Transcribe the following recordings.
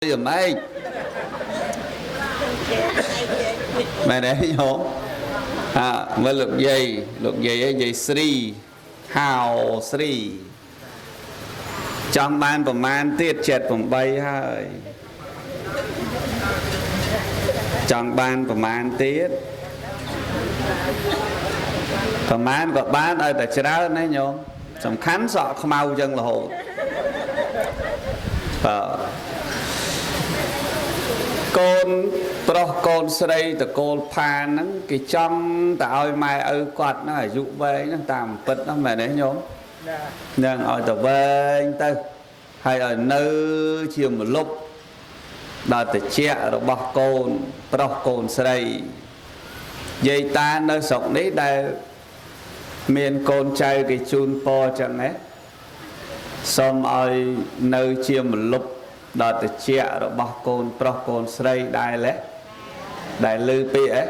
យ៉ាងម៉េចមែនទេញោមអាមើលលោកយាយលោកយាយឯងយាយស្រីហៅស្រីចង់បានប្រមាណទៀត78ហើយចង់បានប្រមាណទៀតប្រមាណក៏បានឲ្យតែច្រើនណាញោមសំខាន់សក់ខ្មៅចឹងរហូតបាទកូនប្រុសកូនស្រីតកូលផានហ្នឹងគេចង់តែឲ្យម៉ែឪគាត់ហ្នឹងអាយុវែងហ្នឹងតាមពិតហ្នឹងមែនទេញោមហ្នឹងឲ្យតែវែងទៅហើយឲ្យនៅជាមលុបដល់តិចរបស់កូនប្រុសកូនស្រីយាយតានៅស្រុកនេះដែលមានកូនចៅគេជូនពរចឹងណាសូមឲ្យនៅជាមលុបដល់តិចរបស់កូនប្រុសកូនស្រីដែរទេដែលឮពាក្យអី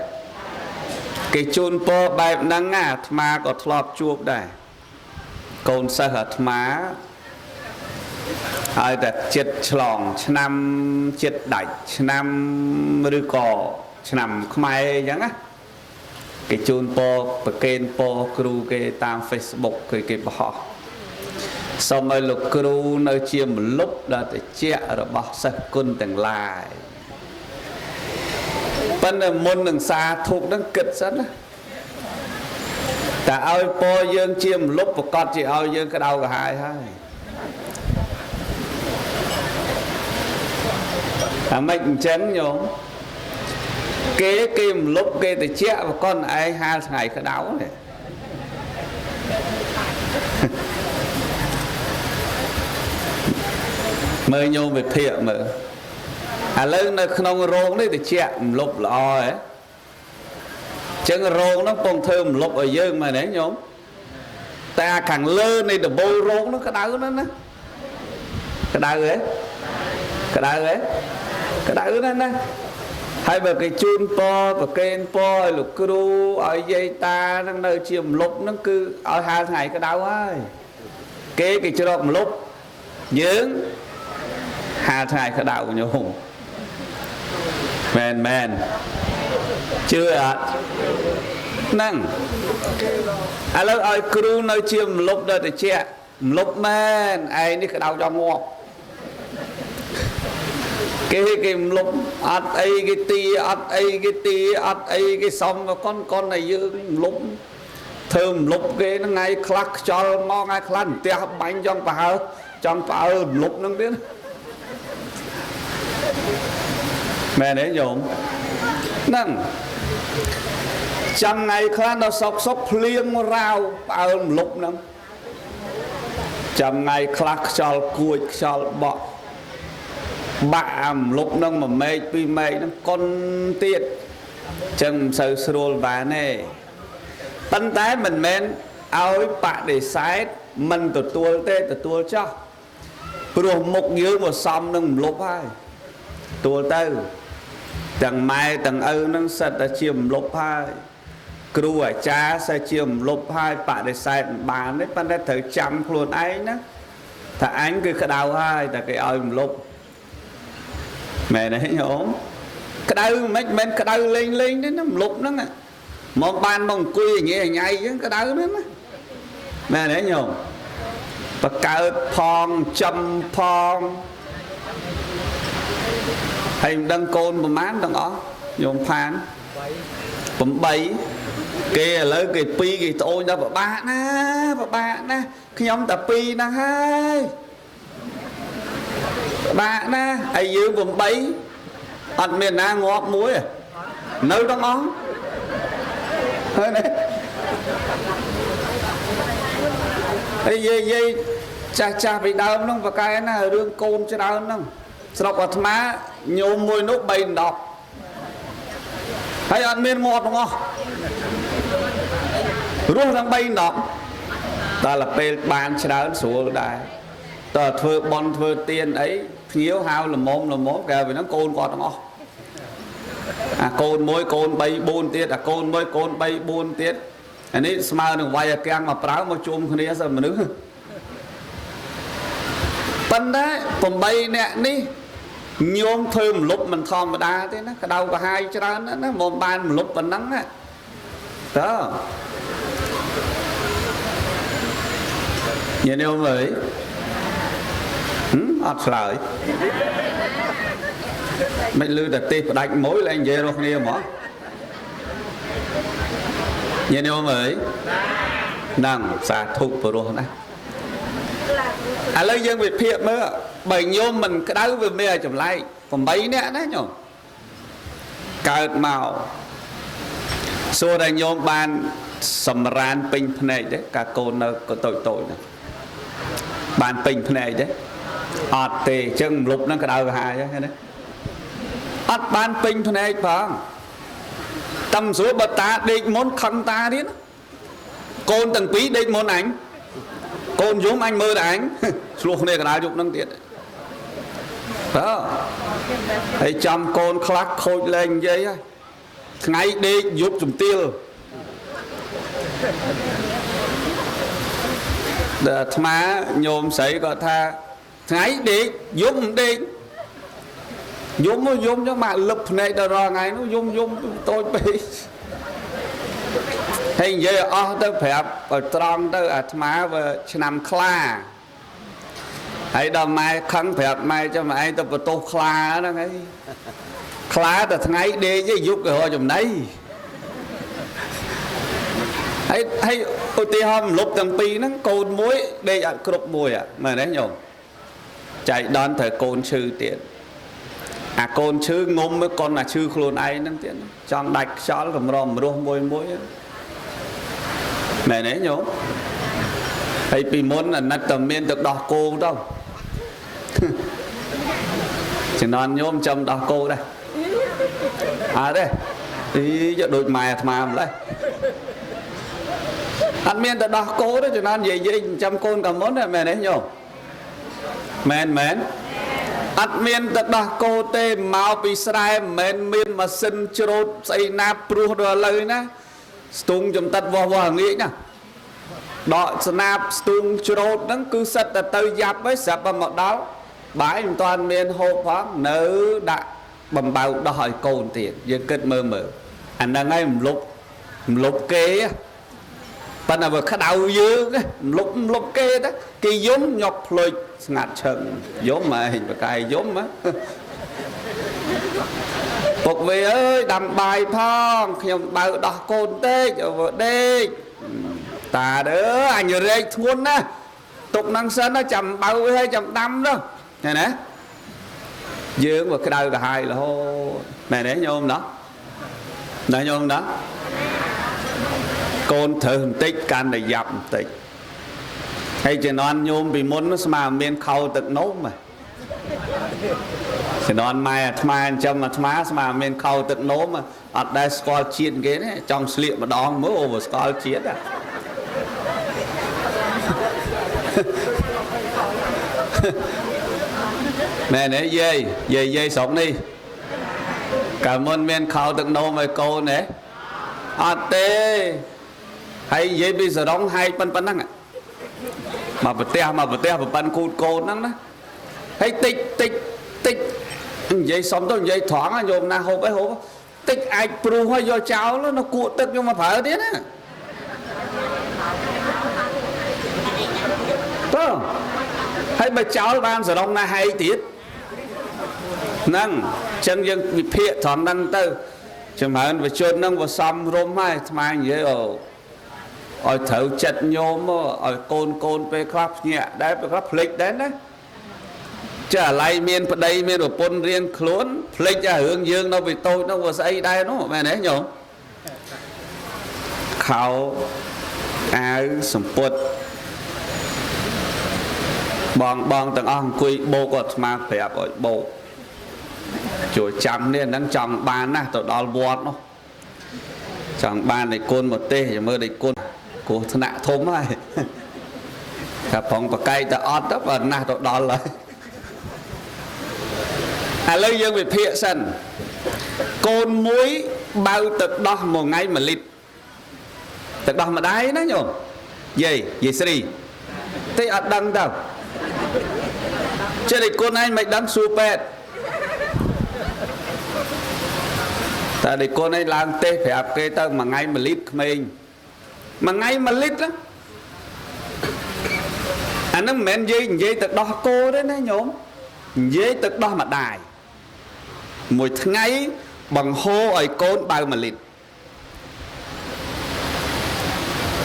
គេជូនពរបែបហ្នឹងអាត្មាក៏ធ្លាប់ជួបដែរកូនសិស្សអាត្មាឲ្យតែចិត្តឆ្លងឆ្នាំចិត្តដាច់ឆ្នាំឬក៏ឆ្នាំខ្មែរអញ្ចឹងណាគេជូនពរប្រគេនពរគ្រូគេតាម Facebook គេបង្ហោះសូមឲ្យលោកគ្រូនៅជាមលុបដល់តិចរបស់សិស្សគុណទាំងឡាយប៉ុន្តែមុននឹងសាធុកហ្នឹងគិតសិនណាតែឲ្យពរយើងជាមលុបប្រកាសជាឲ្យយើងក្តៅក្រហាយហើយអាម៉េចអញ្ចឹងញោមគេមលុបគេតិចប្រកបឯងហាលថ្ងៃក្តៅនេះមើលញោមវិភាគមើលឥឡូវនៅក្នុងរោងនេះតិចមលុបល្អហ៎ចឹងរោងហ្នឹងពងធ្វើមលុបឲ្យយើងមែនទេញោមតែអាខាងលើនៃដំបូលរោងហ្នឹងក្តៅណាស់ណាក្តៅហ៎ក្តៅហ៎ក្តៅណាស់ណាហើយបើគេជូនពរប្រគេនពរឲ្យលោកគ្រូឲ្យយាយតាហ្នឹងនៅជាមលុបហ្នឹងគឺឲ្យហាលថ្ងៃក្តៅហើយគេជ្រកមលុបយើងហាលថ្ងៃក្តៅញោមមែនមែនជឿអត់ហ្នឹងឥឡូវឲ្យគ្រូនៅជាមលុបដល់តិចមលុបមែនឯងនេះក្តៅចង់ងាប់គេមលុបអត់អីគេទីអត់អីគេទីអត់អីគេសុំកូនកូនឲ្យយើងមលុបធ្វើមលុបគេហ្នឹងថ្ងៃខ្លះខ្យល់មកថ្ងៃខ្លះផ្ទះបាញ់ចង់ប្រហើចង់ផ្អើលមលុបហ្នឹងទៀតមែនទេញោមហ្នឹងចាំថ្ងៃខ្លះដល់សុកសុកភ្លៀងរាវផ្អើលមលុបហ្នឹងចាំថ្ងៃខ្លះខ្យល់គួចខ្យល់បក់បាក់អាមលុបហ្នឹងមួយមែកពីរមែកហ្នឹងកុនទៀតចឹងមិនសូវស្រួលបានទេប៉ុន្តែមិនមែនឲ្យបដិសេធមិនទទួលទេទទួលចោះព្រោះមុខយើងមកសំនឹងមលុបហើយទទួលទៅទាំងម៉ែទាំងឪហ្នឹងសិតតែជាមលុបហើយគ្រូអាចារ្យសិតជាមលុបហើយបដិសេធមិនបានទេប៉ុន្តែត្រូវចាំខ្លួនឯងណាថាអញគឺក្តៅហើយតែគេឲ្យមលុបមែនទេញោមក្តៅមិនមែនក្តៅលេងលេងទេណាមលុបហ្នឹងមកបានមកអង្គុយញ៉ៃញ៉ៃអញ្ចឹងក្តៅណាស់ណាមែនទេញោមបកើតផងចំផងហើយមិនដឹងកូនប្រមាណទាំងអស់ញោមផាន8គេឥឡូវគេ2គេត្អូញដល់ពិបាកណាពិបាកណាខ្ញុំតែ2ហ្នឹងហើយពិបាកណាហើយយើង8អត់មានណាងាប់មួយនៅទាំងអស់ហើយណាហើយយាយចាស់ចាស់ពីដើមហ្នឹងប្រកែណារឿងកូនច្រើនហ្នឹងស្រុកអាត្មាញោមមួយនោះ3 10ហើយអត់មានងាប់ទាំងអស់រស់ទាំង3 10ដល់ពេលបានច្រើនស្រួលដែរតើធ្វើបន់ធ្វើទៀនអីភ្ញៀវហៅល្មមល្មមគេពីហ្នឹងកូនគាត់ទាំងអស់អាកូន1កូន3 4ទៀតអាកូន1កូន3 4ទៀតអានេះស្មើនឹងវាយអាកាំងមកប្រើមកជុំគ្នាសិនមនុស្សប៉ុន្តែ8នាក់នេះ ញោមធ្វើមលុបមិនធម្មតាទេណាក្តៅក្រហាយច្រើនណាស់ណាមកបានមលុបប៉ុណ្ណឹងណាតើញាតិញោមអើយអត់ឆ្លើយមិនលឺតែទេសផ្ដាច់មួយឡើងនិយាយរស់គ្នាហ្មងញាតិញោមអើយហ្នឹងសាធុព្រោះណាឥឡូវយើងវិភាគមើលបើញោមមិនក្តៅវាមានឲ្យចម្លែក8នាក់ណាញោមកើតមកសួរតែញោមបានសម្រានពេញភ្នែកទេកាកូននៅក៏តូចតូចហ្នឹងបានពេញភ្នែកទេអត់ទេអញ្ចឹងមលុបហ្នឹងក្តៅក្រហាយហ្នឹងណាអត់បានពេញភ្នែកផងតំស្រួលបើតាដេកមុនខឹងតាទៀតកូនទាំងពីរដេកមុនអញកូនយំអញមើលតែអញឆ្លោះគ្នាកណ្ដាលយប់ហ្នឹងទៀតបើហើយចំកូនខ្លះខូចលែងនិយាយហើយថ្ងៃដេកយប់ជំទាលដល់អាត្មាញោមស្រីគាត់ថាថ្ងៃដេកយប់មិនដេកយំយំចឹងមកលឹបភ្នែកដល់រាល់ថ្ងៃនោះយំយំតូចពេកហើយនិយាយអស់ទៅប្រាប់ឲ្យត្រង់ទៅអាត្មាវាឆ្នាំខ្លាហើយដល់ម៉ែខឹងប្រាប់ម៉ែចាំឯងទៅបន្ទោសខ្លាហ្នឹងហើយខ្លាតែថ្ងៃដេកឯងយប់គេរកចំណីហើយហើយឧទាហរណ៍មលុបទាំងពីរហ្នឹងកូនមួយដេកអត់គ្រប់មួយមែនទេញោមចៃដន្យត្រូវកូនឈឺទៀតអាកូនឈឺងុំកូនអាឈឺខ្លួនឯងហ្នឹងទៀតចង់ដាច់ខ្យល់កម្រមរស់មួយមួយមែនទេញោមហើយពីមុនអាណិតតែមានទឹកដោះគោទៅជំនាន់ញោមចាំដោះគោដែរអត់ទេអីយកដូចម៉ែអាត្មាម្លេះអត់មានតែដោះគោទេជំនាន់យាយៗចាំកូនកាមុនទេមែនទេញោមមែនមែនអត់មានទឹកដោះគោទេមកពីស្រែមិនមែនមានម៉ាស៊ីនច្រូតស្អីណាព្រោះដល់ឥឡូវណាស្ទូងចំតិតវាស់វាស់ងាកណាដកស្នាបស្ទូងច្រូតហ្នឹងគឺសិតតែទៅយ៉ាប់ហើយស្រាប់តែមកដល់បាយមិនទាន់មានហូបផងនៅដាក់បំបៅដោះឲ្យកូនទៀតយើងគិតមើលមើលអាហ្នឹងហើយមលុបមលុបគេប៉ុន្តែវាក្តៅយើងមលុបមលុបគេទៅគេយំញាប់ភ្លុចស្ងាត់ឈឹងយំហ៎បកាយយំហ៎ពុកវាអើយដាំបាយផងខ្ញុំបើដោះកូនតិចវាដេកតាអើយអញរែកធ្ងន់ណាស់ទុកហ្នឹងសិនណាចាំបើវាឲ្យចាំដាំនោះឃើញទេយើងវាក្តៅក្រហាយរហូតមែនទេញោមណោះណាញោមណោះកូនត្រូវបន្តិចកាន់តែយ៉ាប់បន្តិចហើយជំនាន់ញោមពីមុនស្មើមានខោទឹកនោមជំនាន់ម៉ែអាត្មាចិញ្ចឹមអាត្មាស្មើមានខោទឹកនោមអត់ដែលស្គាល់ជាតិគេទេចង់ស្លៀកម្ដងមើលអូស្គាល់ជាតិមែនទេយាយយាយយាយស្រុកនេះកាលមុនមានខោទឹកនោមឲ្យកូនទេអត់ទេហើយនិយាយពីសរងហែកប៉ុណ្ណឹងមកប្រទះមកប្រទះប្រប៉ិនគូតកូនហ្នឹងណាហើយតិចតិចតិចនិយាយសុំទៅនិយាយត្រង់ញោមណាហូបអីហូបតិចអាចព្រុសហើយយកចោលនៅគក់ទឹកយកមកប្រើទៀតណាតើហើយបើចោលបានសរងណាហែកទៀតហ្នឹងអញ្ចឹងយើងវិភាគត្រង់ហ្នឹងទៅចម្រើនវជនហ្នឹងវាសំរុំហើយអាត្មានិយាយឲ្យត្រូវចិត្តញោមឲ្យកូនកូនពេលខ្លះភ្ញាក់ដែរពេលខ្លះភ្លេចដែរណាចាអាឡ័យមានប្តីមានប្រពន្ធរៀងខ្លួនភ្លេចអារឿងយើងនៅពីតូចនោះវាស្អីដែរនោះមែនទេញោមខោអាវសម្ពុតបងបងទាំងអស់អង្គុយបោកអាត្មាប្រាប់ឲ្យបោកជួយចាំនេះហ្នឹងចង់បានណាស់ទៅដល់វត្តនោះចង់បានឯគុណមកទេមើលឯគុណគ្រោះថ្នាក់ធំហើយថាផងបកែកទៅអត់ទៅបើណាស់ទៅដល់ហើយឥឡូវយើងវិភាគសិនកូនមួយបើទឹកដោះមួយថ្ងៃ1លីត្រទឹកដោះម្ដាយណាញោមយាយយាយស្រីទេអត់ដឹងទៅចេះតែគុណឯងមិនដឹងសួរពេទ្យ តែដេគុណឯងឡើងទេសប្រាប់គេទៅមួយថ្ងៃ1លីត្រក្មេងមួយថ្ងៃ1លីត្រអាហ្នឹងមិនមែននិយាយទៅដោះគោទេណាញោមនិយាយទៅដោះម្ដាយមួយថ្ងៃបង្ហូរឲ្យកូនបើ1លីត្រ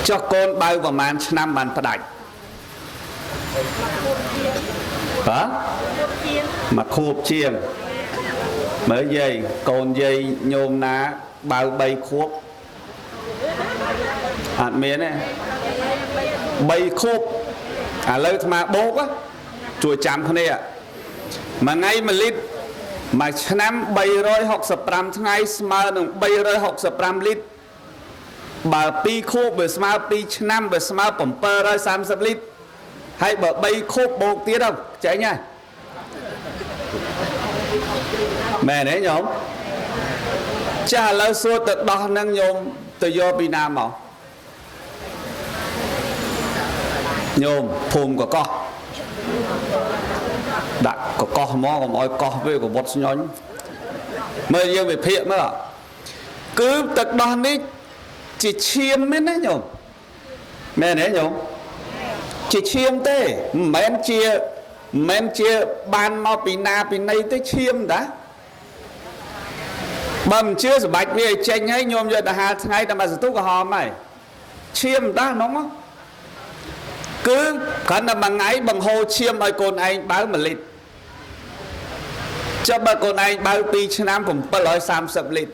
ចុះកូនបើប្រហែលឆ្នាំបានផ្ដាច់បាទមួយខួបជាងមើលយាយកូនយាយញោមណាបើ3ខួបអត់មានទេ3ខួបឥឡូវអាត្មាបូកជួយចាំគ្នាមួយថ្ងៃ1លីត្រមួយឆ្នាំ365ថ្ងៃស្មើនឹង365លីត្របើ2ខួបវាស្មើ2ឆ្នាំវាស្មើ730លីត្រហើយបើ3ខួបបូកទៀតទៅចេញហើយមែនទេញោមចាស់ឥឡូវសួរទៅដោះហ្នឹងញោមទៅយកពីណាមកញោមភូមិកកោះដាក់កកោះមកកុំឲ្យកោះវាកវត្តស្ញុញមើលយើងវិភាគមើលគឺទឹកដោះនេះជាឈាមមែនណាញោមមែនទេញោមជាឈាមទេមិនមែនជាបានមកពីណាពីណីទេឈាមតាបើមិនជឿសម្បាច់វាឲ្យចេញហើយញោមយកទៅហាលថ្ងៃដើម្បីសន្ទុះក្រហមហើយឈាមតានោះគឺគ្រាន់តែមួយថ្ងៃបង្ហូរឈាមឲ្យកូនឯងបើ1លីត្រចុះបើកូនឯងបើ2ឆ្នាំ730លីត្រ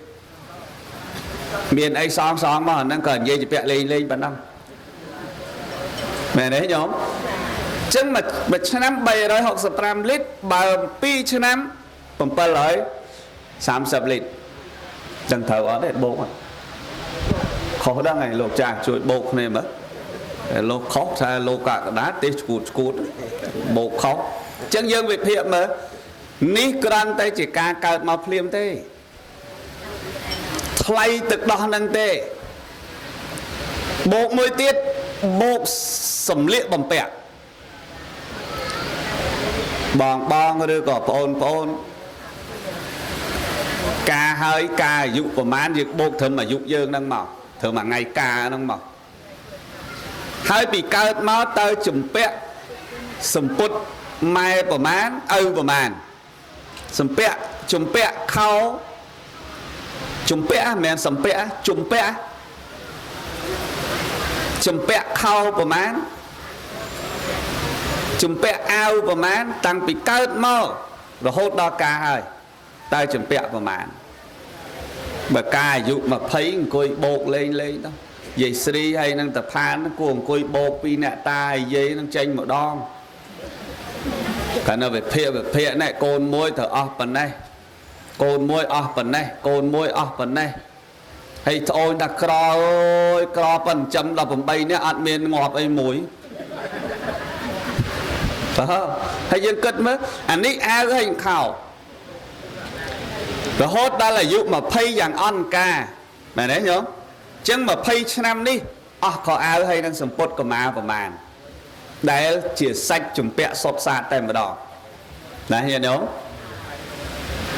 មានអីសងសងមកអាហ្នឹងក៏និយាយជាពាក់លេងលេងប៉ុណ្ណឹងមែនទេញោមចឹងមួយឆ្នាំ365លីត្របើ2ឆ្នាំ730លីត្រចឹងត្រូវអត់ទេបូកខុសដល់ហើយលោកចាស់ជួយបូកគ្នាមើលលោកខុសថាលោកកកដាទេសឈួតឈួតបូកខុសចឹងយើងវិភាគមើលនេះគ្រាន់តែជាការកើតមកភ្លាមទេថ្លៃទឹកដោះហ្នឹងទេបូកមួយទៀតបូកសំលៀកបំពាក់បងបងឬក៏ប្អូនប្អូនការហើយការអាយុប្រហែលយើងបូកត្រឹមអាយុយើងហ្នឹងមកត្រឹមមួយថ្ងៃការហ្នឹងមកហើយពីកើតមកទៅជំពាក់សម្ពុតម៉ែប្រមាណឪប្រមាណសម្ពាក់ជំពាក់ខោជំពាក់មិនមែនសម្ពាក់ជំពាក់ជំពាក់ខោប្រមាណជំពាក់អាវប្រមាណតាំងពីកើតមករហូតដល់ការហើយតើជំពាក់ប្រមាណបើការអាយុ20អង្គុយបោកលេងលេងទៅយាយស្រីហើយនឹងតាផានគួរអង្គុយបោកពីអ្នកតាហើយយាយនឹងចេញម្ដងកាលនៅវិភាគវិភាគណែកូនមួយត្រូវអស់ប៉ុណ្ណេះកូនមួយអស់ប៉ុណ្ណេះកូនមួយអស់ប៉ុណ្ណេះហើយត្អូនថាក្រអើយក្រប៉ុនចិញ្ចឹម18នាក់អត់មានងាប់អីមួយបើហើយយើងគិតមើលអានេះអាវហើយខោរហូតដល់អាយុ20យ៉ាងអន់ការមែនទេញោមចឹង20ឆ្នាំនេះអស់ខោអាវហើយនឹងសម្ពុតកម្មាប្រមាណដែលជាសាច់ជំពាក់សុទ្ធសាធតែម្ដងណាញាតិញោម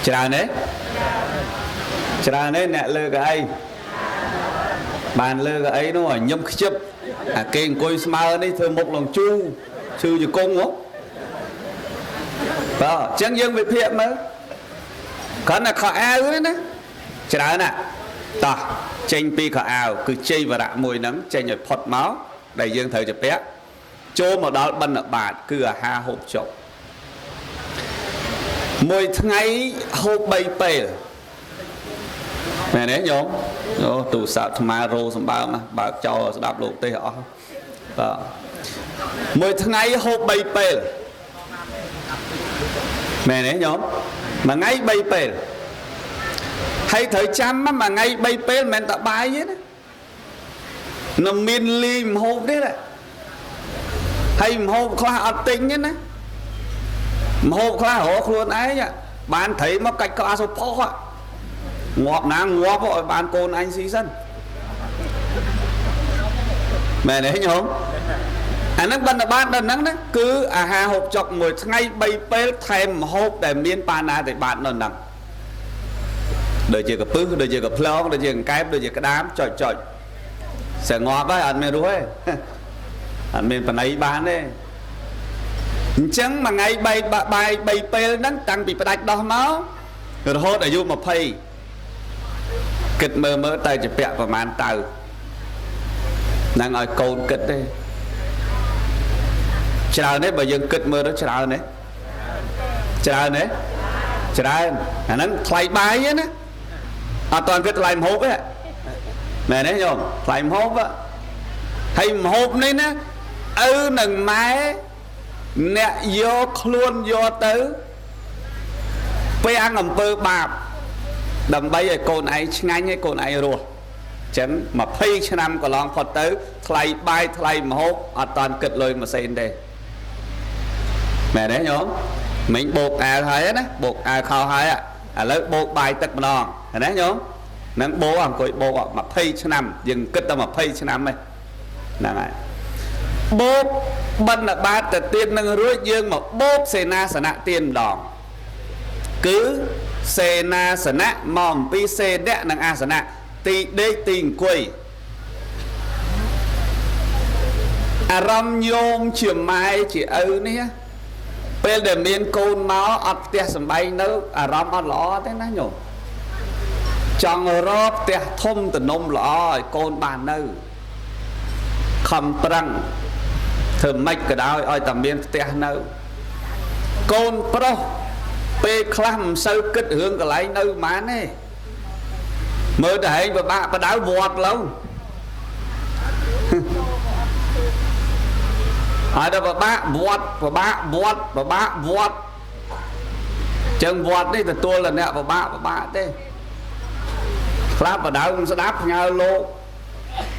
ច្រើនទេច្រើនទេអ្នកលើកអីបានលើកអីនោះញឹមខ្ជិបអាគេអង្គុយស្មើនេះធ្វើមុខលងជូឈឺជង្គង់ហ៎បាទអញ្ចឹងយើងវិភាគមើលគ្រាន់តែខោអាវទេណាច្រើនណាស់តោះចេញពីខោអាវគឺជ័យវរៈមួយហ្នឹងចេញឲ្យផុតមកដែលយើងត្រូវជំពាក់ចូលមកដល់បិណ្ឌបាតគឺអាហារហូបចុកមួយថ្ងៃហូប3ពេលមែនទេញោមអូទូរស័ព្ទអាត្មារោសម្បើមបើកចោលស្ដាប់លោកទេសអស់បាទមួយថ្ងៃហូប3ពេលមែនទេញោមមួយថ្ងៃ3ពេលហើយត្រូវចាំមួយថ្ងៃ3ពេលមិនមែនតែបាយទេណានៅមានលីម្ហូបទេណាហើយម្ហូបខ្លះអត់ទិញទេណាម្ហូបខ្លះរកខ្លួនឯងបានត្រីមកកាច់ក្បាលសុផុសងាប់ណាងាប់ឲ្យបានកូនអញស៊ីសិនមែនទេញោមអាហ្នឹងបណ្ឌបាតដល់ហ្នឹងណាគឺអាហារហូបចុកមួយថ្ងៃ3ពេលថែមម្ហូបដែលមានបាណាតិបាតនៅហ្នឹង ដូចជាកពឹសដូចជាកផ្លងដូចជាកង្កែបដូចជាក្តាមចុចចុចសងាប់ហើយអត់មានរស់ទេអត់មានបណៃបានទេអញ្ចឹងមួយថ្ងៃ3បាយ3ពេលហ្នឹងតាំងពីផ្ដាច់ដោះមករហូតអាយុ20គិតមើលមើលតែជាពាក់ប្រមាណតៅហ្នឹងឲ្យកូនគិតទេច្រើនទេបើយើងគិតមើលទៅច្រើនទេច្រើនទេច្រើនអាហ្នឹងថ្លៃបាយទេណាអត់តាន់គិតថ្លៃម្ហូបទេមែនទេញោមថ្លៃម្ហូបហើយម្ហូបនេះណាឪនិងម៉ែអ្នកយកខ្លួនយកទៅពាំងអំពើបាបដើម្បីឲ្យកូនឯងឆ្ងាញ់ឲ្យកូនឯងរស់ចឹង20ឆ្នាំកន្លងផុតទៅថ្លៃបាយថ្លៃម្ហូបអត់តាន់គិតលុយមួយសេនទេមែនទេញោមមិញបោកអាវហើយណាបោកអាវខោហើយឥឡូវបោកបាយទឹកម្ដងណាញោមនឹងបោកអង្គុយបោក20ឆ្នាំយើងគិតតែ20ឆ្នាំទេហ្នឹងហើយបោកបណ្ឌបាតទៅទៀតនឹងរួចយើងមកបោកសេនាសនៈទៀនម្ដងគឺសេនាសនៈមកអំពីសេនៈនិងអាសនៈទីដេកទីអង្គុយអារម្មណ៍ញោមជាម៉ែជាឪនេះពេលដែលមានកូនមកអត់ផ្ទះសំបែងនៅអារម្មណ៍អត់ល្អទេណាញោមចង់រកផ្ទះធំទំនំល្អឲ្យកូនបាននៅខំប្រឹងធ្វើម៉េចក៏ដោយឲ្យតែមានផ្ទះនៅកូនប្រុសពេលខ្លះមិនសូវគិតរឿងកន្លែងនៅហ្មងទេមើលតែឯងពិបាកបដៅវត្តឡូវហើយដល់ពិបាកវត្តពិបាកវត្តពិបាកវត្តចឹងវត្តនេះទទួលតែអ្នកពិបាកពិបាកទេខ្លះបដៅមិនស្ដាប់ផ្ញើលោក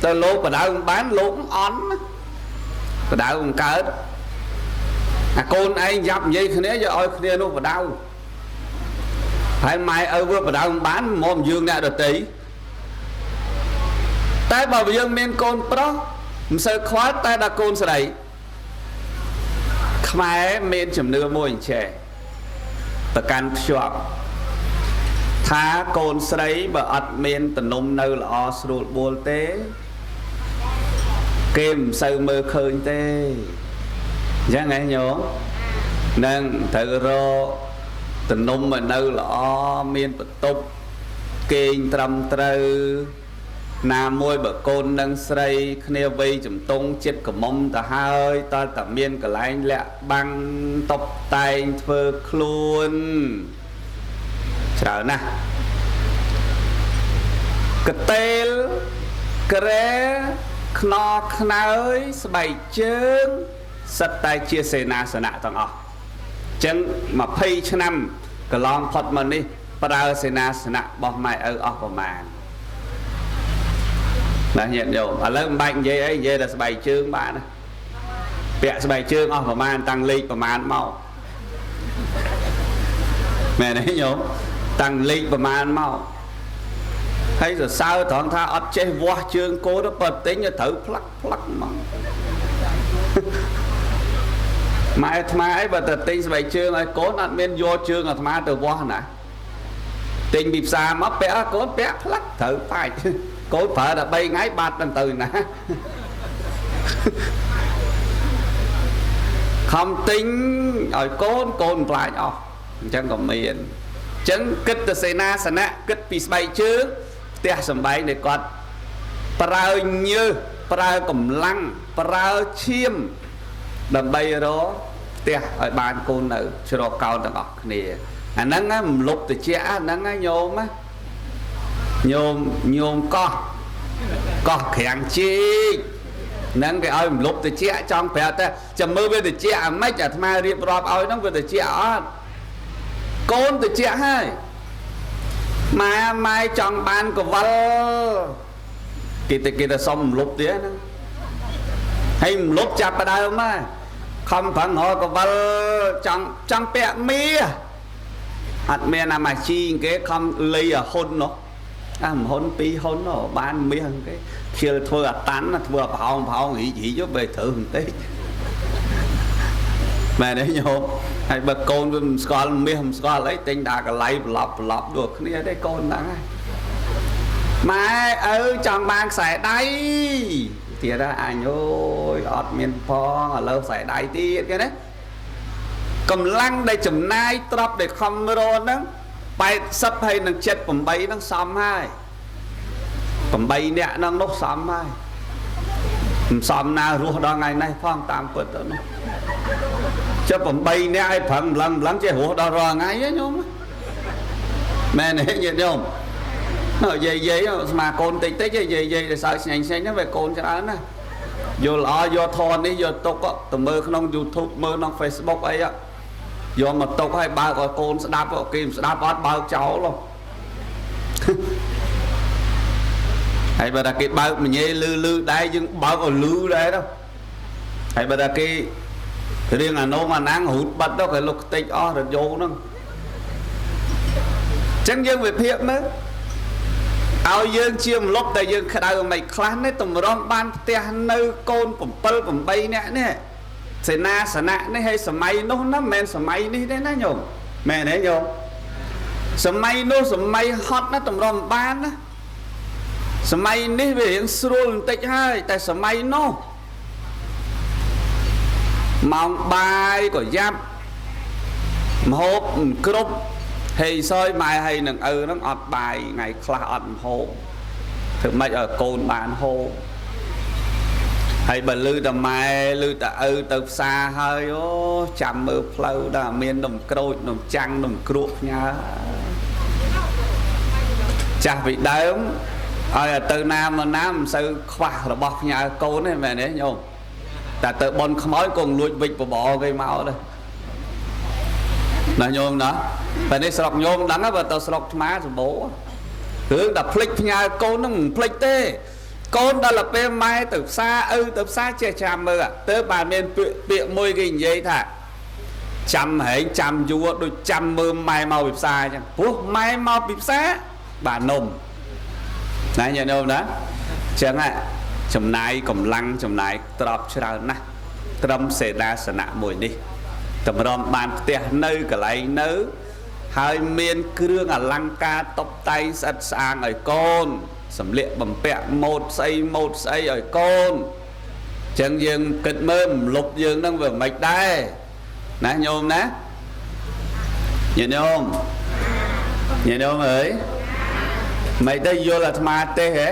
ទៅលោកបដៅមិនបានលោកអន់បដៅមិនកើតអាកូនឯងយ៉ាប់និយាយគ្នាយកឲ្យគ្នានោះបដៅហើយម៉ែឪវាបដៅមិនបានមកយើងអ្នកដតីតែបើយើងមានកូនប្រុសមិនសូវខ្វល់តែដល់កូនស្រីខ្មែរមានជំនឿមួយអញ្ចេះប្រកាន់ភ្ជាប់ថាកូនស្រីបើអត់មានទំនំនៅល្អស្រួលបួលទេគេមិនសូវមើលឃើញទេអញ្ចឹងហ៎ញោមនឹងត្រូវរកទំនំឲ្យនៅល្អមានបន្ទប់គេងត្រឹមត្រូវណាមួយបើកូននឹងស្រីគ្នាវ័យជំទង់ចិត្តកមុំទៅហើយតើតែមានកន្លែងលាក់បាំងតុបតែងធ្វើខ្លួនច្រើនណាស់កតេលក្រែខ្នខ្នើយស្បែកជើងសិតតែជាសេនាសនៈទាំងអស់ចឹង20ឆ្នាំកន្លងផុតមកនេះប្រើសេនាសនៈរបស់ម៉ែឪអស់ប្រមាណណាញាតិញោមឥឡូវមិនបាច់និយាយអីនិយាយតែស្បែកជើងបានណាពាក់ស្បែកជើងអស់ប្រមាណតាំងលេខប្រមាណមកមែនទេញោមតាំងលេខប្រមាណមកហើយសរសើរត្រង់ថាអត់ចេះវាស់ជើងកូនទៅបើទិញត្រូវផ្លាក់ផ្លាក់មកម៉ែអាត្មាអីបើទៅទិញស្បែកជើងឲ្យកូនអត់មានយកជើងអាត្មាទៅវាស់ណាទិញពីផ្សារមកពាក់កូនពាក់ផ្លាក់ត្រូវបាច់កូនប្រើតែ3ថ្ងៃបាត់ទៅណាខំទិញឲ្យកូនកូនផ្លាច់អស់អញ្ចឹងក៏មានអញ្ចឹងគិតទៅសេនាសនៈគិតពីស្បែកជើងផ្ទះសំបែងដែលគាត់ប្រើញើសប្រើកម្លាំងប្រើឈាមដើម្បីរកផ្ទះឲ្យបានកូននៅជ្រកកោនទាំងអស់គ្នាអាហ្នឹងមលុបតិចហ្នឹងណាញោមណាញោមញោមកោះកោះក្រាំងជីកហ្នឹងគេឲ្យមលុបតិចចង់ប្រាប់តែចាំមើលវាតិចអាម៉េចអាត្មារៀបរាប់ឲ្យហ្នឹងវាតិចអត់កូនតិចហើយម៉ែម៉ែចង់បានកវលគេទៅសុំមលុបទៀតហ្នឹងហើយមលុបចាប់ផ្ដើមមកខំប្រឹងរកកវលចង់ពាក់មាអត់មានអាម៉ាជីគេខំលៃអាហ៊ុននោះអា1ហ៊ុន2ហ៊ុននោះបានមាសគេខ្ជិលធ្វើអាតាន់ធ្វើអាប្រហោងប្រហោងរីករីកទៅបែរត្រូវបន្តិចមែនទេញោម ហើយបើកូនវាមិនស្គាល់មាសមិនស្គាល់អីទិញដាក់កលៃប្រឡប់ប្រឡប់ដូចគ្នាទេកូនហ្នឹងហើយម៉ែឪចង់បានខ្សែដៃទៀតណាអញអូយអត់មានផងឥឡូវខ្សែដៃទៀតគេណាកម្លាំងដែលចំណាយទ្រព្យដែលខំរហ្នឹង80ហើយនឹង78ហ្នឹងសមហើយ8នាក់ហ្នឹងនោះសមហើយមិនសមណារស់ដល់ថ្ងៃនេះផងតាមពិតទៅនោះចុះ8នាក់ឲ្យប្រឹងម្លឹងម្លឹងចេះរស់ដល់រាល់ថ្ងៃហ៎ញោមមែនទេញាតិញោមយាយយាយស្មាកូនតិចតិចយាយយាយដែលសើចស្ញែងស្ញែងហ្នឹងវាកូនច្រើនណាយល់ល្អយកធននេះយកទុកទៅមើលក្នុង YouTube មើលក្នុង Facebook អីយកមកទុកឲ្យបើកឲ្យកូនស្ដាប់គេមិនស្ដាប់អត់បើកចោលហើយបើថាគេបើកមញេលឺលឺដែរយើងបើកឲ្យលឺដែរទៅហើយបើថាគេរៀងអានោមអាណាំងរូតបិទទៅគេលុកខ្ទេចអស់រយោហ្នឹងអញ្ចឹងយើងវិភាគមើលឲ្យយើងជាមលុបតែយើងក្តៅមិនខ្លះនេះតម្រុំបានផ្ទះនៅកូន7 8នាក់នេះសេនាសនៈនេះហើយសម័យនោះណាមិនមែនសម័យនេះទេណាញោមមែនទេញោមសម័យនោះសម័យហត់ណាតម្រុំបានណាសម័យនេះវារៀងស្រួលបន្តិចហើយតែសម័យនោះម៉ោងបាយក៏យ៉ាប់ម្ហូបមិនគ្រប់ហើយសយម៉ែហើយនឹងឪហ្នឹងអត់បាយថ្ងៃខ្លះអត់ម្ហូបធ្វើម៉េចឲ្យកូនបានហូបហើយបើលឺតែម៉ែលឺតែឪទៅផ្សារហើយអូចាំមើលផ្លូវដល់មាននំក្រូចនំចាំងនំគ្រក់ផ្ញើចាស់ពីដើមឲ្យទៅណាមកណាមិនសូវខ្វះរបស់ផ្ញើកូនទេមែនទេញោមតែទៅបនខ្មោចគង់លួចវិចបបរគេមកដែរណាញោមណាតែនេះស្រុកញោមដឹងបើទៅស្រុកឆ្មាសម្បូររឿងតែភ្លេចផ្ញើកូនហ្នឹងមិនភ្លេចទេកូនដល់ពេលម៉ែទៅផ្សារឪទៅផ្សារចេះចាំមើលទៅបានមានពាក្យមួយគេនិយាយថាចាំហែងចាំយួរដូចចាំមើលម៉ែមកពីផ្សារអញ្ចឹងព្រោះម៉ែមកពីផ្សារបាននំណាញាតិញោមណាអញ្ចឹងចំណាយកម្លាំងចំណាយទ្រព្យច្រើនណាស់ត្រឹមសេនាសនៈមួយនេះតម្រាំបានផ្ទះនៅកន្លែងនៅហើយមានគ្រឿងអលង្ការតុបតែងស្អិតស្អាងឲ្យកូនសម្លៀកបំពាក់ម៉ូតស្អីម៉ូតស្អីឲ្យកូនអញ្ចឹងយើងគិតមើលមលុបយើងហ្នឹងវាមិនដែរណាញោមណាញាតិញោមញាតិញោមអើយមិនได้យល់អាត្មាទេហ៎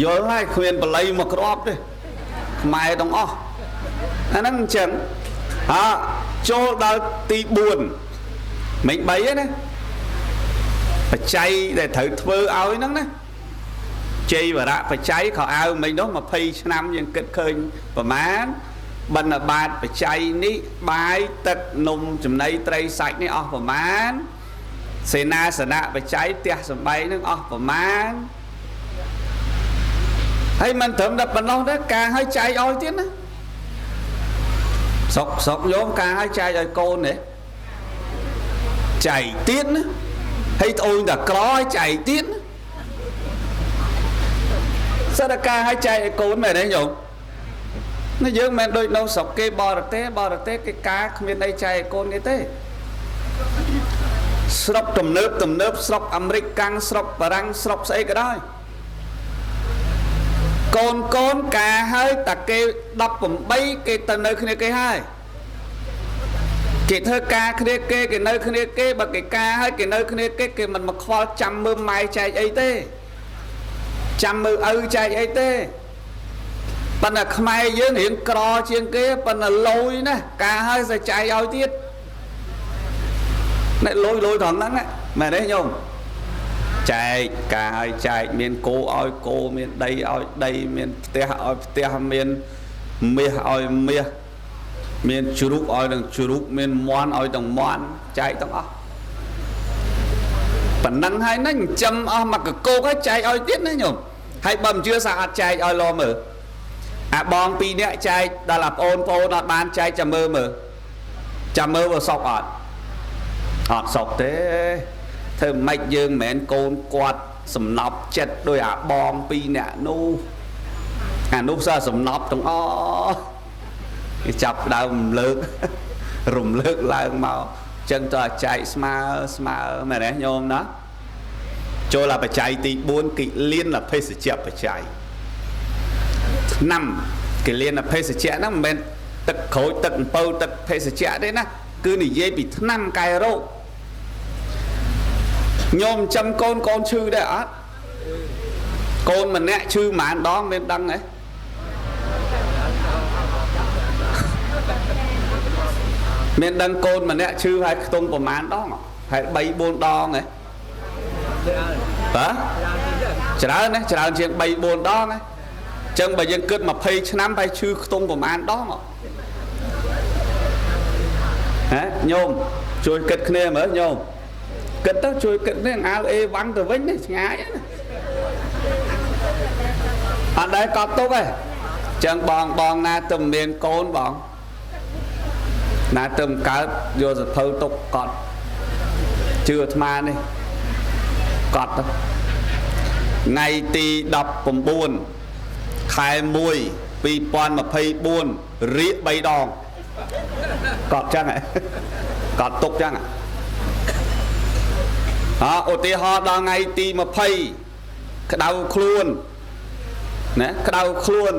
យល់ហើយគ្មានបល័យមកគ្រាប់ទេខ្មែរទាំងអស់អាហ្នឹងអញ្ចឹងហ่าចូលដល់ទី4មិន3ទេណាបច្ច័យដែលត្រូវធ្វើឲ្យហ្នឹងណាជ័យវរៈបច្ច័យខោអាវមិញនោះ20ឆ្នាំយើងគិតឃើញប្រមាណបណ្ឌបាតបច្ច័យនេះបាយទឹកនំចំណីត្រីសាច់នេះអស់ប្រមាណសេនាសនៈបច្ច័យផ្ទះសំបែងនឹងអស់ប្រមាណហើយមិនត្រឹមតែប៉ុណ្ណោះទេការឲ្យចែកឲ្យទៀតណាសុកសុកញោមការឲ្យចែកឲ្យកូនទេចែកទៀតណាហើយត្អូនតែក្រឲ្យចែកទៀតណាសិតតែការឲ្យចែកឲ្យកូនមែនទេញោមនេះយើងមិនដូចនៅស្រុកគេបរទេសបរទេសគេការគ្មានអីចែកឲ្យកូនគេទេស្រុកទំនើបទំនើបស្រុកអាមេរិកកាំងស្រុកបារាំងស្រុកស្អីក៏ដោយកូនកូនការហើយតាគេ18គេទៅនៅគ្នាគេហើយគេធ្វើការគ្នាគេគេនៅគ្នាគេបើគេការហើយគេនៅគ្នាគេគេមិនមកខ្វល់ចាំមើលម៉ែចែកអីទេចាំមើលឪចែកអីទេប៉ុន្តែខ្មែរយើងរៀងក្រជាងគេប៉ុន្តែលយណាការហើយសចែកឲ្យទៀតនេះលយលយត្រង់ហ្នឹងមែនទេញោមចែកការឲ្យចែកមានគោឲ្យគោមានដីឲ្យដីមានផ្ទះឲ្យផ្ទះមានមាសឲ្យមាសមានជ្រូកឲ្យនឹងជ្រូកមានមាន់ឲ្យទាំងមាន់ចែកទាំងអស់ប៉ុណ្ណឹងហើយណាចិញ្ចឹមអស់មកកកោកហើយចែកឲ្យទៀតណាញោមហើយបើមិនជឿសាអត់ចែកឲ្យលោមើលអាបងពីរនាក់ចែកដល់អាប្អូនប្អូនអត់បានចែកចាំមើលមើលចាំមើលបើសុកអត់អត់សុកទេធ្វើម៉េចយើងមិនមែនកូនគាត់សំណប់ចិត្តដោយអាបងពីរនាក់នោះអានោះសើសំណប់ទាំងអស់គេចាប់ដើមលើក រំលើកឡើងមកចឹងតើចែកស្មើស្មើមែនទេញោមណាចូលដល់បច្ច័យទី4គិលានភេសជ្ជៈបច្ច័យឆ្នាំគិលានភេសជ្ជៈហ្នឹងមិនមែនទឹកក្រូចទឹកអំពៅទឹកភេសជ្ជៈទេណាគឺនិយាយពីថ្នាំកែរោគញោមចាំកូនកូនឈឺដែរអត់កូនម្នាក់ឈឺប៉ុន្មានដងមានដឹងទេមានដឹងកូនម្នាក់ឈឺហើយខ្ទង់ប្រមាណដងហើយ3 4ដងហ៎បាទច្រើនណាច្រើនជាង3 4ដងហ៎ចឹងបើយើងគិត20ឆ្នាំហើយឈឺខ្ទង់ប្រមាណដងហ៎ញោមជួយគិតគ្នាមើលញោមគិតទៅជួយគិតនេះអាលអេវ៉ាន់ទៅវិញនេះឆ្ងាយណាអត់ដែរកត់ទុកទេចឹងបងបងណាទៅមានកូនបងណាទៅកើតយកសភៅទុកកត់ជឿអាត្មានេះកត់ទៅថ្ងៃទី19ខែ1 2024រៀក3ដងកត់ចឹងហ៎កត់ទុកចឹងហ៎ឧទាហរណ៍ដល់ថ្ងៃទី20ក្តៅខ្លួនណាក្តៅខ្លួន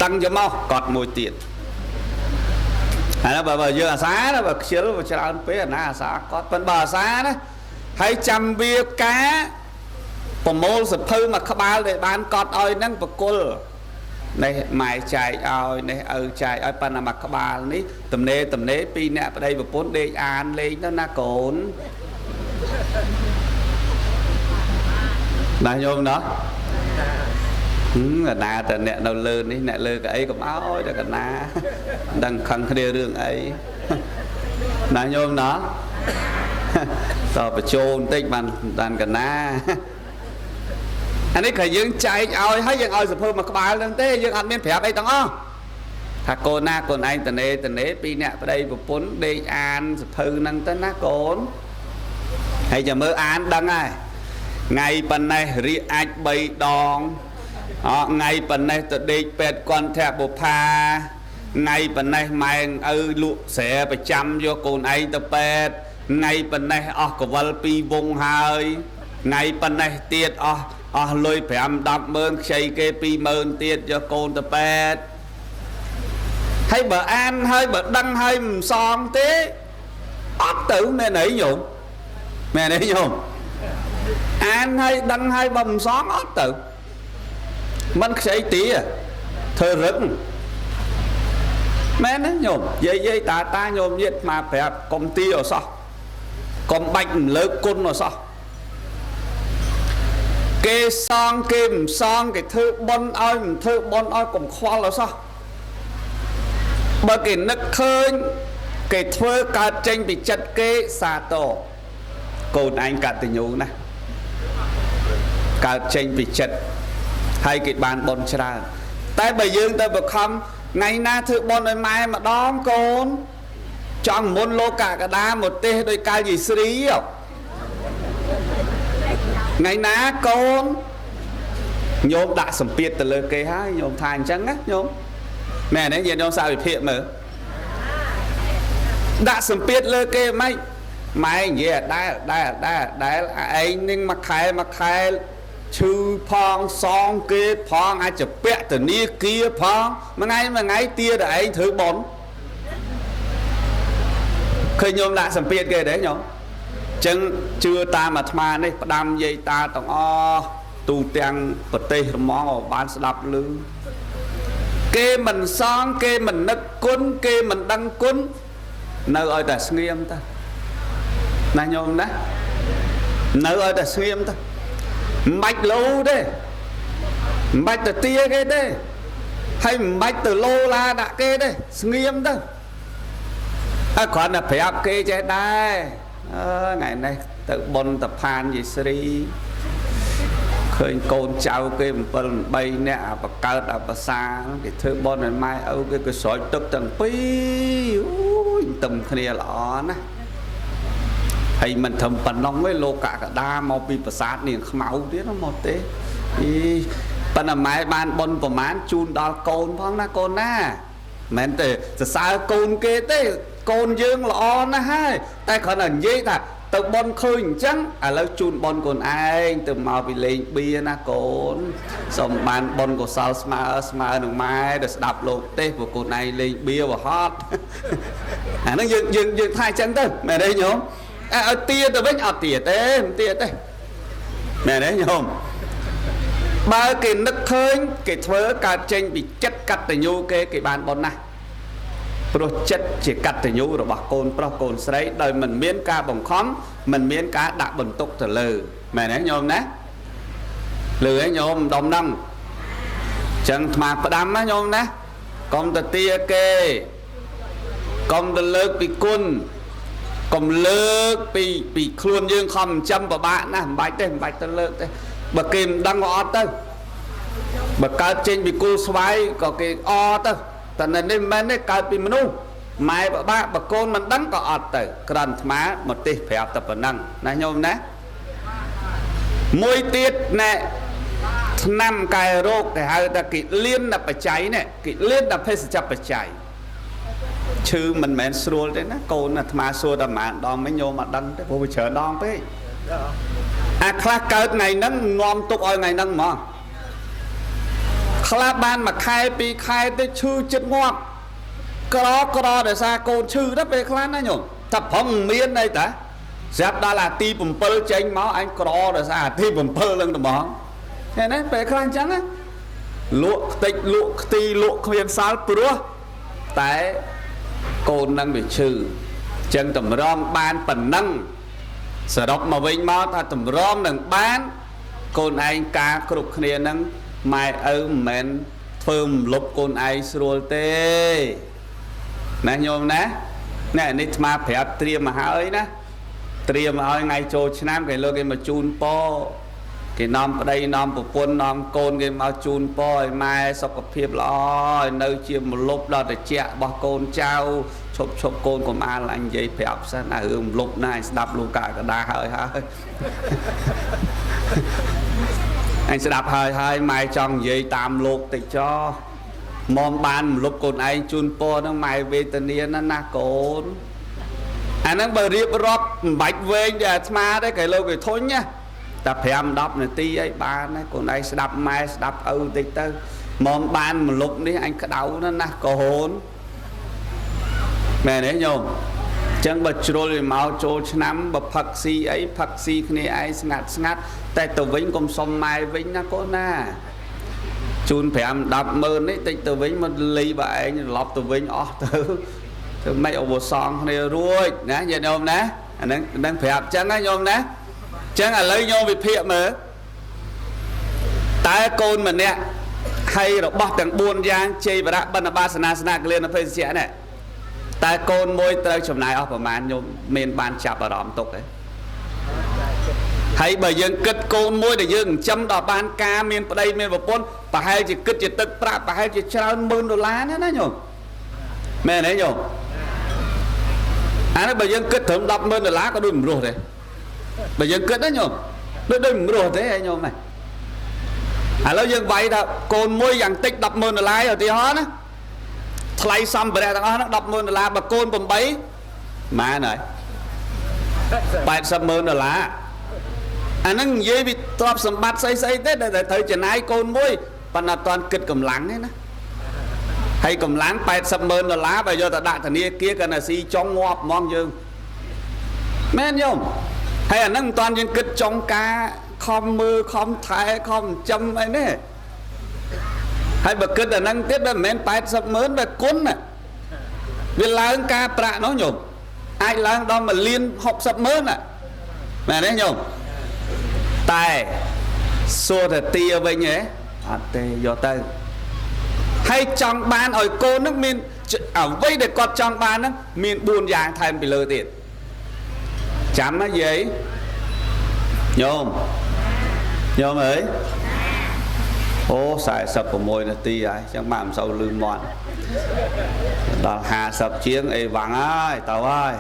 តាំងយកមកកត់មួយទៀតហើយបើយើងអាសាណាបើខ្ជិលបើច្រើនពេកអាណាអាសាកត់ប៉ុន្តែបើអាសាណាហើយចាំវាការប្រមូលសភៅមួយក្បាលដែលបានកត់ឲ្យហ្នឹងបកុលនេះម៉ែចែកឲ្យនេះឪចែកឲ្យប៉ុន្តែមួយក្បាលនេះទំនេរពីអ្នកប្តីប្រពន្ធដេកអានលេងទៅណាកូនណាញោមណោះកណាតែអ្នកនៅលើនេះអ្នកលើកៅអីកុំឲ្យតែកណាដឹងខឹងគ្នារឿងអីណាញោមណោះតបញ្ចូលបន្តិចបានកណាអានេះក៏យើងចែកឲ្យហើយយើងឲ្យសភៅមួយក្បាលហ្នឹងទេយើងអត់មានប្រាប់អីទាំងអស់ថាកូនណាកូនឯងតនេពីអ្នកប្តីប្រពន្ធដេកអានសភៅហ្នឹងទៅណាកូនហើយចាំមើលអានដឹងហើយថ្ងៃប៉ុណ្ណេះរៀកអាច3ដងអថ្ងៃប៉ុណ្ណេះទៅដេកពេទ្យកន្ធបុផាថ្ងៃប៉ុណ្ណេះម៉ែងឪលក់ស្រែប្រចាំយកកូនឯងទៅពេទ្យថ្ងៃប៉ុណ្ណេះអស់កវល2វងហើយថ្ងៃប៉ុណ្ណេះទៀតអស់លុយ5 10ម៉ឺនខ្ចីគេ2ម៉ឺនទៀតយកកូនទៅពេទ្យហើយបើអានហើយបើដឹងហើយមិនសងទេអត់ទៅមែនអីញោមមែនអីញោមអានហើយដឹងហើយបើមិនសងអត់ទៅមិនខ្ចីទាធ្វើរឹងមែនទេញោមយាយតាតាញោមញាតមកប្រាប់កុំទាអសោះកុំបាច់លើកគុណអសោះគេសងគេមិនសងគេធ្វើបុណ្យឲ្យមិនធ្វើបុណ្យឲ្យកុំខ្វល់អសោះបើគេនឹកឃើញគេធ្វើកើតចេញពីចិត្តគេសាទរកូនឯងកតញ្ញូណាស់កើតចេញពីចិត្តហើយគេបានបុណ្យច្រើនតែបើយើងទៅបខំថ្ងៃណាធ្វើបុណ្យឲ្យម៉ែម្ដងកូនចង់មុនលោកកដាមកទេសដោយកាលយីស្រីថ្ងៃណាកូនញោមដាក់សម្ពាធទៅលើគេហើយញោមថាអញ្ចឹងណាញោមមែនទេញាតិញោមសាវិភាគមើលដាក់សម្ពាធលើគេមិនម៉ែនិយាយដែរដែរដែរដែរឯងនឹងមួយខែឈឺផងសងគេផងអាចจะពាក់ធនាគារផងមួយថ្ងៃទាតែឯងធ្វើបុណ្យឃើញញោមដាក់សម្ពាធគេទេញោមចឹងជឿតាមអាត្មានេះផ្ដាំយាយតាទាំងអស់ទូទាំងប្រទេសរមងបានស្ដាប់ឮគេមិនសងគេមិននឹកគុណគេមិនដឹងគុណនៅឲ្យតែស្ងៀមទៅណាញោមណានៅឲ្យតែស្ងៀមទៅមិនបាច់លោទេមិនបាច់ទៅទាគេទេហើយមិនបាច់ទៅលោឡាដាក់គេទេស្ងៀមទៅហើយគ្រាន់តែប្រាប់គេចេះដែរអឺថ្ងៃនេះទៅបុណ្យតផានយីស្រីឃើញកូនចៅគេ7 8នាក់អាបកើតអាប្រសាគេធ្វើបុណ្យឲ្យម៉ែឪគេក៏ស្រោចទឹកទាំងពីរអូយទឹមគ្នាល្អណាស់ហើយមិនត្រឹមប៉ុណ្ណឹងទេលោកកដាមកពីប្រាសាទនាងខ្មៅទៀតមកទេអីប៉ុន្តែម៉ែបានបុណ្យប្រមាណជូនដល់កូនផងណាកូនណាមិនមែនទេសរសើរកូនគេទេ កូនយើងល្អណាស់ហើយតែគ្រាន់តែនិយាយថាទៅបនឃើញអញ្ចឹងឥឡូវជូនបនកូនឯងទៅមកពីលេងបៀណាកូនសូមបានបនកុសលស្មើស្មើនឹងម៉ែដែលស្ដាប់លោកទេព្រោះកូនឯងលេងបៀវហត់អាហ្នឹងយើងយើងយើងថាអញ្ចឹងទៅមែនទេញោមឲ្យទាទៅវិញអត់ទាទេមិនទាទេមែនទេញោមបើគេនឹកឃើញគេធ្វើកើតចេញពីចិត្តកតញ្ញូគេគេបានបនណាស់ព្រោះចិត្តជាកតញ្ញូរបស់កូនប្រុសកូនស្រីដោយមិនមានការបង្ខំមិនមានការដាក់បន្ទុកទៅលើមែនទេញោមណាលើឯងញោមដុំហ្នឹងចឹងអាត្មាផ្ដាំណាញោមណាកុំទៅទាគេកុំទៅលើកពីគុណកុំលើកពីខ្លួនយើងខំចិញ្ចឹមពិបាកណាស់មិនបាច់ទេមិនបាច់ទៅលើកទេបើគេមិនដឹងក៏អត់ទៅបើកើតចេញពីគូស្វាយក៏គេអទៅតែនៅនេះមិនមែនទេកើតពីមនុស្សម៉ែបបាក់បើកូនមិនដឹងក៏អត់ទៅក្រាន់អាត្មាមកទេសប្រាប់តែប៉ុណ្ណឹងណាញោមណាមួយទៀតណែថ្នាំកែរោគគេហៅថាគិលៀនបច្ច័យនេះគិលៀនភេសជ្ជបច្ច័យឈឺមិនមែនស្រួលទេណាកូនអាត្មាសួរតែប្រហែលដងវិញញោមអត់ដឹងទេព្រោះវាច្រើនដងពេកអាខ្លះកើតថ្ងៃហ្នឹងនាំទុកឲ្យថ្ងៃហ្នឹងហ្មងខ្លះបានមួយខែពីរខែទៅឈឺចិត្តងាប់ក្រក្រដោយសារកូនឈឺដល់ពេលខ្លះណាញោមតែប្រងមានអីតាស្រាប់ដល់អាទី7ចេញមកអញក្រដោយសារអាទី7ហ្នឹងត្មងឃើញទេពេលខ្លះអញ្ចឹងណាលក់ខ្ទេចលក់ខ្ទីលក់គ្មានសល់ព្រោះតែកូននឹងវាឈឺអញ្ចឹងតម្រងបានប៉ុណ្ណឹងសរុបមកវិញមកថាតម្រងនឹងបានកូនឯងការគ្រប់គ្នានឹងម៉ែឪមិនមែនធ្វើមលប់កូនឯងស្រួលទេណាញោមណាណែនេះអាត្មាប្រាប់ត្រៀមមកហើយណាត្រៀមឲ្យថ្ងៃចូលឆ្នាំគេលើកគេមកជូនពរគេនាំប្តីនាំប្រពន្ធនាំកូនគេមកជូនពរឲ្យម៉ែសុខភាពល្អឲ្យនៅជាមលប់ដល់ត្រចៀករបស់កូនចៅឈប់ឈប់កូនកុំអាលអញនិយាយប្រាប់សិនណារឿងមលប់ណាអញស្ដាប់លោកកកដាហើយហើយអញស្ដាប់ហើយហើយម៉ែចង់និយាយតាមលោកតិចចោមកបានមលប់កូនឯងជូនពរហ្នឹងម៉ែវេទនាណាស់ណាកូនអាហ្នឹងបើរៀបរាប់មិនបាច់វែងទេអាត្មាទេគេលោកគេធុញណាតែ5 10នាទីអីបានណាកូនឯងស្ដាប់ម៉ែស្ដាប់ឪតិចទៅមកបានមលប់នេះអញក្តៅណាស់ណាកូនមែនទេញោមចឹងបើជ្រុលវាមកចូលឆ្នាំបើផឹកស៊ីអីផឹកស៊ីគ្នាឯងស្ងាត់ស្ងាត់តែទៅវិញកុំសុំម៉ែវិញណាកូនណាជូន5 10ម៉ឺននេះតិចទៅវិញមកលីបើឯងត្រឡប់ទៅវិញអស់ទៅធ្វើម៉េចអវសងគ្នារួចណាញាតិញោមណាអាហ្នឹងនឹងប្រាប់ចឹងណាញោមណាចឹងឥឡូវញោមវិភាគមើលតើកូនម្នាក់ហើយរបស់ទាំង4យ៉ាងជ័យវរៈបណ្ឌបាសនាសនៈកលៀនភេសជ្ជៈនេះតើកូនមួយត្រូវចំណាយអស់ប្រមាណញោមមានបានចាប់អារម្មណ៍ទុកទេហើយបើយើងគិតកូនមួយដែលយើងចិញ្ចឹមដល់បានការមានប្តីមានប្រពន្ធប្រហែលជាគិតជាទឹកប្រាក់ប្រហែលជាច្រើនម៉ឺនដុល្លារណាណាញោមមែនទេញោមអានេះបើយើងគិតត្រឹម100000ដុល្លារក៏ដូចមិនរស់ដែរបើយើងគិតណាញោមដូចមិនរស់ទេញោមហ្នឹងឥឡូវយើងវាយថាកូនមួយយ៉ាងតិច100000ដុល្លារឧទាហរណ៍ណាថ្លៃសម្ភារៈទាំងអស់ហ្នឹង100000ដុល្លារបើកូន8ម៉ែនហើយ800,000ដុល្លារអាហ្នឹងនិយាយពីទ្រព្យសម្បត្តិស្អីស្អីទេដែលត្រូវចំណាយកូនមួយប៉ុន្តែអត់ទាន់គិតកម្លាំងទេណាហើយកម្លាំង800,000ដុល្លារបើយកទៅដាក់ធនាគារកណ្ដាស៊ីចុងងាប់ហ្មងយើងមែនញោមហើយអាហ្នឹងមិនទាន់យើងគិតចុងការខំមើលខំថែខំចិញ្ចឹមអីនេះហើយបើគិតអាហ្នឹងទៀតវាមិនមែន800,000បើគុណណាវាឡើងការប្រាក់នោះញោមអាចឡើងដល់1,60,000ណាមែនទេញោមតែសួរតែទាវិញហ៎អត់ទេយកទៅហើយចង់បានឲ្យកូននឹងមានអ្វីដែលគាត់ចង់បានហ្នឹងមាន4យ៉ាងថែមពីលើទៀតចាំណាយាយញោមញោមអើយអូ46នាទីហើយចឹងបានមិនសូវលឺមាត់ដល់50ជាងអីវ៉ាំងហើយទៅហើយ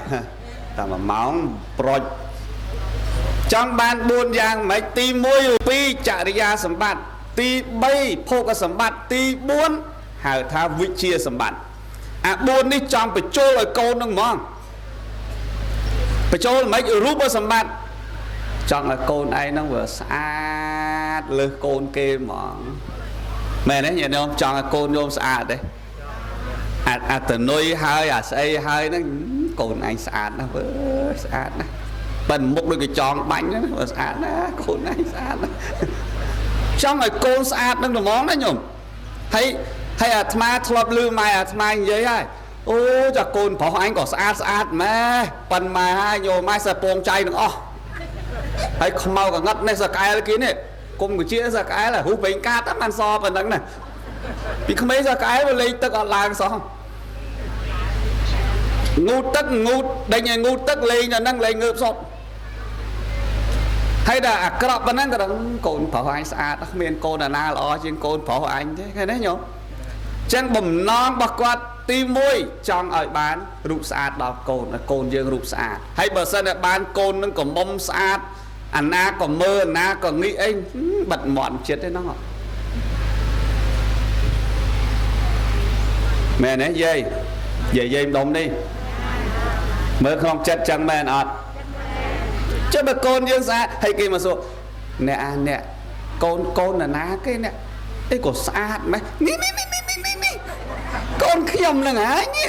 តែ1ម៉ោងប្រុចចង់បាន4យ៉ាងមិនទី1 2ចរិយាសម្បត្តិទី3ភោគសម្បត្តិទី4ហៅថាវិជ្ជាសម្បត្តិ អា4នេះចង់បញ្ចូលឲ្យកូននឹងហ្មងបញ្ចូលមិនរូបសម្បត្តិចង់ឲ្យកូនឯងហ្នឹងវាស្អាតលើសកូនគេហ្មងមែនទេញាតិញោមចង់ឲ្យកូនញោមស្អាតទេអាតនុយហើយអាស្អីហើយហ្នឹងកូនឯងស្អាតណាស់វើស្អាតណាស់ប៉ិនមុខដូចកញ្ចងបាញ់ហ្នឹងស្អាតណាស់កូនឯងស្អាតណាស់ចង់ឲ្យកូនស្អាតនឹងហ្មងណាញោមហើយហើយអាត្មាធ្លាប់ឮម៉ែអាត្មានិយាយហើយអូចាកូនប្រុសអញក៏ស្អាតស្អាតម៉ែប៉ិនម៉ែហើយញោមម៉ែសើពងចៃទាំងអស់ហើយខ្មៅកងឹតនេះសក្អែលគេនេះគុំកជាសក្អែលហ៊ូប្រេងកាតបានសប៉ុណ្ណឹងណាពីក្មេងសក្អែលវាលេងទឹកអត់ឡើងសោះងូតទឹកងូតដេញឲ្យងូតទឹកលេងដល់ហ្នឹងលេងងើបសុទ្ធហើយដល់អាក្រក់ប៉ុណ្ណឹងក៏ដឹងកូនប្រុសអញស្អាតគ្មានកូនអាណាល្អជាងកូនប្រុសអញទេឃើញទេញោមចឹងបំណងរបស់គាត់ទី1ចង់ឲ្យបានរូបស្អាតដល់កូនឲ្យកូនយើងរូបស្អាតហើយបើសិនតែបានកូននឹងកំមុំស្អាតអាណាក៏មើលអាណាក៏ងាកអីបិទមាត់ចិត្តទេហ្នឹងមែនទេយាយយាយយាយម្ដុំនេះមើលក្នុងចិត្តចឹងមែនអត់ចុះបើកូនយើងស្អាតហើយគេមកសួរអ្នកអាអ្នកកូនកូនណាគេអ្នកអីក៏ស្អាតម៉េះនេះនេះនេះនេះនេះកូនខ្ញុំហ្នឹងហើយនេះ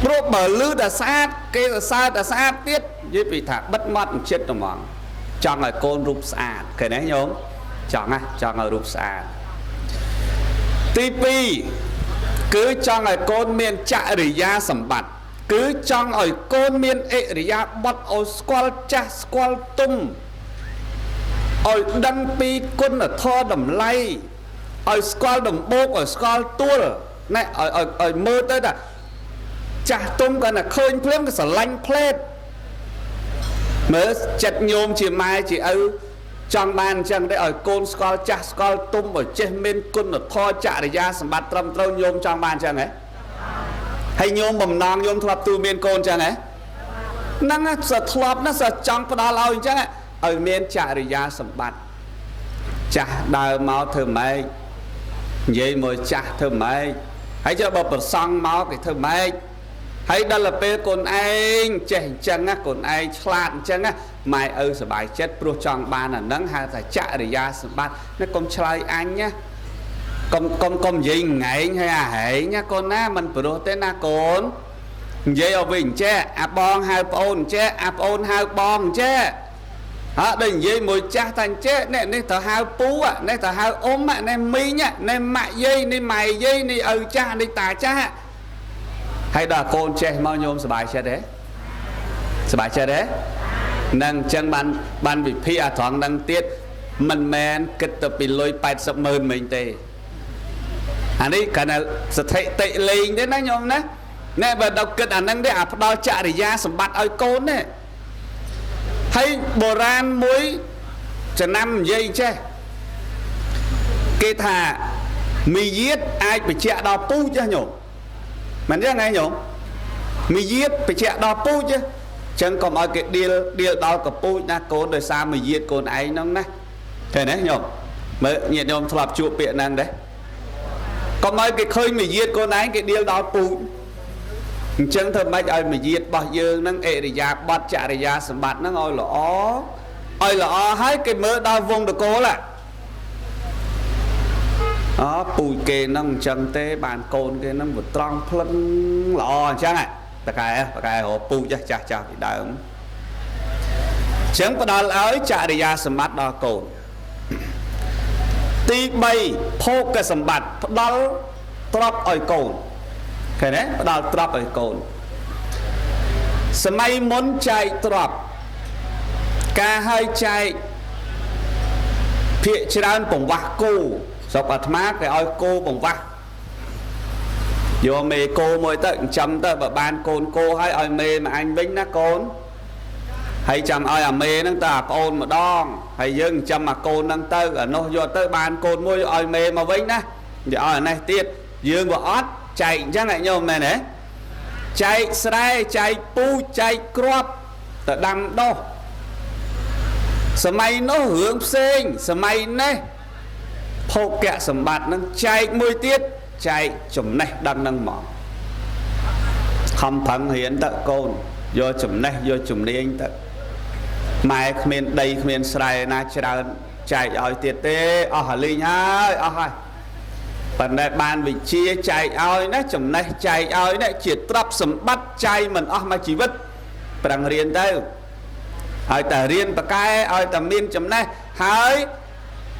ព្រោះបើលឺតែស្អាតគេសរសើរតែស្អាតទៀតនិយាយពីថាបិទមាត់ចិត្តហ្មងចង់ឲ្យកូនរូបស្អាតឃើញទេញោមចង់ណាចង់ឲ្យរូបស្អាតទី2គឺចង់ឲ្យកូនមានចរិយាសម្បត្តិគឺចង់ឲ្យកូនមានអិរិយាបថឲ្យស្គាល់ចាស់ស្គាល់ទុំឲ្យដឹងពីគុណធម៌តម្លៃឲ្យស្គាល់ដំបូកឲ្យស្គាល់ទួលណែឲ្យឲ្យមើលទៅថាចាស់ទុំគាត់តែឃើញភ្លាមក៏ស្រឡាញ់ផ្លេតមើលចិត្តញោមជាម៉ែជាឪចង់បានអញ្ចឹងទេឲ្យកូនស្គាល់ចាស់ស្គាល់ទុំឲ្យចេះមានគុណធម៌ចរិយាសម្បត្តិត្រឹមត្រូវញោមចង់បានអញ្ចឹងហ៎ហើយញោមបំណងញោមធ្លាប់ទូមានកូនអញ្ចឹងហ៎ហ្នឹងសើធ្លាប់ណាសើចង់ផ្ដល់ឲ្យអញ្ចឹងឲ្យមានចរិយាសម្បត្តិចាស់ដើរមកធ្វើម៉េចនិយាយមួយចាស់ធ្វើម៉េចហើយចុះបើប្រសង់មកគេធ្វើម៉េចហើយដល់ពេលកូនឯងចេះអញ្ចឹងណាកូនឯងឆ្លាតអញ្ចឹងណាម៉ែឪសប្បាយចិត្តព្រោះចង់បានអាហ្នឹងហៅថាចរិយាសម្បត្តិណាកុំឆ្លើយអញណាកុំកុំកុំនិយាយងែងហើយអាហែងណាកូនណាមិនព្រោះទេណាកូននិយាយឲ្យវិញចេះអាបងហៅប្អូនចេះអាប្អូនហៅបងចេះហ่าដូចនិយាយមួយចាស់ថាចេះនេះនេះទៅហៅពូនេះទៅហៅអ៊ំនេះមីងនេះម៉ាក់យាយនេះម៉ែយាយនេះឪចាស់នេះតាចាស់ហើយដល់កូនចេះមកញោមសប្បាយចិត្តទេសប្បាយចិត្តទេនឹងអញ្ចឹងបានបានវិភាគអាត្រង់នឹងទៀតមិនមែនគិតទៅពីលុយ80ម៉ឺនមិញទេអានេះគ្រាន់តែស្ថិតិលេងទេណាញោមណាណែបើដល់គិតអាហ្នឹងទេអាផ្ដល់ចរិយាសម្បត្តិឲ្យកូនទេហើយបុរាណមួយចំណាំនិយាយចេះគេថាមាយាទអាចបញ្ជាក់ដល់ពូជញោមមិនចឹងហ៎ញោមមាយាទបញ្ជាក់ដល់ពូជចឹងកុំឲ្យគេដៀលដៀលដល់កពូជណាកូនដោយសារមាយាទកូនឯងហ្នឹងណាឃើញទេញោមមើលញាតិញោមធ្លាប់ជួបពាក្យហ្នឹងទេកុំឲ្យគេឃើញមាយាទកូនឯងគេដៀលដល់ពូជអញ្ចឹងធ្វើម៉េចឲ្យមាយាទរបស់យើងហ្នឹងអិរិយាបថចរិយាសម្បត្តិហ្នឹងឲ្យល្អឲ្យល្អហើយគេមើលដល់វងតកូលអពូជគេហ្នឹងអញ្ចឹងទេបានកូនគេហ្នឹងវាត្រង់ភ្លឹងល្អអញ្ចឹងតកែតកែរកពូជចាស់ចាស់ពីដើមអញ្ចឹងផ្ដល់ឲ្យចរិយាសម្បត្តិដល់កូនទី3ភោគសម្បត្តិផ្ដល់ទ្រព្យឲ្យកូនឃើញទេផ្ដល់ទ្រព្យឲ្យកូនសម័យមុនចែកទ្រព្យការឲ្យចែកភាកច្រើនពង្វាស់គោស្រុកអាត្មាគេឲ្យគោពង្វាស់យកមេគោមួយទៅចិញ្ចឹមទៅបើបានកូនគោហើយឲ្យមេមកអញវិញណាកូនហើយចាំឲ្យអាមេហ្នឹងទៅអាប្អូនម្ដងហើយយើងចិញ្ចឹមអាកូនហ្នឹងទៅអានោះយកទៅបានកូនមួយឲ្យមេមកវិញណានិយាយឲ្យអានេះទៀតយើងវាអត់ចែកអញ្ចឹងញោមមែនទេចែកស្រែចែកពូចែកគ្រាប់ទៅដាំដុះសម័យនោះរឿងផ្សេងសម័យនេះ ភោគៈសម្បត្តិនឹងចែកមួយទៀតចែកចំណេះដឹងនឹងមកខំប្រឹងរៀនទៅកូនយកចំណេះយកជំនាញទៅម៉ែគ្មានដីគ្មានស្រែណាច្រើនចែកឲ្យទៀតទេអស់អាលីងហើយអស់ហើយប៉ុន្តែបានវិជាចែកឲ្យណាចំណេះចែកឲ្យណាជាទ្រព្យសម្បត្តិចែកមិនអស់មួយជីវិតប្រឹងរៀនទៅឲ្យតែរៀនប្រកែឲ្យតែមានចំណេះហើយ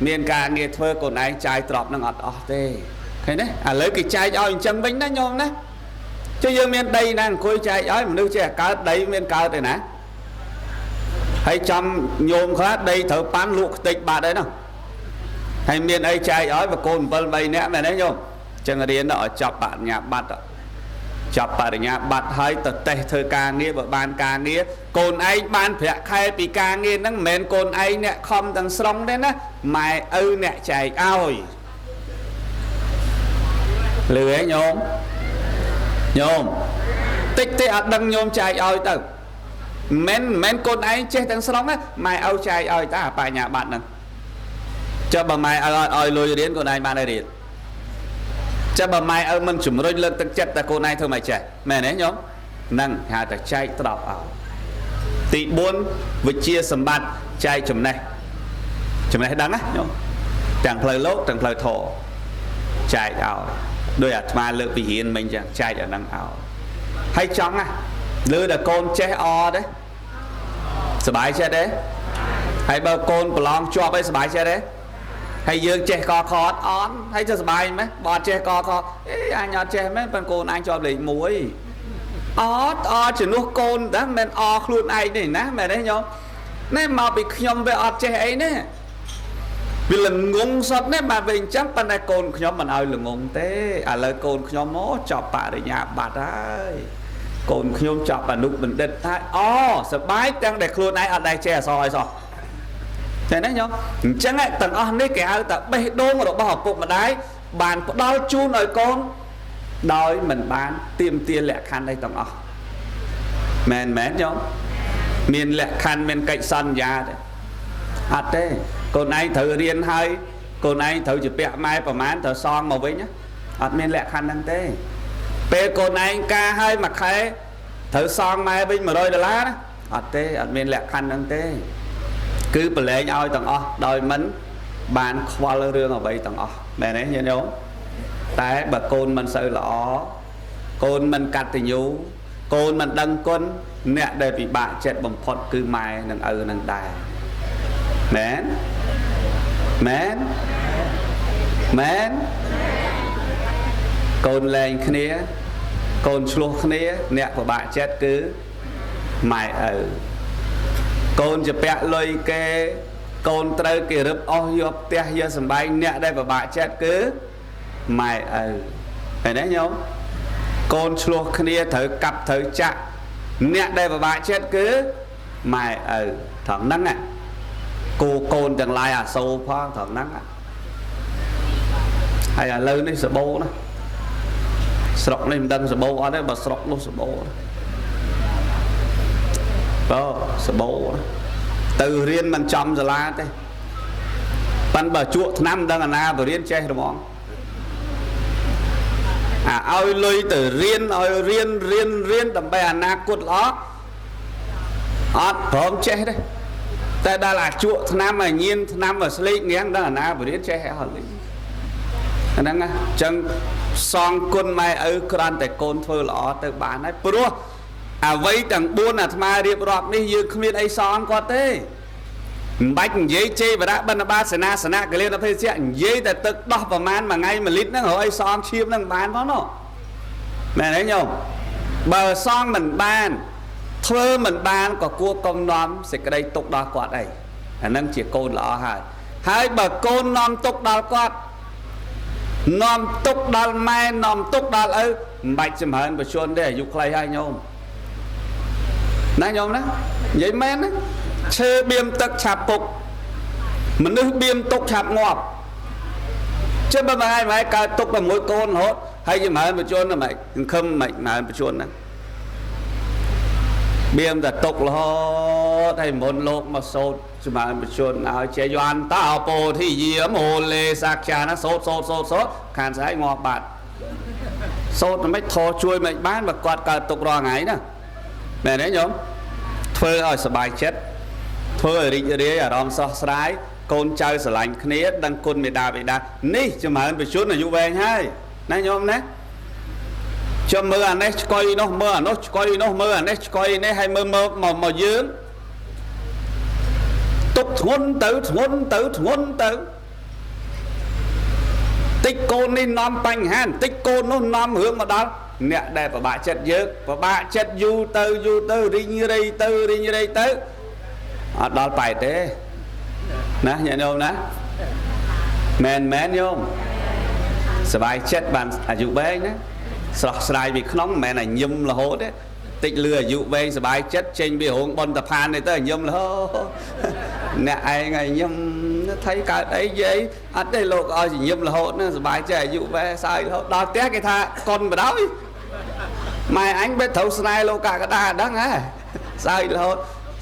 មានការងារធ្វើកូនឯងចាយទ្រព្យនឹងអត់អស់ទេឃើញទេឥឡូវគេចែកឲ្យអញ្ចឹងវិញណាញោមណាចុះយើងមានដីណាអង្គុយចែកឲ្យមនុស្សចេះកើតដីមានកើតទេណាហើយចំញោមខ្លះដីត្រូវប៉ាន់លក់ខ្ទេចបាត់ហើយនោះហើយមានអីចែកឲ្យបើកូន7 3នាក់មែនទេញោមចឹងរៀនដល់ឲ្យចប់បរិញ្ញាបត្រចប់បរិញ្ញាបត្រហើយទៅតេស្តធ្វើការងារបើបានការងារកូនឯងបានប្រាក់ខែពីការងារហ្នឹងមិនមែនកូនឯងអ្នកខំទាំងស្រុងទេណាម៉ែឪអ្នកចែកឲ្យលឺហ៎ញោមញោមតិចទេអត់ដឹងញោមចែកឲ្យទៅមិនកូនឯងចេះទាំងស្រុងណាម៉ែឪចែកឲ្យតាបញ្ញាបត្រហ្នឹងចុះបើម៉ែឪអត់ឲ្យលុយរៀនកូនឯងបានឲ្យរៀនចុះបើម៉ែឪមិនជំរុញលើកទឹកចិត្តតែកូនឯងធ្វើមិនចេះមែនទេញោមហ្នឹងហៅថាចែកទ្រព្យឲ្យទី4វិជាសម្បត្តិចែកចំណេះចំណេះដឹងណាញោមទាំងផ្លូវលោកទាំងផ្លូវធម៌ចែកឲ្យដោយអាត្មាលើកពីរៀនមិញចឹងចែកអាហ្នឹងឲ្យហើយចង់ណាលើតែកូនចេះអទេសบายចិត្តទេហើយបើកូនប្រឡងជាប់អីសบายចិត្តទេហើយយើងចេះកខអត់អន់ហើយទៅសบายម៉េះបើអត់ចេះកខអេអញអត់ចេះមែនប៉ុន្តែកូនអញជាប់លេខ1អត់អត់ជំនួសកូនតាមិនអខ្លួនឯងទេណាមែនទេញោមណែមកពីខ្ញុំវាអត់ចេះអីណាវាល្ងងសុទ្ធណាបាទវាអញ្ចឹងប៉ុន្តែកូនខ្ញុំមិនឲ្យល្ងងទេឥឡូវកូនខ្ញុំមកចប់បរិញ្ញាបត្រហើយកូនខ្ញុំចប់អនុបណ្ឌិតហើយអូសบายទាំងដែលខ្លួនឯងអត់ដែលចេះអក្សរអីសោះចឹងណាញោមអញ្ចឹងទាំងអស់នេះគេហៅថាបេះដូងរបស់ឪពុកម្ដាយបានផ្ដល់ជូនឲ្យកូនដោយមិនបានទាមទារលក្ខខណ្ឌអីទាំងអស់មែនមែនញោមមានលក្ខខណ្ឌមានកិច្ចសន្យាទេអត់ទេកូនឯងត្រូវរៀនហើយកូនឯងត្រូវជាពាក់ម៉ែប្រហែលត្រូវសងមកវិញអត់មានលក្ខខណ្ឌហ្នឹងទេពេលកូនឯងការហើយមួយខែត្រូវសងម៉ែវិញ100ដុល្លារណាអត់ទេអត់មានលក្ខខណ្ឌហ្នឹងទេគឺប្រឡែងឲ្យទាំងអស់ដោយមិនបានខ្វល់រឿងអ្វីទាំងអស់មែនទេញាតិញោមតែបើកូនមិនសូវល្អកូនមិនកតញ្ញូកូនមិនដឹងគុណអ្នកដែលពិបាកចិត្តបំផុតគឺម៉ែនិងឪនឹងដែរមែនមែនមែនកូនលែងគ្នាកូនឆ្លោះគ្នាអ្នកពិបាកចិត្តគឺម៉ែឪកូនជាពាក់លុយគេកូនត្រូវគេរឹបអស់យកផ្ទះយកសំបែងអ្នកដែលពិបាកចិត្តគឺម៉ែឪឃើញទេញោមកូនឆ្លោះគ្នាត្រូវកាប់ត្រូវចាក់អ្នកដែលពិបាកចិត្តគឺម៉ែឪត្រង់ហ្នឹងគូកូនទាំងឡាយអាសូរផងត្រង់ហ្នឹងហើយឥឡូវនេះសបោណាស្រុកនេះមិនដឹងសបោអត់ទេបើស្រុកនោះសបោបើសបោទៅរៀនមិនចំសាលាទេប៉ិនបើជក់ថ្នាំមិនដឹងអាណាបរៀនចេះហ្មងអាឲ្យលុយទៅរៀនឲ្យរៀនរៀនរៀនដើម្បីអនាគតល្អអត់ព្រមចេះទេតែដល់អាជក់ថ្នាំអាញៀនថ្នាំអាស្លេកងាងដល់អាណាបរៀនចេះអត់លីហ្នឹងណាអញ្ចឹងសងគុណម៉ែឪគ្រាន់តែកូនធ្វើល្អទៅបានហើយព្រោះអ្វីទាំង4អាត្មារៀបរាប់នេះយើងគ្មានអីសងគាត់ទេមិនបាច់និយាយជេរបរៈបណ្ឌបាសេនាសនៈកលៀនអភេសៈនិយាយតែទឹកដោះប្រមាណមួយថ្ងៃ1លីត្រហ្នឹងរកអីសងឈាមហ្នឹងបានផងនោះមែនទេញោមបើសងមិនបានធ្វើមិនបានក៏គួរកុំនាំសេចក្តីទុកដល់គាត់អីអាហ្នឹងជាកូនល្អហើយហើយបើកូននាំទុកដល់គាត់នាំទុកដល់ម៉ែនាំទុកដល់ឪមិនបាច់ចម្រើនបជនទេអាយុខ្លីហើយញោមណាញោមណានិយាយមែនណាឈើបៀមទឹកឆាប់ពុកមនុស្សបៀមទុកឆាប់ងាប់ជិះបើមួយថ្ងៃកើតទុកតែមួយកូនរហូតហើយចម្រើនបជនហ្នឹងមិនសង្ឃឹមមិនចម្រើនបជនហ្នឹង បៀមតែទុករហូតហើយមុនលោកមកសូត្រចម្រើនបជនឲ្យជាយន្តតោពោធិយាមោលេសាខ្យាណាសូត្រសូត្រសូត្រសូត្រខានស្អែកងាប់បាត់សូត្រមិនធေါ်ជួយមិនបានបើគាត់កើតទុករាល់ថ្ងៃណាមែនទេញោមធ្វើឲ្យសប្បាយចិត្តធ្វើឲ្យរីករាយអារម្មណ៍ស្រស់ស្រាយកូនចៅស្រឡាញ់គ្នាដឹងគុណមេដាបិតានេះចម្រើនបជនអាយុវែងហើយណាញោមណាចាំមើលអានេះឆ្កុយនោះមើលអានោះឆ្កុយនោះមើលអានេះឆ្កុយនេះហើយមើលមកយើងទុកធ្ងន់ទៅធ្ងន់ទៅធ្ងន់ទៅតិចកូននេះនាំបញ្ហាតិចកូននោះនាំរឿងមកដល់អ្នកដែលពិបាកចិត្តយើងពិបាកចិត្តយូរទៅយូរទៅរីងរៃទៅរីងរៃទៅអត់ដល់បែកទេណាញាតិញោមណាមែនមែនញោមសบายចិត្តបានអាយុវែងណាស្រស់ស្រាយពីក្នុងមិនមែនតែញឹមរហូតទេតិចលឺអាយុវែងសบายចិត្តចេញពីរោងបុណ្យតផាននេះទៅញឹមរហូតអ្នកឯងឲ្យញឹមថៃកើតអីយាយអត់ទេលោកឲ្យញឹមរហូតណាសบายចិត្តអាយុវែងសើចរហូតដល់ផ្ទះគេថាកុនបដ ாய் ម៉ែអញបេត្រូវស្នេហ៍លោកកដាដឹងហ៎សើចរហូត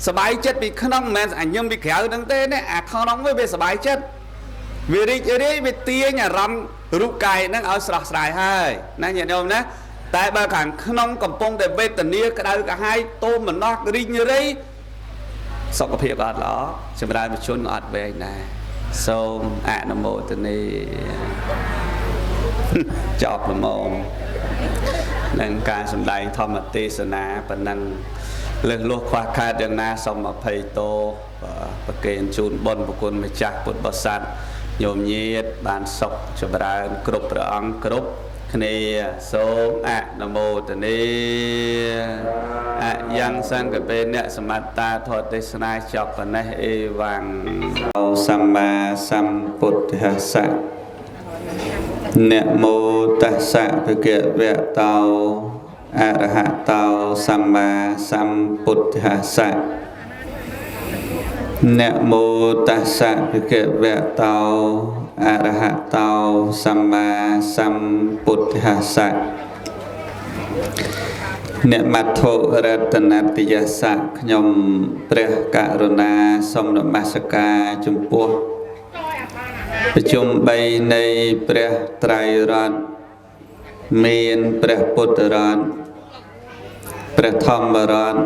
សบายចិត្តពីក្នុងមិនមែនអញឹមពីក្រៅហ្នឹងទេណាអាក្នុងវាសบายចិត្តវារីករាយវាទាញអារម្មណ៍រូបកាយហ្នឹងឲ្យស្រស់ស្រាយហើយណាញាតិញោមណាតែបើខាងក្នុងកំពុងតែវេទនាក្តៅក្រហាយទោមនស្សរីងរៃសុខភាពអត់ល្អចម្រើនជនអត់វែងដែរសូមអនុមោទនាចប់ល្មមនឹងការសម្ដែងធម្មទេសនាប៉ុណ្ណឹងលើសលួសខ្វះខាតយ៉ាងណាសូមអភ័យទោសប្រគេនជូនបុណ្យប្រគុណម្ចាស់ពុទ្ធបរិស័ទញោមញាតបានសុខចម្រើនគ្រប់ព្រះអង្គគ្រប់គ្នាសូមអនុមោទនាអយ៉ាងសង្កបេអ្នកសមត្តាធម៌ទេសនាចប់ប៉ុណ្ណេះអេវ៉ាំងសម្មាសម្ពុទ្ធស្សៈនមោតស្សៈភគវៈតោអរហតោសម្មាសម្ពុទ្ធស្សៈនមោតស្សៈភគវៈតោអរហតោសម្មាសម្ពុទ្ធស្សៈអ្នកមត្ថុរតនតយសៈខ្ញុំព្រះករុណាសូមនមស្ការចំពោះប្រជុំ3នៃព្រះត្រៃរតន៍មានព្រះពុទ្ធរតន៍ព្រះធម្មរតន៍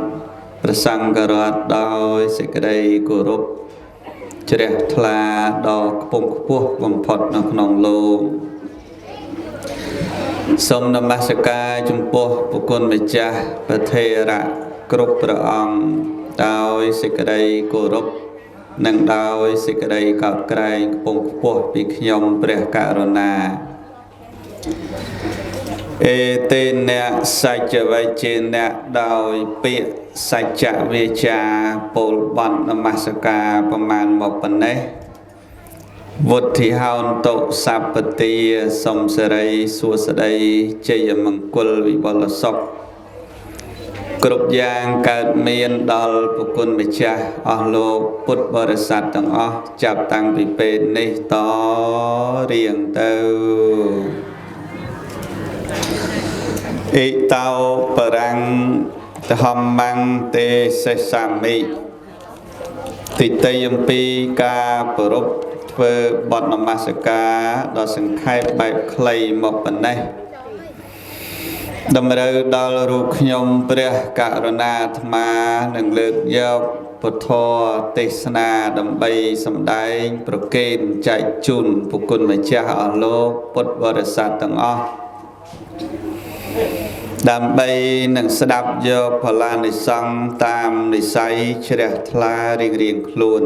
ព្រះសង្ឃរតន៍ដោយសេចក្តីគោរពជ្រះថ្លាដ៏ខ្ពង់ខ្ពស់បំផុតនៅក្នុងលោកសូមនមស្ការចំពោះបុគ្គលម្ចាស់ព្រះថេរៈគ្រប់ព្រះអង្គដោយសេចក្តីគោរពនិងដោយសេចក្តីកោតក្រែងខ្ពង់ខ្ពស់ពីខ្ញុំព្រះករុណាអេតេនៈសច្ចវេនៈដោយពាក្យសច្ចវាចាពោលបទនមស្ការប្រមាណមកប៉ុណ្ណេះវុទ្ធិហោនតុសពទាសំសិរីសួស្តីជ័យមង្គលវិបុលសុខគ្រប់យ៉ាងកើតមានដល់បុគ្គលម្ចាស់អស់លោកពុទ្ធបរិស័ទទាំងអស់ចាប់តាំងពីពេលនេះតរៀងទៅអិតោបរាំងតហំមੰទេសេសាមិទីតីអំពីការប្រពធ្វើបទនមស្ការដ៏សង្ខេបបែបខ្លីមកប៉ុណ្ណេះតម្រូវដល់រូបខ្ញុំព្រះករុណាអាត្មានឹងលើកយកពុទ្ធទេសនាដើម្បីសម្ដែងប្រគេនចែកជូនបុគ្គលម្ចាស់អស់លោកពុទ្ធបរិស័ទទាំងអស់ដើម្បីនឹងស្ដាប់យកផលានិសង្ឃតាមនិស័យជ្រះថ្លារៀងៗខ្លួន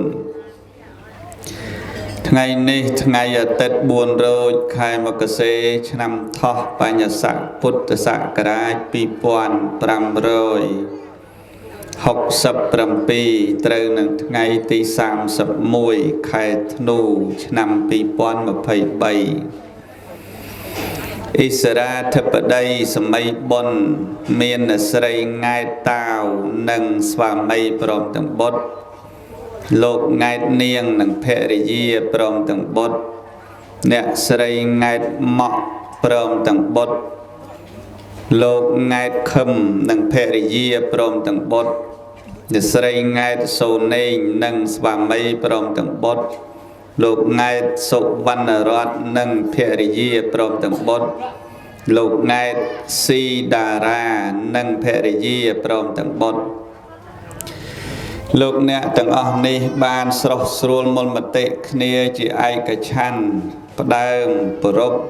ថ្ងៃនេះថ្ងៃអាទិត្យ4រោចខែមករាឆ្នាំថោះបញ្ញស័កពុទ្ធសករាជ2567ត្រូវនឹងថ្ងៃទី31ខែធ្នូឆ្នាំ2023អិសរាធិបតីសម័យបុណ្យមានស្រីង៉ែតតាវនិងស្វាមីព្រមទាំងបុត្រលោកង៉ែតនាងនិងភរិយាព្រមទាំងបុត្រអ្នកស្រីង៉ែតម៉ក់ព្រមទាំងបុត្រលោកង៉ែតខឹមនិងភរិយាព្រមទាំងបុត្រ អ្នកស្រីង៉ែតសូណេងនិងស្វាមីព្រមទាំងបុត្រលោកង៉ែតសុវណ្ណរតន៍និងភរិយាព្រមទាំងបុត្រលោកង៉ែតស៊ីតារានិងភរិយាព្រមទាំងបុត្រលោកអ្នកទាំងអស់នេះបានស្រុះស្រួលមូលមតិគ្នាជាឯកច្ឆន្ទផ្ដើមប្រារព្ធ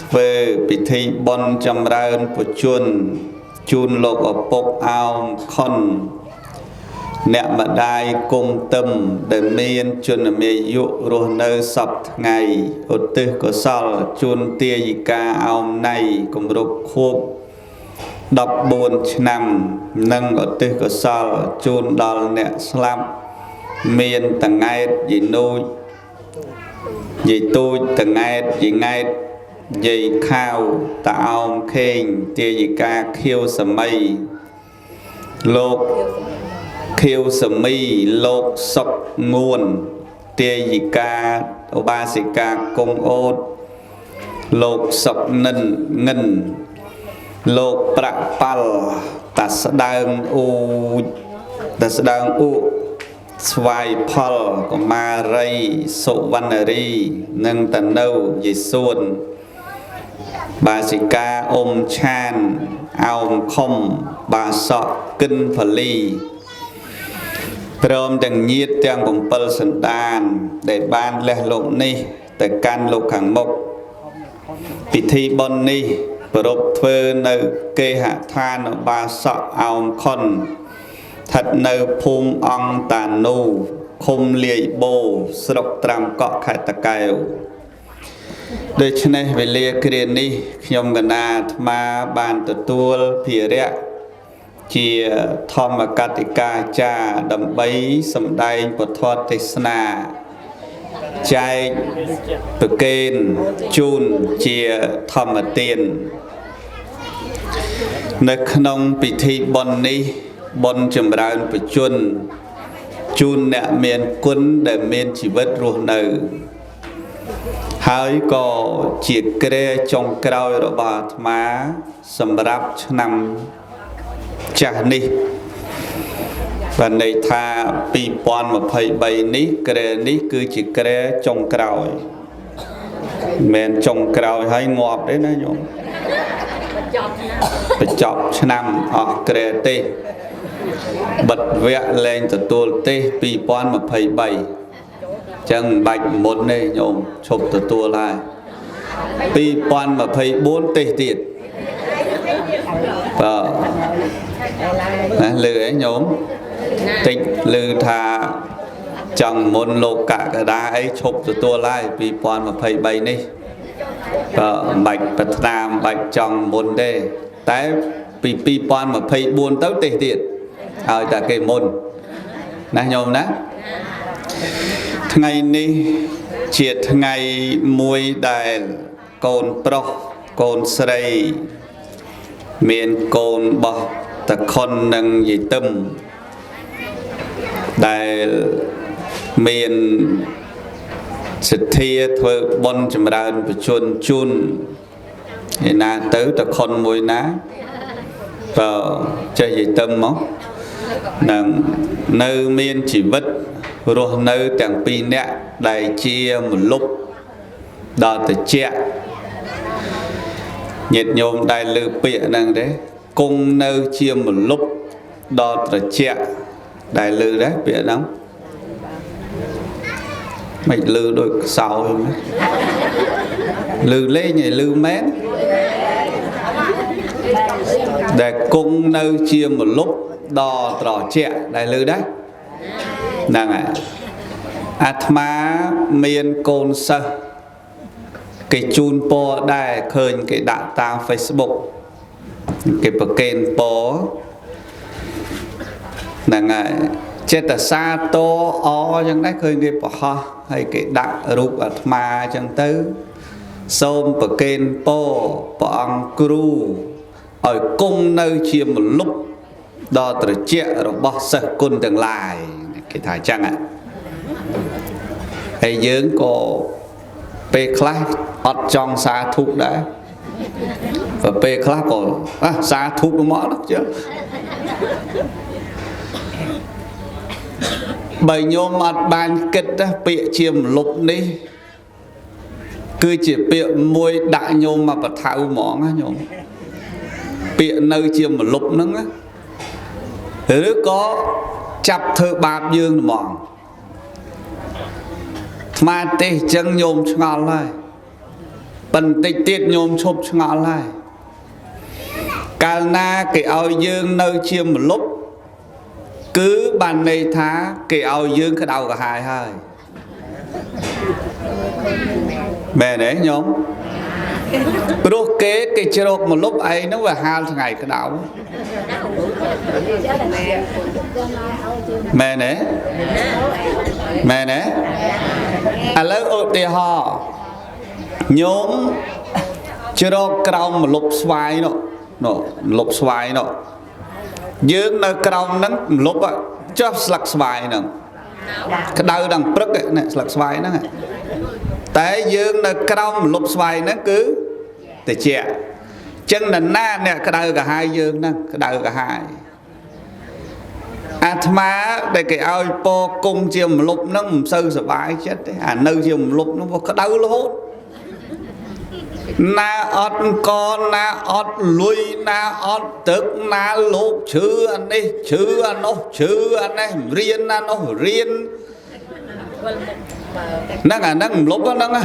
ធ្វើពិធីបុណ្យចម្រើនពុជន្មជូនលោកឪពុកអោមខុនអ្នកម្ដាយគុំទឹមដែលមានជនមាយុរស់នៅសពថ្ងៃឧទ្ទិសកុសលជូនទាយិកាអោមណៃគម្រប់ខួប14ឆ្នាំនិងឧទ្ទិសកុសលជូនដល់អ្នកស្លាប់មានតង៉ែតយាយនូចយាយទូចតង៉ែតយាយង៉ែតយាយខាវតាអោមខេងទាយិកាខៀវសម័យលោកខៀវសមីលោកសុកងួនទាយិកាឧបាសិកាគង់អូតលោកសុកនិនងិនលោកប្រាក់ប៉ាល់តាស្ដើងអ៊ូចតាស្ដើងអ៊ុស្វាយផលកុមារីសុវណ្ណរីនិងតនៅយេសួនបាសិកាអ៊ុំឆានអោមខុំបាសកគិនផលីព្រមទាំងញាតិទាំង7សន្តានដែលបានលះលោកនេះទៅកាន់លោកខាងមុខពិធីបុណ្យនេះប្រារព្ធធ្វើនៅគេហដ្ឋានបាសកអោមខុនស្ថិតនៅភូមិអង្គតានូឃុំលាយបូស្រុកត្រាំកក់ខេត្តតាកែវដូច្នេះវេលាគ្រានេះខ្ញុំកណាអាត្មាបានទទួលភារៈជាធម្មកតិកាចារ្យដើម្បីសម្ដែងពធទេសនាចែកប្រគេនជូនជាធម្មទាននៅក្នុងពិធីបុណ្យនេះបុណ្យចម្រើនបជនជូនអ្នកមានគុណដែលមានជីវិតរស់នៅហើយក៏ជាគ្រែចុងក្រោយរបស់អាត្មាសម្រាប់ឆ្នាំចាស់នេះបានន័យថា2023នេះគ្រែនេះគឺជាគ្រែចុងក្រោយមិនចុងក្រោយហើយងាប់ទេណាញោមបញ្ចប់ឆ្នាំអស់គ្រែទេបិទវគ្គលែងទទួលទេ2023ចឹងមិនបាច់មុនទេញោមឈប់ទទួលហើយ2024ទេទៀតបាទណាលឺអីញោមតិចលឺថាចង់មុនលោកកក្កដាអីឈប់ទទួលហើយ2023នេះបាទមិនបាច់ប្រាថ្នាមិនបាច់ចង់មុនទេតែពី2024ទៅទេទៀតឲ្យតែគេមុនណាញោមណាថ្ងៃនេះជាថ្ងៃមួយដែលកូនប្រុសកូនស្រីមានកូនបោះតខុននិងយាយទឹមដែលមានសទ្ធាធ្វើបុណ្យចម្រើនបជនជូនឯណាទៅតខុនមួយណាបើចេះយាយទឹមមកនឹងនៅមានជីវិតរស់នៅទាំងពីរនាក់ដែលជាមលុបដល់តិចញាតិញោមដែលលើពាក្យហ្នឹងទេគង់នៅជាមលុបដល់ត្រជាក់ដែលលើដែរពាក្យហ្នឹងមិនលឺដូចខ្សោយលឺលេងឯលឺមែនដែលគង់នៅជាមលុបដល់ត្រជាក់ដែលលឺដែរហ្នឹងហើយអាត្មាមានកូនសិស្សគេជូនពរដែរឃើញគេដាក់តាម Facebook គេប្រគេនពរហ្នឹងហើយចិត្តសាតអចឹងដែរឃើញគេប្រហោះហើយគេដាក់រូបអាត្មាចឹងទៅសូមប្រគេនពរព្រះអង្គគ្រូឲ្យគង់នៅជាមលុបដល់ត្រជាក់របស់សិស្សគុណទាំងឡាយគេថាចឹងហើយយើងក៏ពេលខ្លះអត់ចង់សាធុដែរ vàពេលខ្លះក៏សាធុមកđó chứ បើញោមអត់បានគិតណាពាក្យជាមលុបនេះគឺជាពាក្យមួយដាក់ញោមមកបថៅហ្មងណាញោមពាក្យនៅជាមលុបហ្នឹងណាឬក៏ចាប់ធ្វើបាបយើងហ្មងអាត្មាទេសអញ្ចឹងញោមឆ្ងល់ហើយបន្តិចទៀតញោមឈប់ឆ្ងល់ហើយកាលណាគេឲ្យយើងនៅជាមលុបគឺបានន័យថាគេឲ្យយើងក្តៅក្រហាយហើយមែនទេញោមព្រោះគេជ្រកមលុបឯងហ្នឹងវាហាលថ្ងៃក្តៅមែនទេមែនទេឥឡូវឧទាហរណ៍ញោមជ្រកក្រោមមលុបស្វាយនោះនោះមលុបស្វាយនោះយើងនៅក្រោមហ្នឹងមលុបចុះស្លឹកស្វាយហ្នឹងក្តៅដល់ព្រឹកនេះស្លឹកស្វាយហ្នឹងតែយើងនៅក្រោមមលុបស្វាយហ្នឹងគឺត្រជាក់ចឹងនរណាអ្នកក្តៅក្រហាយយើងហ្នឹងក្តៅក្រហាយអាត្មាដែលគេឲ្យពគង់ជាមលុបហ្នឹងមិនសូវសប្បាយចិត្តទេអានៅជាមលុបហ្នឹងវាក្តៅរហូតណាអត់កណាអត់លុយណាអត់ទឹកណាលោកឈឺអានេះឈឺអានោះឈឺអានេះរៀនអានោះរៀនហ្នឹងអាហ្នឹងមលុបហ្នឹងណា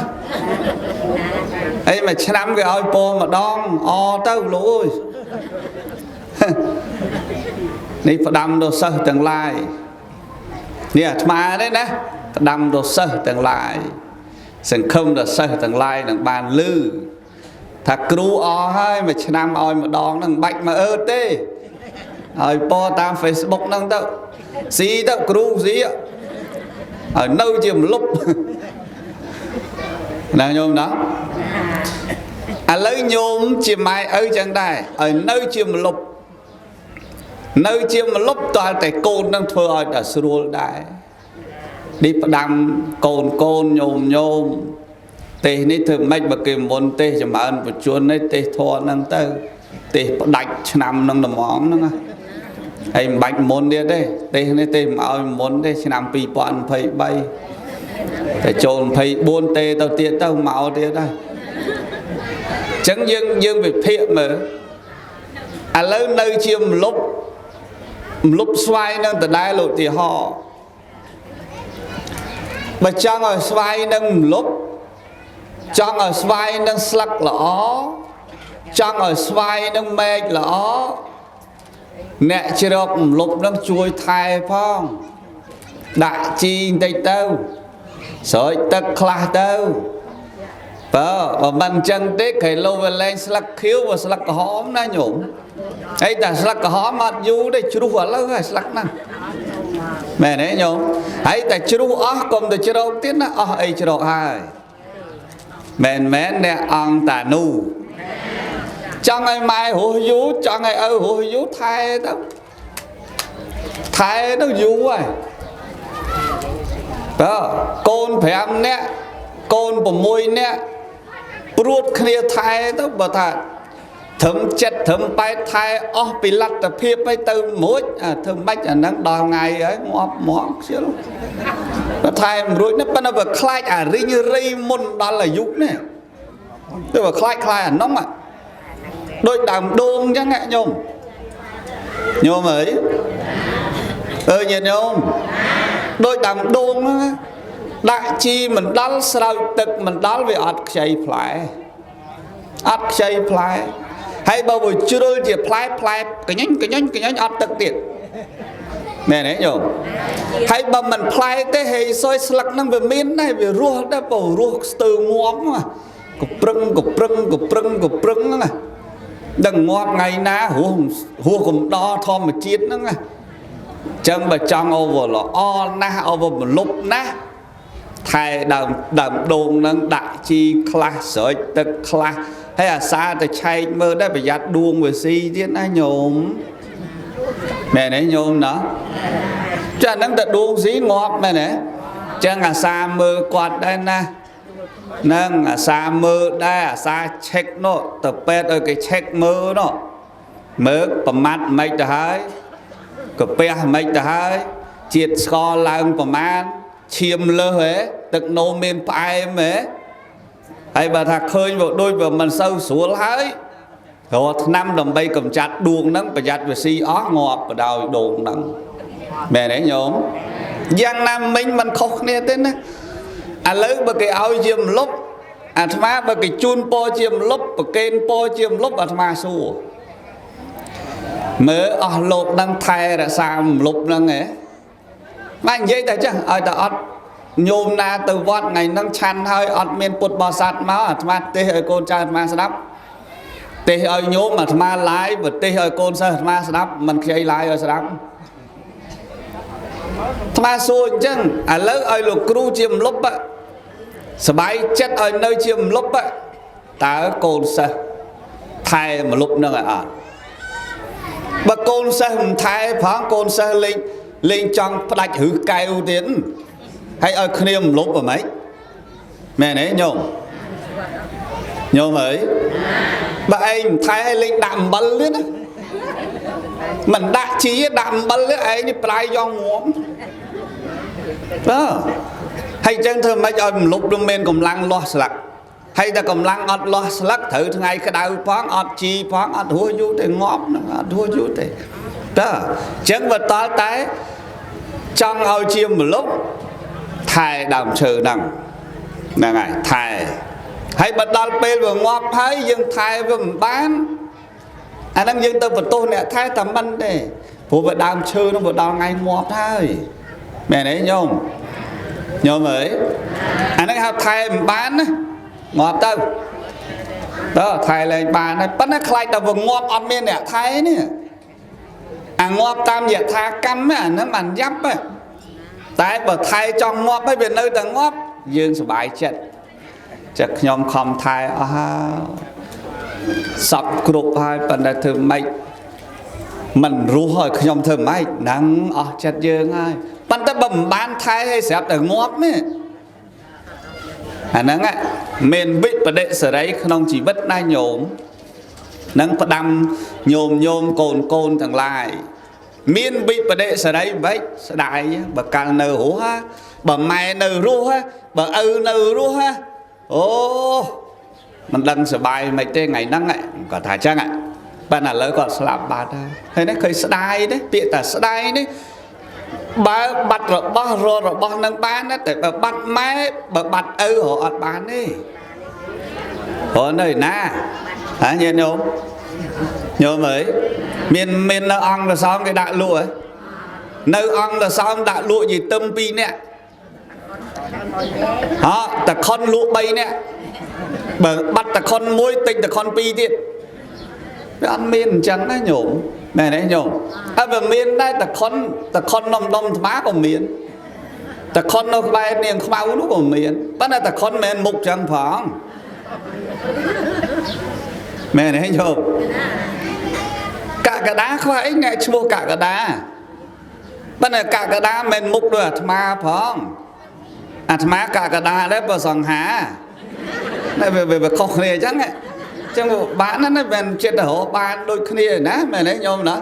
អីមួយឆ្នាំគេឲ្យពម្ដងអទៅលោកអើយនេះផ្ដាំដល់សិស្សទាំងឡាយនេះអាត្មានេះណាផ្ដាំដល់សិស្សទាំងឡាយសង្ឃឹមដល់សិស្សទាំងឡាយនឹងបានលឺថាគ្រូអស់ហើយមួយឆ្នាំឲ្យម្ដងហ្នឹងមិនបាច់មកអើទេឲ្យពតាម Facebook ហ្នឹងទៅស៊ីទៅគ្រូស៊ីឲ្យនៅជាមលុបណាញោមណាឥឡូវញោមជាម៉ែឪចឹងដែរឲ្យនៅជាមលុបនៅជាមលុបតើតែកូននឹងធ្វើឲ្យដល់ស្រួលដែរនេះផ្ដាំកូនកូនញោមញោមទេសនេះធ្វើម៉េចបើគេមុនទេសចម្រើនបជននេះទេសធរហ្នឹងទៅទេសផ្ដាច់ឆ្នាំហ្នឹងត្មងហ្នឹងណាហើយមិនបាច់មុនទៀតទេទេសនេះទេសមិនឲ្យមុនទេឆ្នាំ2023តែចូល24ទេទៅទៀតទៅមកទៀតដែរអញ្ចឹងយើងវិភាគមើលឥឡូវនៅជាមលុបមលុបស្វាយនឹងដដែលឧទាហរណ៍បើចង់ឲ្យស្វាយនឹងមលុបចង់ឲ្យស្វាយនឹងស្លឹកល្អចង់ឲ្យស្វាយនឹងមែកល្អអ្នកជ្រកមលុបនឹងជួយថែផងដាក់ជីបន្តិចទៅស្រោចទឹកខ្លះទៅបើមិនអញ្ចឹងទេគេលោវាលែងស្លឹកខៀវវាស្លឹកក្រហមណាញោមហើយតែស្លឹកក្រហមអត់យូរទេជ្រុះឥឡូវហើយស្លឹកហ្នឹងមែនទេញោមហើយតែជ្រុះអស់កុំទៅជ្រកទៀតណាអស់អីជ្រកហើយមែនមែនអ្នកអង្គតានូចង់ឲ្យម៉ែរស់យូរចង់ឲ្យឪរស់យូរថែទៅថែទៅយូរហើយបើកូន5នាក់កូន6នាក់ព្រួតគ្នាថែទៅបើថាត្រឹម7ត្រឹម8ថែអស់ពីលទ្ធភាពឲ្យទៅមួយអាធ្វើម៉េចអាហ្នឹងដល់ថ្ងៃហើយងាប់មកខ្ជិលបើថែមិនរួចនេះប៉ុន្តែបើខ្លាចអារីងរីមុនដល់អាយុនេះទៅបើខ្លាចខ្លាចអានោះដូចដើមដូងអញ្ចឹងញោមញោមអើយអើញាតិញោមដូចដើមដូងហ្នឹងដាក់ជីមិនដល់ស្រោចទឹកមិនដល់វាអត់ខ្ចីផ្លែអត់ខ្ចីផ្លែហើយបើវាជ្រុលជាផ្លែផ្លែកញ៉ិញកញ៉ិញកញ៉ិញអត់ទឹកទៀតមែនទេញោមហើយបើមិនផ្លែទេហេសុយស្លឹកហ្នឹងវាមានដែរវារស់ដែរបើរស់ស្ទើងាប់កប្រឹងកប្រឹងកប្រឹងកប្រឹងហ្នឹងណាដឹងងាប់ថ្ងៃណារស់រស់កំដរធម្មជាតិហ្នឹងណាចឹងបើចង់អូវល្អណាស់អូវមលុបណាស់ថែដើមដើមដូងហ្នឹងដាក់ជីខ្លះស្រោចទឹកខ្លះហើយអាសាទៅឆែកមើលដែរប្រយ័ត្នដួងវាស៊ីទៀតណាញោមមែនទេញោមណាចាហ្នឹងតែដួងស៊ីងាប់មែនទេចឹងអាសាមើលគាត់ដែរណាហ្នឹងអាសាមើលដែរអាសាឆែកនោះទៅពេទ្យឲ្យគេឆែកមើលនោះមើលប្រមាត់មិនទៅហើយកាពះមិនទៅហើយ ជាតិស្ករឡើងប្រមាណឈាមលើសហ៎ទឹកនោមមានផ្អែមហ៎ហើយបើថាឃើញវាដូចវាមិនសូវស្រួលហើយរកថ្នាំដើម្បីកម្ចាត់ដួងហ្នឹងប្រយ័ត្នវាស៊ីអស់ងាប់បដោយដួងហ្នឹងមែនទេញោមយ៉ាងណាមិញមិនខុសគ្នាទេណាឥឡូវបើគេឲ្យជាម្លប់អាត្មាបើគេជូនពរជាម្លប់ប្រគេនពរជាម្លប់អាត្មាសួរមើលអស់លោកនឹងថែរក្សាម្លប់ហ្នឹងហ៎បាទនិយាយតែចឹងឲ្យតែអត់ញោមណាទៅវត្តថ្ងៃហ្នឹងឆាន់ហើយអត់មានពុទ្ធបរិស័ទមកអាត្មាទេសឲ្យកូនចៅអាត្មាស្ដាប់ទេសឲ្យញោមអាត្មាឡាយបើទេសឲ្យកូនសិស្សអាត្មាស្ដាប់មិនខ្ចីឡាយឲ្យស្ដាប់អាត្មាសួរអញ្ចឹងឥឡូវឲ្យលោកគ្រូជាម្លប់សบายចិត្តឲ្យនៅជាម្លប់តើកូនសិស្សថែម្លប់នឹងឲ្យអត់បើកូនសិស្សមិនថែផងកូនសិស្សលេងចង់ផ្ដាច់រឹសកែវទៀតហើយឲ្យគ្នាម្លប់ហ្មងមែនទេញោមញោមអើយបើឯងមិនថែឲ្យលេងដាក់អំបិលទៀតណាមិនដាក់ជីដាក់អំបិលទេឯងនេះប្រាយយ៉ងងាំបាទហើយចឹងធ្វើម៉េចឲ្យម្លប់នឹងមានកម្លាំងលាស់ស្លឹកហើយតែកម្លាំងអត់លាស់ស្លឹកត្រូវថ្ងៃក្តៅផងអត់ជីផងអត់រស់យូរទេងាប់នឹងអត់រស់យូរទេតើចឹងបើតល់តែចង់ឲ្យជាម្លប់ថែដើមឈើហ្នឹងហ្នឹងហើយថែហើយបើដល់ពេលវាងាប់ហើយយើងថែវាមិនបានអាហ្នឹងយើងទៅបន្ទោសអ្នកថែតែមិនទេព្រោះវាដើមឈើហ្នឹងវាដល់ថ្ងៃងាប់ហើយមែនទេញោមញោមអើយអាហ្នឹងហៅថែមិនបានណាងាប់ទៅតើថែលែងបានហើយប៉ុន្តែខ្លាចតែវាងាប់អត់មានអ្នកថែនេះអាងាប់តាមយថាកម្មអាហ្នឹងបានយ៉ាប់តែបើថែចង់ងាប់ហើយវានៅតែងាប់យើងសប្បាយចិត្តចាខ្ញុំខំថែអស់ហើយសពគ្រប់ហើយប៉ុន្តែធ្វើម៉េចមិនរស់ហើយខ្ញុំធ្វើម៉េចហ្នឹងអស់ចិត្តយើងហើយប៉ុន្តែបើមិនបានថែឲ្យស្រាប់តែងាប់នេះអាហ្នឹងមានវិបដិសេរីក្នុងជីវិតណាញោមនឹងផ្ដាំញោមញោមកូនកូនទាំងឡាយមានវិបដិសេរីមិនស្ដាយបើកាលនៅរស់បើម៉ែនៅរស់បើឪនៅរស់អូមិនដឹងសបាយមិនទេថ្ងៃហ្នឹងគាត់ថាចឹងប៉ុន្តែឥឡូវគាត់ស្លាប់បាត់ហើយហើយនេះឃើញស្ដាយទេពាក្យតែស្ដាយនេះបើបាត់របស់ររបស់នឹងបានតែបើបាត់ម៉ែបើបាត់ឪរអត់បានទេរនៅណាហ៎ញាតិញោមញោមអើយមាននៅអង្គរសោមគេដាក់លក់ហ៎នៅអង្គរសោមដាក់លក់យីទឹម2នាក់ហ៎តខុនលក់3នាក់បើបាត់តខុន1ទិញតខុន2ទៀតវាអត់មានអញ្ចឹងណាញោមមែនទេញោមអើវាមានដែរតខុននំដុំថ្មក៏មានតខុននៅក្បែរនាងខ្មៅនោះក៏មានប៉ុន្តែតខុនមិនមែនមុខចឹងផងមែនទេញោមកកដាខ្វះអីអ្នកឈ្មោះកកដាប៉ុន្តែកកដាមិនមុខដូចអាត្មាផងអាត្មាកកដាដែរបើសង្ហាតែវាខុសគ្នាអញ្ចឹងអញ្ចឹងបានណាមិនចិត្តទៅរកបានដូចគ្នាណាមែនទេញោមណា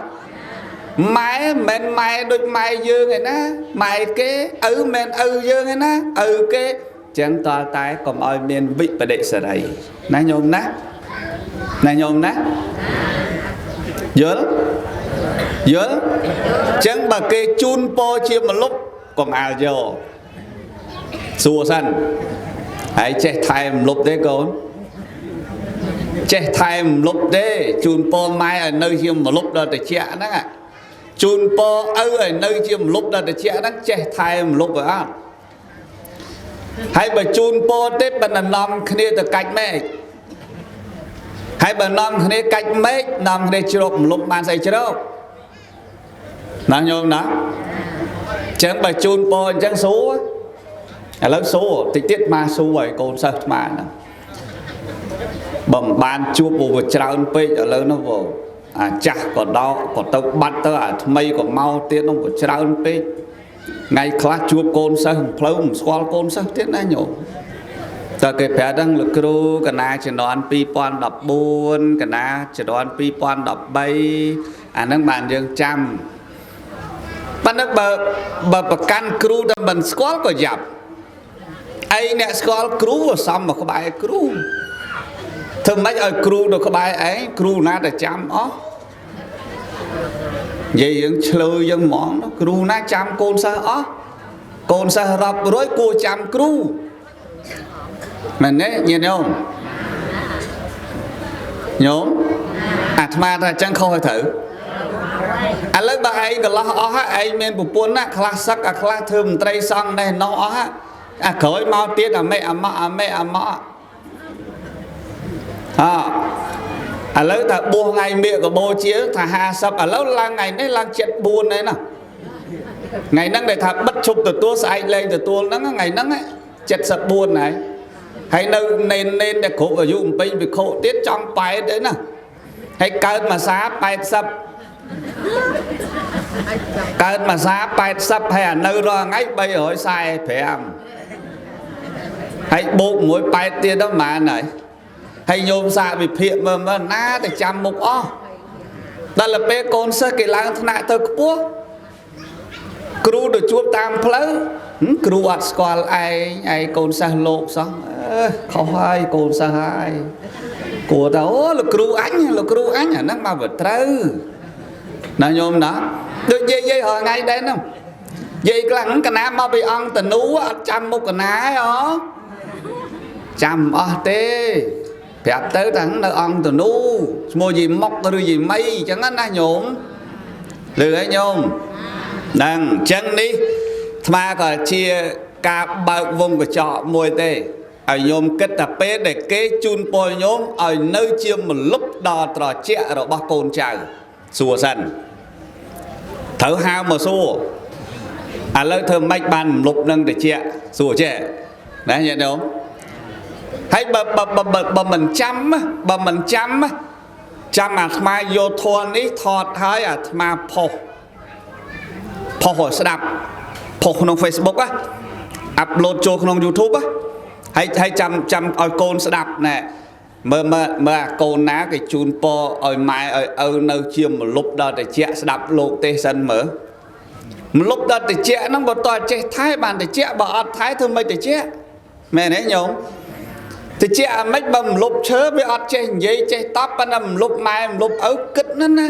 ម៉ែមិនម៉ែដូចម៉ែយើងឯណាម៉ែគេឪមិនឪយើងឯណាឪគេអញ្ចឹងតើតែកុំឲ្យមានវិបដិសេរីណាញោមណាណាញោមណាយល់យល់អញ្ចឹងបើគេជូនពរជាម្លប់កុំអាលយកសួរសិនហើយចេះថែម្លប់ទេកូនចេះថែម្លប់ទេជូនពរម៉ែឲ្យនៅជាម្លប់ដល់តិចហ្នឹងជូនពរឪឲ្យនៅជាម្លប់ដល់តិចហ្នឹងចេះថែម្លប់ឲ្យអត់ហើយបើជូនពរទេបើនាំគ្នាទៅកាច់មេឃហើយបើនាំគ្នាកាច់មេឃនាំគ្នាជ្រកម្លប់បានស្អីជ្រកណាញោមណាអញ្ចឹងបើជូនពរអញ្ចឹងសួរឥឡូវសួរតិចទៀតមកសួរឲ្យកូនសិស្សអាត្មាហ្នឹងបើមិនបានជួបវាច្រើនពេកឥឡូវនោះអាចាស់ក៏ដោក៏ទៅបាត់ទៅអាថ្មីក៏មកទៀតនោះក៏ច្រើនពេកថ្ងៃខ្លះជួបកូនសិស្សផ្លូវមិនស្គាល់កូនសិស្សទៀតណាញោមតើគេប្រាប់ហ្នឹងលោកគ្រូកណាជំនាន់2014កណាជំនាន់2013អាហ្នឹងបានយើងចាំប ប៉ុន្តែបើប្រកាន់គ្រូតែមិនស្គាល់ក៏យ៉ាប់ឯងអ្នកស្គាល់គ្រូសំមកក្បែរគ្រូធ្វើម៉េចឲ្យគ្រូនៅក្បែរឯងគ្រូណាតែចាំអស់និយាយយើងឆ្លើយយើងហ្មងគ្រូណាចាំកូនសិស្សអស់កូនសិស្សរាប់រយគួរចាំគ្រូមែនទេញាតិញោមញោមអាត្មាថាអញ្ចឹងខុសហើយត្រូវឥឡូវបើឯងកន្លោះអស់ឯងមានប្រពន្ធណាខ្លះសឹកអាខ្លះធ្វើមន្ត្រីសង្ឃនេះណោះអស់អាក្រោយមកទៀតអាមេអាម៉ាក់អាមេអាម៉ាក់អឥឡូវថាបួសថ្ងៃមាគបូជាថា50ឥឡូវឡើងថ្ងៃនេះឡើង74ហើយណាថ្ងៃហ្នឹងដែលថាបិទឈប់ទទួលស្អែកលែងទទួលហ្នឹងថ្ងៃហ្នឹង74ហើយហើយនៅនេននេនដែលគ្រប់អាយុបំពេញវិខុទៀតចង់8ទេណាហើយកើតមួយសា80កើតមួយសា80ហើយអានៅរាល់ថ្ងៃ345ហើយបូកមួយ8ទៀតដល់ប៉ុន្មានហើយហើយញោមសាកវិភាគមើលមើលណាតែចាំមុខអស់ដល់ទៅពេលកូនសិស្សគេឡើងថ្នាក់ទៅខ្ពស់គ្រូទៅជួបតាមផ្លូវគ្រូអត់ស្គាល់ឯងឯងកូនសិស្សលោកសោះខុសហើយកូនសិស្សហើយគួរថាអូលោកគ្រូអញលោកគ្រូអញអាហ្នឹងមកវាត្រូវណាញោមណាដូចយាយយាយរាល់ថ្ងៃដែរហ្នឹងយាយខ្លះកណាមកពីអង្គតនូអត់ចាំមុខកណាឯអូចាំអស់ទេប្រាប់ទៅថានៅអង្គតនូឈ្មោះយាយមុកឬយាយមីអញ្ចឹងណាញោមលឺហើយញោមហ្នឹងអញ្ចឹងនេះអាត្មាក៏ជាការបើកវងកញ្ចក់មួយទេឲ្យញោមគិតតែពេលដែលគេជូនពរញោមឲ្យនៅជាមលុបដល់ត្រជាក់របស់កូនចៅសួរសិនត្រូវហៅមកសួរឥឡូវធ្វើម៉េចបានមលុបនឹងត្រជាក់សួរចេះណាញាតិញោមហើយបើបើមិនចាំបើមិនចាំចាំអាត្មាយកធម៌នេះថតហើយអាត្មាផុសឲ្យស្ដាប់ផុសក្នុង Facebook ណាអាប់ឡូតចូលក្នុង YouTube ណាហើយចាំចាំឲ្យកូនស្ដាប់ណែមើលមើលមើលអាកូនណាគេជូនពរឲ្យម៉ែឲ្យឪនៅជាមលុបដល់ត្រជាក់ស្ដាប់លោកទេសសិនមើលមលុបដល់ត្រជាក់ហ្នឹងបើតើចេះថែបានត្រជាក់បើអត់ថែធ្វើមិនត្រជាក់មែនទេញោមត្រជាក់អាម៉េចបើមលុបឈើវាអត់ចេះនិយាយចេះតបប៉ុន្តែមលុបម៉ែមលុបឪគិតណាស់ណា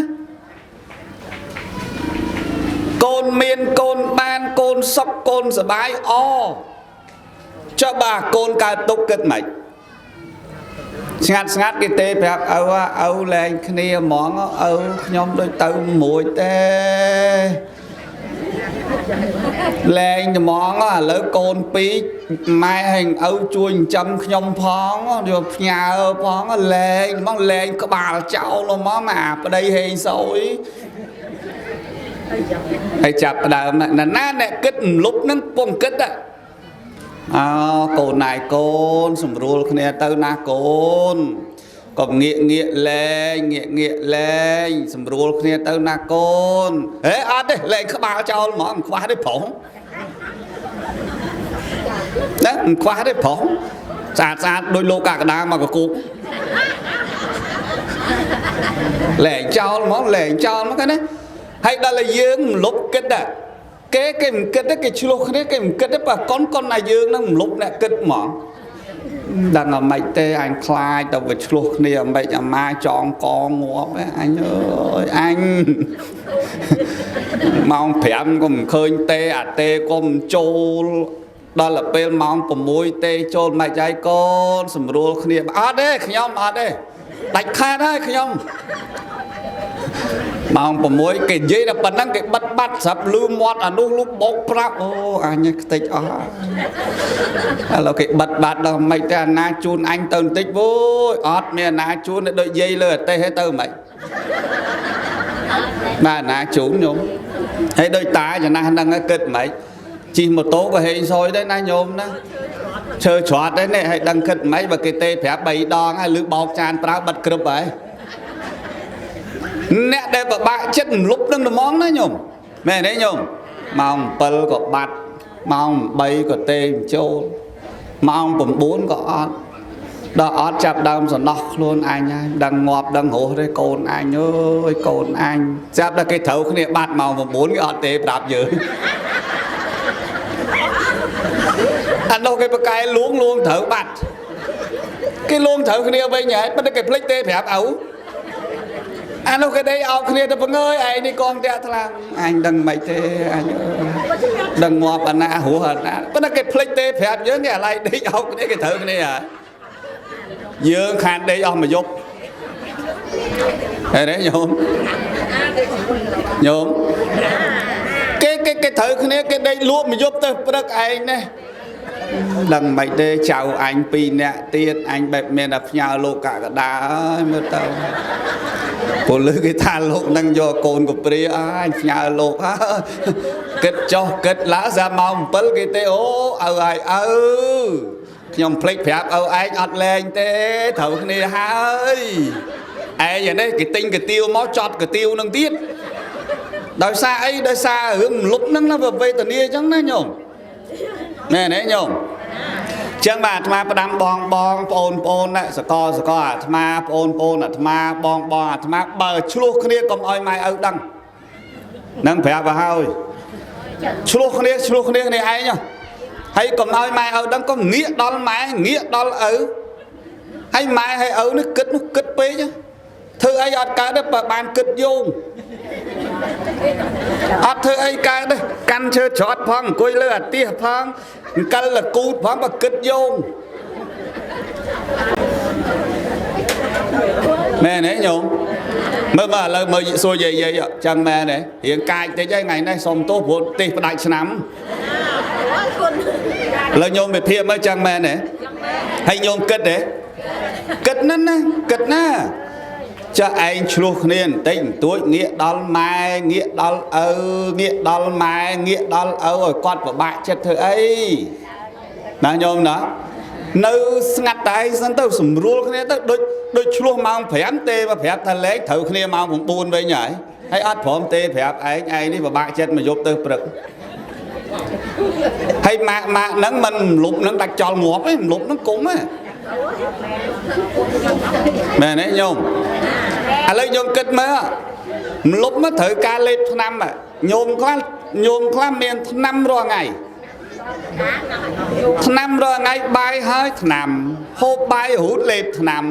កូនមានកូនបានកូនសុខកូនសบายអចុះបើកូនកើតទុកគិតម៉េចស្ងាត់ស្ងាត់គេទេប្រាប់ឪឪលែងគ្នាហ្មងឪខ្ញុំដូចទៅមួយទេលែងហ្មងឥឡូវកូនពីរម៉ែហើយឪជួយចិញ្ចឹមខ្ញុំផងយកផ្ញើផងលែងហ្មងលែងក្បាលចោលហ្មងអាប្តីហេងសយហើយចាប់ដើមណាណាអ្នកគិតលុបនឹងពងគិតអោកូនណាយកូនសម្រួលគ្នាទៅណាកូនកុំងាកងាកលែងងាកងាកលែងសម្រួលគ្នាទៅណាកូនហេអត់ទេលែងក្បាលចោលហ្មងមិនខ្វះទេប្រុសណាមិនខ្វះទេប្រុសស្អាតស្អាតដូចលោកកក្កដាមកកគុកលែងចោលហ្មងលែងចោលមកណាហើយដល់តែយើងមលុបគិតគេគេមិនគិតទេគេឆ្លោះគ្នាគេមិនគិតទេបើកូនកូនណាយើងនឹងមលុបអ្នកគិតហ្មងដឹងអាម៉េចទេអញខ្លាចទៅវាឆ្លោះគ្នាអាម៉េចអាម៉ាចងកងាប់អញអើយអញម៉ោង5ក៏មិនឃើញទេអាទេក៏មិនចូលដល់ទៅពេលម៉ោង6ទេចូលមិនហើយកូនសម្រួលគ្នាអត់ទេខ្ញុំអត់ទេដាច់ខាតហើយខ្ញុំម៉ោង6គេនិយាយតែប៉ុណ្ណឹងគេបិទបាត់ស្រាប់លឺមាត់អានោះលុបបោកប្រាប់អូអញខ្ទេចអស់ឥឡូវគេបិទបាត់ដល់មិនទេអាណាជូនអញទៅបន្តិចវយអត់មានអាណាជូនដូចយាយលើអាទេទៅមិនបាទអាណាជូនញោមហើយដូចតាចំណាស់ហ្នឹងគិតមិនជិះម៉ូតូក៏ហេងសយដែរណាញោមណាឈើច្រត់ដែរនេះហើយដឹងគិតមិនបើគេទេប្រាប់3ដងហើយលឺបោកចានប្រើបិទក្រឹបហើយអ្នកដែលពិបាកចិត្តលុបនឹងត្មងណាញោមមែនទេញោមម៉ោង7ក៏បាត់ម៉ោង8ក៏ទេចូលម៉ោង9ក៏អត់ ដល់អត់ចាប់ដើមសំណោះខ្លួនអញហើយដឹងងាប់ដឹងរស់ទេកូនអញអើយកូនអញចាប់ដល់គេត្រូវគ្នាបាត់ម៉ោង9គេអត់ទេប្រាប់យើងអានោះគេប្រកែលួងលួងត្រូវបាត់គេលួងត្រូវគ្នាវិញហើយប៉ុន្តែគេភ្លេចទេប្រាប់ឪអានោះគេដេកអោបគ្នាទៅពងើយឯងនេះកងតាក់ថ្លាំងអញដឹងមិនទេអញដឹងងាប់អាណារស់អាណាប៉ុន្តែគេភ្លេចទេប្រាប់យើងគេអាឡៃដេកអោបគ្នាគេត្រូវគ្នាហើយយើងខានដេកអស់មួយយប់ហើយទេញោមញោមគេគេគេត្រូវគ្នាគេដេកលក់មួយយប់ទៅព្រឹកឯងនេះដឹងមិនទេចៅអញពីរនាក់ទៀតអញបែបមានតែផ្ញើលោកកកដាហើយមើលទៅពលឺគេថាលោកនឹងយកកូនកព្រាអញផ្ញើលោកហើយគិតចុះគិតឡើងស្រាប់ម៉ោង7គេទេអូឪហើយឪខ្ញុំភ្លេចប្រាប់ឪឯងអត់លែងទេត្រូវគ្នាហើយឯងនេះគេទិញកាទៀវមកចត់កាទៀវនឹងទៀតដោយសារអីដោយសាររឿងលុបនឹងណាវេទនាអញ្ចឹងណាញោមណែណែញោមចឹងបាទអាត្មាផ្ដាំបងបងប្អូនប្អូនណាសកលសកលអាត្មាប្អូនប្អូនអាត្មាបងបងអាត្មាបើឆ្លោះគ្នាកុំឲ្យម៉ែឪដឹងនឹងប្រាប់ទៅហើយឆ្លោះគ្នាឆ្លោះគ្នាគ្នាឯងហើយកុំឲ្យម៉ែឪដឹងកុំងាកដល់ម៉ែងាកដល់ឪហើយម៉ែហើយឪនេះគិតនោះគិតពេកធ្វើអីអត់កើតទេបើបានគិតយោងអត់ធ្វើអីកើតទេកាន់ឈើច្រត់ផងអង្គុយលើអាទិះផងអង្គិលលគូតផងបើគិតយោងមែនទេញោមមើលមើលឥឡូវមើលសួរយាយយាយចឹងមែនទេរៀងកាចតិចហើយថ្ងៃនេះសុំទោសព្រោះទេសផ្ដាច់ឆ្នាំឥឡូវញោមវិភាគមើលចឹងមែនទេហើយញោមគិតទេគិតណាស់ណាគិតណាចាស់ឯងឆ្លោះគ្នាបន្តិចបន្តួចងាកដល់ម៉ែងាកដល់ឪងាកដល់ម៉ែងាកដល់ឪឲ្យគាត់ពិបាកចិត្តធ្វើអីណាញោមណានៅស្ងាត់តែឯងសិនទៅសម្រួលគ្នាទៅដូចដូចឆ្លោះម៉ោង5ទេមកប្រាប់ថាលេខត្រូវគ្នាម៉ោង9វិញហើយហើយអត់ព្រមទេប្រាប់ឯងឯងនេះពិបាកចិត្តមកយប់ទៅព្រឹកហើយម៉ាក់ម៉ាក់ហ្នឹងមិនលុបហ្នឹងដាច់ចោលងាប់ឯងលុបហ្នឹងគុំហ៎មែនទេញោមឥឡូវយើងគិតមើលមលុបមកត្រូវការលេបថ្នាំញោមខ្លះញោមខ្លះមានថ្នាំរាល់ថ្ងៃថ្នាំរាល់ថ្ងៃបាយហើយថ្នាំហូបបាយរូតលេបថ្នាំ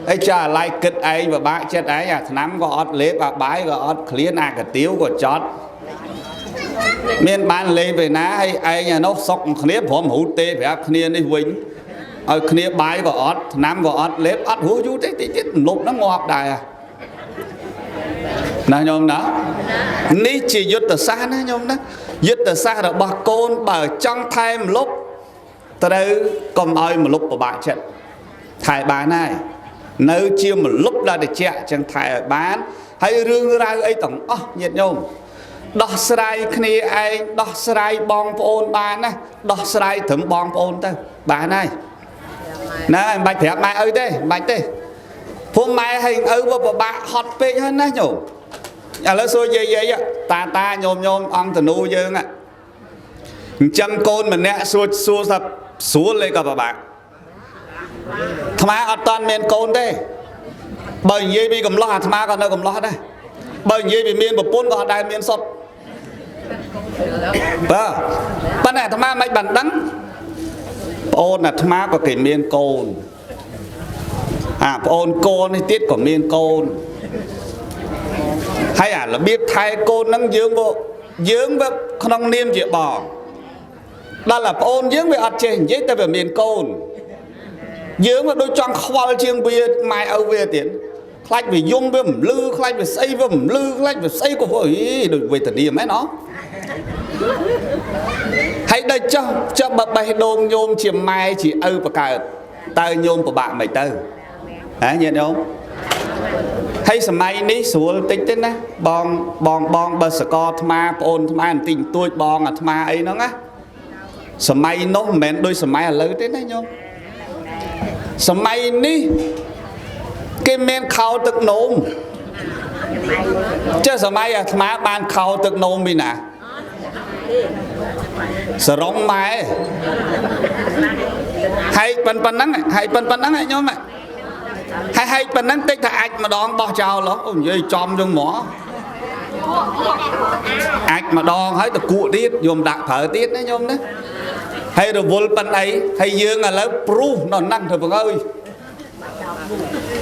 ហើយចាអាឡ័យគិតឯងពិបាកចិត្តឯងអាថ្នាំក៏អត់លេបអាបាយក៏អត់ឃ្លានអាកាទៀវក៏ចត់មានបានលេបឯណាហើយឯងអានោះសុកគ្នាព្រមរូតទេប្រាប់គ្នានេះវិញឲ្យគ្នាបាយក៏អត់ថ្នាំក៏អត់លេបអត់រស់យូរទេតិចទៀតលុបហ្នឹងងាប់ដែរណាញោមណានេះជាយុទ្ធសាស្ត្រណាញោមណាយុទ្ធសាស្ត្ររបស់កូនបើចង់ថែមលុបត្រូវកុំឲ្យមលុបពិបាកចិត្តថែបានហើយនៅជាមលុបដល់តិចចឹងថែឲ្យបានហើយរឿងរ៉ាវអីទាំងអស់ញាតិញោមដោះស្រាយគ្នាឯងដោះស្រាយបងប្អូនបានណាដោះស្រាយត្រឹមបងប្អូនទៅបានហើយណាមិនបាច់ប្រាប់ម៉ែឪទេមិនបាច់ទេព្រោះម៉ែហើយឪវាពិបាកហត់ពេកហើយណាញោមឥឡូវសួរយាយយាយតាតាញោមញោមអង្គតនូយើងអញ្ចឹងកូនម្នាក់សួរសួរថាស្រួលទេក៏ពិបាកអាត្មាអត់តាន់មានកូនទេបើនិយាយពីកំឡោះអាត្មាក៏នៅកំឡោះដែរបើនិយាយពីមានប្រពន្ធក៏អត់ដែលមានសុទ្ធបាទប៉ុន្តែអាត្មាមិនបានដឹងប្អូនអាត្មាក៏គេមានកូនអាប្អូនកូននេះទៀតក៏មានកូនហើយអារបៀបថែកូនហ្នឹងយើងវាក្នុងនាមជាបងដល់តែប្អូនយើងវាអត់ចេះនិយាយតែវាមានកូនយើងវាដូចចង់ខ្វល់ជាងវាម៉ែឪវាទៀតខ្លាចវាយំវាមិនលឺខ្លាចវាស្អីវាមិនលឺខ្លាចវាស្អីក៏អីដូចវេទនាមែនអត់ហើយដល់ចុះចុះបើបេះដូងញោមជាម៉ែជាឪបកើតតើញោមពិបាកមិនទៅហ៎ញាតិញោមហើយសម័យនេះស្រួលតិចទេណាបងបងបងបើសកលអាត្មាប្អូនអាត្មាបន្តិចបន្តួចបងអាត្មាអីហ្នឹងណាសម័យនោះមិនមែនដូចសម័យឥឡូវទេណាញោមសម័យនេះគេមានខោទឹកនោមចេះសម័យអាត្មាបានខោទឹកនោមពីណា សរងម៉ែហែកប៉ុណ្ណឹងហែកប៉ុណ្ណឹងញោមហើយហែកប៉ុណ្ណឹងតិចថាអាចម្ដងបោះចោលអូនិយាយចំចឹងហ្មងអាចម្ដងហើយតគក់ទៀតញោមដាក់ប្រើទៀតណាញោមណាហើយរវល់ប៉ុណ្អីហើយយើងឥឡូវព្រុសនៅហ្នឹងទៅបងអើយ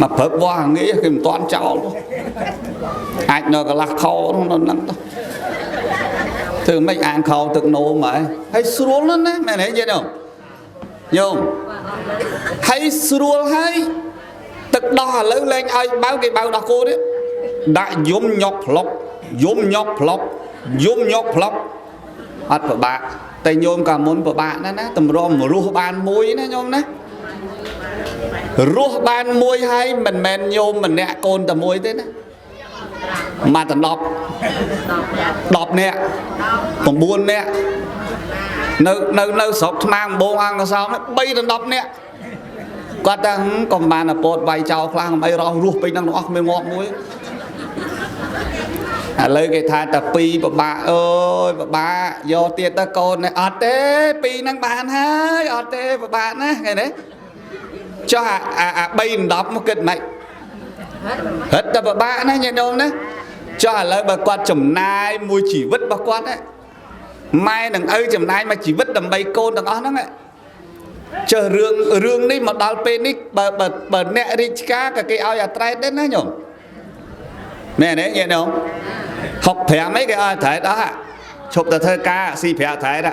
មកព្រឹកវាស់ងាយគេមិនតាន់ចោលអាចនៅកន្លះខោនៅហ្នឹងទៅធ្វើមិនអានខោទឹកនោមហើយហើយស្រួលណាស់ណាមែនទេយាយញោមហើយស្រួលហើយទឹកដោះឥឡូវលែងឲ្យបៅគេបៅដោះគោទៀតដាក់យំញក់ផ្លុកយំញក់ផ្លុកយំញក់ផ្លុកអត់ពិបាកតែញោមកាលមុនពិបាកណាស់ណាតម្រាំរស់បានមួយណាញោមណារស់បានមួយហើយមិនមែនញោមម្នាក់កូនតែមួយទេណាមកដល់10នាក់9នាក់នៅនៅនៅស្រុកថ្មដំបងអង្គសោម3ដល់10នាក់គាត់ថាកុំបានអពតវាយចោលខ្លះកុំអីរស់ពេញនឹងទាំងអស់គ្មានងាប់មួយឥឡូវគេថាតែ2ពិបាកអើយពិបាកយកទៀតទៅកូននេះអត់ទេ2ហ្នឹងបានហើយអត់ទេពិបាកណាស់ឃើញទេចុះអា3 10មកគិតមិនហិតតែពិបាកណាស់ញាតិញោមណាចុះឥឡូវបើគាត់ចំណាយមួយជីវិតរបស់គាត់ម៉ែនឹងឪចំណាយមួយជីវិតដើម្បីកូនទាំងអស់ហ្នឹងចុះរឿងនេះមកដល់ពេលនេះបើអ្នករាជការក៏គេឲ្យអាត្រែតដែរណាញោមមែនទេញាតិញោម65អីគេឲ្យអាត្រែតអស់ឈប់តែធ្វើការស៊ីប្រាក់ត្រែត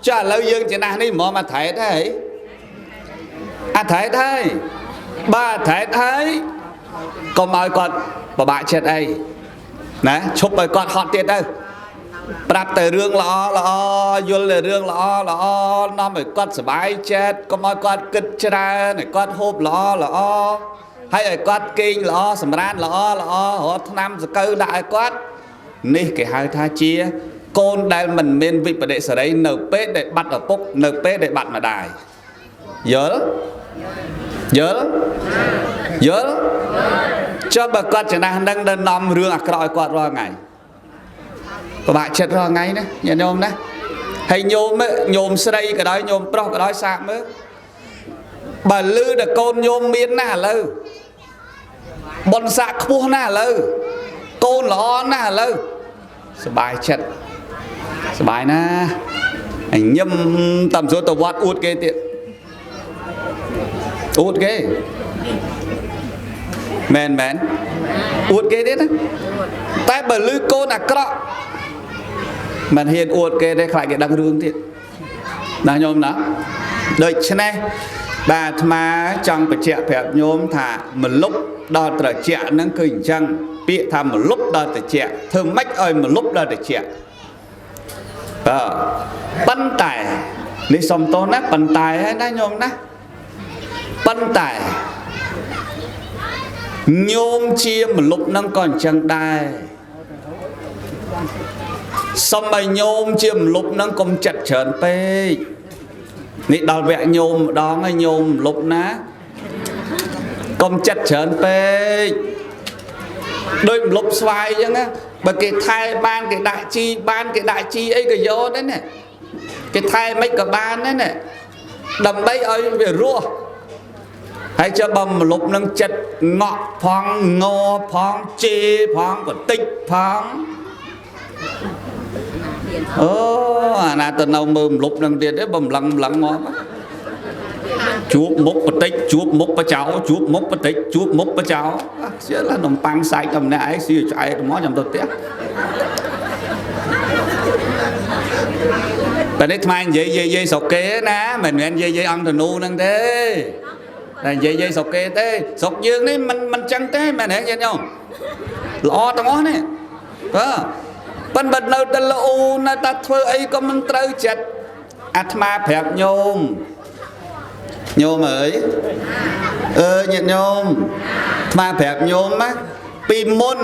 ចុះឥឡូវយើងចំណាស់នេះហ្មងអាត្រែតហើយអាត្រែតហើយបើអាត្រែតហើយកុំឲ្យគាត់ពិបាកចិត្តអីណាឈប់ឲ្យគាត់ហត់ទៀតទៅប្រាប់តែរឿងល្អល្អយល់តែរឿងល្អល្អនាំឲ្យគាត់សប្បាយចិត្តកុំឲ្យគាត់គិតច្រើនឲ្យគាត់ហូបល្អល្អហើយឲ្យគាត់គេងល្អសម្រានល្អល្អរត់ថ្នាំសកូវដាក់ឲ្យគាត់នេះគេហៅថាជាកូនដែលមិនមានវិបដិសេរីនៅពេលដែលបាត់ឪពុកនៅពេលដែលបាត់ម្ដាយយល់យល់យល់ចុះបើគាត់ចំណាស់នឹងដល់នាំរឿងអាក្រក់ឲ្យគាត់រាល់ថ្ងៃពិបាកចិត្តរាល់ថ្ងៃណាញាតិញោមណាហើយញោមញោមស្រីក៏ដោយញោមប្រុសក៏ដោយសាកមើលបើលឺដល់កូនញោមមានណាស់ឥឡូវបុណ្យស័ក្តិខ្ពស់ណាស់ឥឡូវកូនល្អណាស់ឥឡូវសប្បាយចិត្តសប្បាយណាស់ញឹមតាមសួរទៅវត្តអួតគេទៀតអួតគេមែនមែនអួតគេទៀតណាតែបើលឺកូនអាក្រក់មិនហ៊ានអួតគេទេខ្លាចគេដឹងរឿងទៀតណាញោមណាដូច្នេះបាទអាត្មាចង់បញ្ជាក់ប្រាប់ញោមថាមលុបដល់ត្រជាក់ហ្នឹងគឺអញ្ចឹងពាក្យថាមលុបដល់ត្រជាក់ធ្វើម៉េចឲ្យមលុបដល់ត្រជាក់បាទប៉ុន្តែនេះសុំទោសណាប៉ុន្តែហើយណាញោមណាប៉ុន្តែញោមជាមលុបហ្នឹងក៏អញ្ចឹងដែរសុំឲ្យញោមជាមលុបហ្នឹងកុំចិត្តច្រើនពេកនេះដល់វគ្គញោមម្ដងហើយញោមមលុបណាកុំចិត្តច្រើនពេកដូចមលុបស្វាយអញ្ចឹងណាបើគេថែបានគេដាក់ជីបានគេដាក់ជីអីក៏យកដែរណាគេថែមិនក៏បានដែរណាដើម្បីឲ្យវារស់ហើយចុះបើមលុបនឹងចិត្តងក់ផងងផងជេផងបន្តិចផងអូអាណាទៅនៅមើលមលុបនឹងទៀតទេបើម្លឹងម្លឹងងាប់ជួបមុខបន្តិចជួបមុខបចោជួបមុខបន្តិចជួបមុខបចោជឿឡានំប៉័ងសាច់តែម្នាក់ឯងស៊ីឆ្អែតមកខ្ញុំទៅផ្ទះតែនេះថ្មនិយាយយាយស្រុកគេណាមិនមែនយាយអង្គធនូហ្នឹងទេតែនិយាយស្រុកគេទេស្រុកយើងនេះមិនចឹងទេមែនទេញាតិញោមល្អទាំងអស់នេះបាទប៉ុន្តែនៅតែល្អនៅតែធ្វើអីក៏មិនត្រូវចិត្តអាត្មាប្រាប់ញោមញោមអើយអើញាតិញោមអាត្មាប្រាប់ញោមណាពីមុន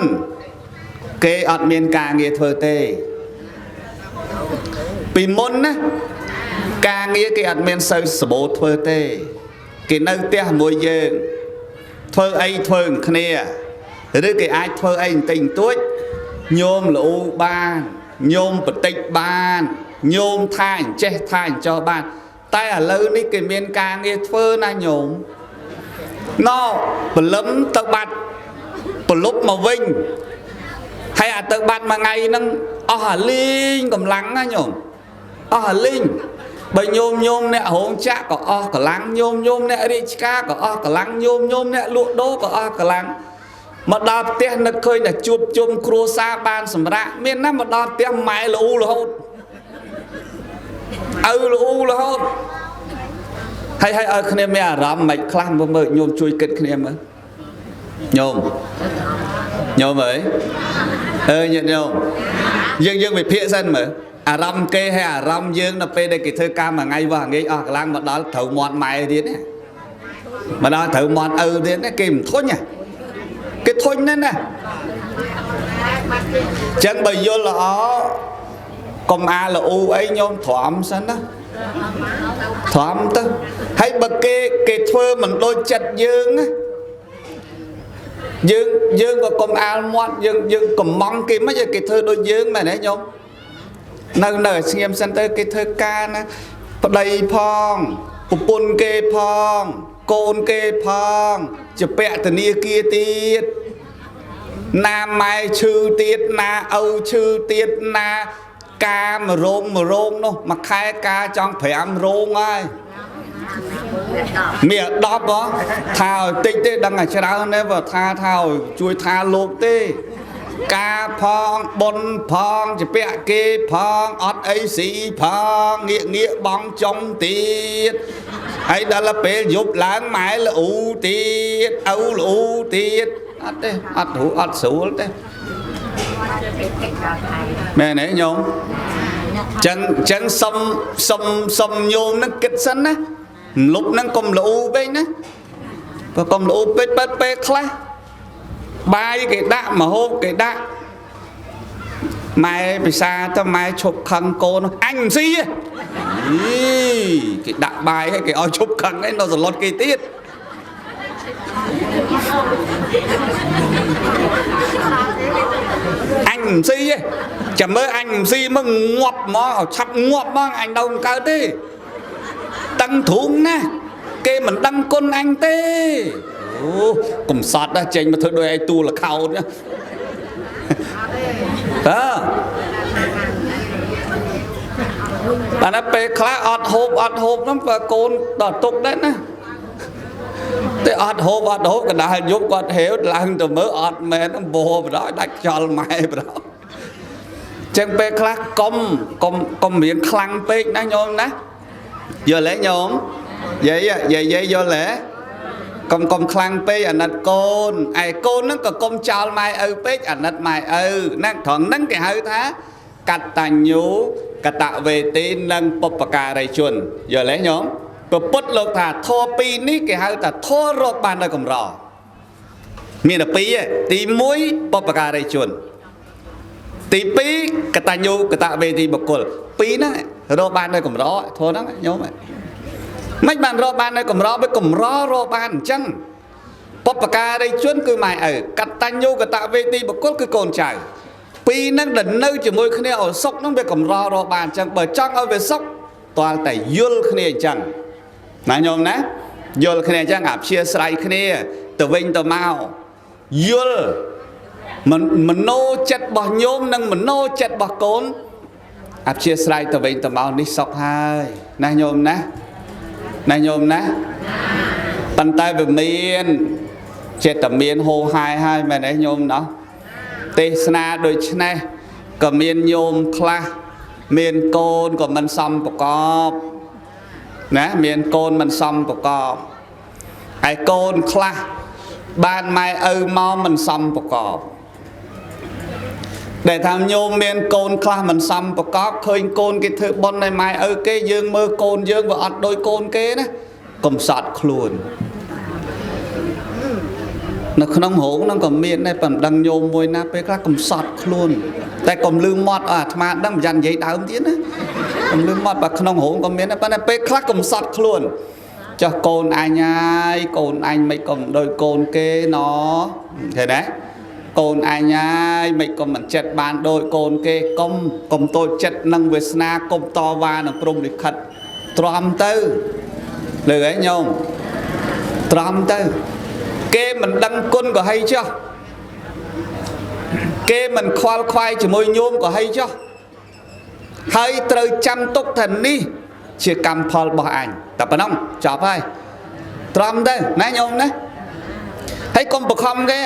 គេអត់មានការងារធ្វើទេពីមុនណាការងារគេអត់មានសូវសម្បូរធ្វើទេគេនៅផ្ទះមួយយើងធ្វើអីធ្វើគ្នាឬគេអាចធ្វើអីបន្តិចបន្តួចញោមល្អូបានញោមបន្តិចបាន ញោមថាអញ្ចេះថាអញ្ចោះបានតែឥឡូវនេះគេមានការងារធ្វើណាញោមណោព្រលឹមទៅបាត់ប្រលប់មកវិញហើយអាទៅបាត់មួយថ្ងៃហ្នឹងអស់អាលីងកម្លាំងណាញោមអស់អាលីងបើញោមញោមអ្នករោងចក្រក៏អស់កម្លាំងញោមញោមអ្នករាជការក៏អស់កម្លាំងញោមញោមអ្នកលក់ដូរក៏អស់កម្លាំងមកដល់ផ្ទះនឹកឃើញតែជួបជុំគ្រួសារបានសម្រាកមានណាមកដល់ផ្ទះម៉ែលូរហូតឪលូរហូតហើយហើយឲ្យគ្នាមានអារម្មណ៍មិនខ្លះមើលញោមជួយគិតគ្នាមើលញោមញោមអើយអើញាតិញោមយើងវិភាគសិនមើលអារម្មណ៍គេហើយអារម្មណ៍យើងដល់ពេលដែលគេធ្វើការមួយថ្ងៃវាស់ងាយអស់កម្លាំងមកដល់ត្រូវមាត់ម៉ែទៀតណាមកដល់ត្រូវមាត់ឪទៀតណាគេមិនធុញណាគេធុញណាស់ណាចឹងបើយល់ល្អកុំអាលូអីញោមទ្រាំសិនណាទ្រាំទៅហើយបើគេធ្វើមិនដូចចិត្តយើងណាយើងក៏កុំអាលមាត់យើងកំងគេមិនឲ្យគេធ្វើដូចយើងមែនទេញោមនៅឲ្យស្ងៀមសិនទៅគេធ្វើការណាប្តីផងប្រពន្ធគេផងកូនគេផងជាពាក់ធនាគារទៀតណាម៉ែឈឺទៀតណាឪឈឺទៀតណាការមួយរោងមួយរោងនោះមួយខែការចង់5រោងហើយមាន10ហ៎ថាឲ្យតិចទេដឹងតែច្រើនទេបើថាឲ្យជួយថាលោកទេការផងបុនផងជាពាក់គេផងអត់អីស៊ីផងងាកងាកបងចុងទៀតហើយដល់ពេលយប់ឡើងម៉ែលូទៀតឪលូទៀតអត់ទេអត់រូអត់ស្រួលទេមែនទេញោមចឹងសុំញោមនឹងគិតសិនណាលុបនឹងកុំលូពេកណាបើកុំលូពេកពេលខ្លះបាយគេដាក់មហូបគេដាក់ម៉ែពិសាទៅម៉ែឈប់ខឹងកូនអញមិនស៊ីទេគេដាក់បាយឲ្យគេឲ្យឈប់ខឹងឯងនៅសឡុតគេទៀតអញមិនស៊ីទេចាំមើលអញមិនស៊ីមកងាប់មកឲ្យឆាប់ងាប់មកអញនៅមិនកើតទេតឹងទ្រូងណាស់គេមិនដឹងគុណអញទេអូកំសត់ដែរចេញមកធ្វើដូចឯទូលខោនអើបានតែពេលខ្លះអត់ហូបហ្នឹងបើកូនដល់ទុកដែរណាតែអត់ហូបកណ្ដាលយប់គាត់ហេវឡើងទៅមើលអត់មែនបោបដល់ដាច់ខ្យល់ម៉ែបដល់ចឹងពេលខ្លះកុំរៀងខ្លាំងពេកណាញោមណាយល់ទេញោមយាយយល់ទេកុំខ្លាំងពេកអាណិតកូនឯកូនហ្នឹងក៏កុំចោលម៉ែឪពេកអាណិតម៉ែឪហ្នឹងត្រង់ហ្នឹងគេហៅថាកតញ្ញូកតវេទីនិងបុព្វការីជនយល់ទេញោមពពុទ្ធលោកថាធម៌ពីរនេះគេហៅថាធម៌រកបានដោយកម្រមានតែពីរទេទី1បុព្វការីជនទី2កតញ្ញូកតវេទីបុគ្គលពីរហ្នឹងរកបានដោយកម្រធម៌ហ្នឹងញោមមិនបានរកបាននៅកម្របើកម្ររកបានអញ្ចឹងបុព្វការីជនគឺម៉ែឪកតញ្ញូកតវេទីបុគ្គលគឺកូនចៅពីរហ្នឹងដែលនៅជាមួយគ្នាឲ្យសុខហ្នឹងវាកម្ររកបានអញ្ចឹងបើចង់ឲ្យវាសុខទាល់តែយល់គ្នាអញ្ចឹងណាញោមណាយល់គ្នាអញ្ចឹងអព្យាស្រ័យគ្នាទៅវិញទៅមកយល់មโนចិត្តរបស់ញោមនិងមโนចិត្តរបស់កូនអព្យាស្រ័យទៅវិញទៅមកនេះសុខហើយណាញោមណាណាញោមណាប៉ុន្តែវាមានចិត្តមានហោហាយហើយមែនទេញោមណោះទេសនាដូច្នេះក៏មានញោមខ្លះមានកូនក៏មិនសមប្រកបណាមានកូនមិនសមប្រកបហើយកូនខ្លះបានម៉ែឪមកមិនសមប្រកបដែលថាញោមមានកូនខ្លះមិនសមប្រកបឃើញកូនគេធ្វើបុណ្យឲ្យម៉ែឪគេយើងមើលកូនយើងវាអត់ដូចកូនគេណាកំសត់ខ្លួននៅក្នុងរោងហ្នឹងក៏មានដែរប៉ុន្តែដឹងញោមមួយណាពេលខ្លះកំសត់ខ្លួនតែកុំលឺមាត់ឲ្យអាត្មាដឹងមិនយ៉ាងនិយាយដើមទៀតណាកុំលឺមាត់បើក្នុងរោងក៏មានដែរប៉ុន្តែពេលខ្លះកំសត់ខ្លួនចុះកូនអញហើយកូនអញមិនក៏មិនដូចកូនគេណឃើញទេ កូនអញហើយមិនក៏មិនចិត្តបានដូចកូនគេកុំតូចចិត្តនឹងវាសនាកុំតវ៉ានឹងព្រំលិខិតទ្រាំទៅលើឯងញោមទ្រាំទៅគេមិនដឹងគុណក៏ហីចុះគេមិនខ្វល់ខ្វាយជាមួយញោមក៏ហីចុះហើយត្រូវចាំទុកថានេះជាកម្មផលរបស់អញតែប៉ុណ្ណឹងចប់ហើយទ្រាំទៅណាញោមណាហើយកុំបខំគេ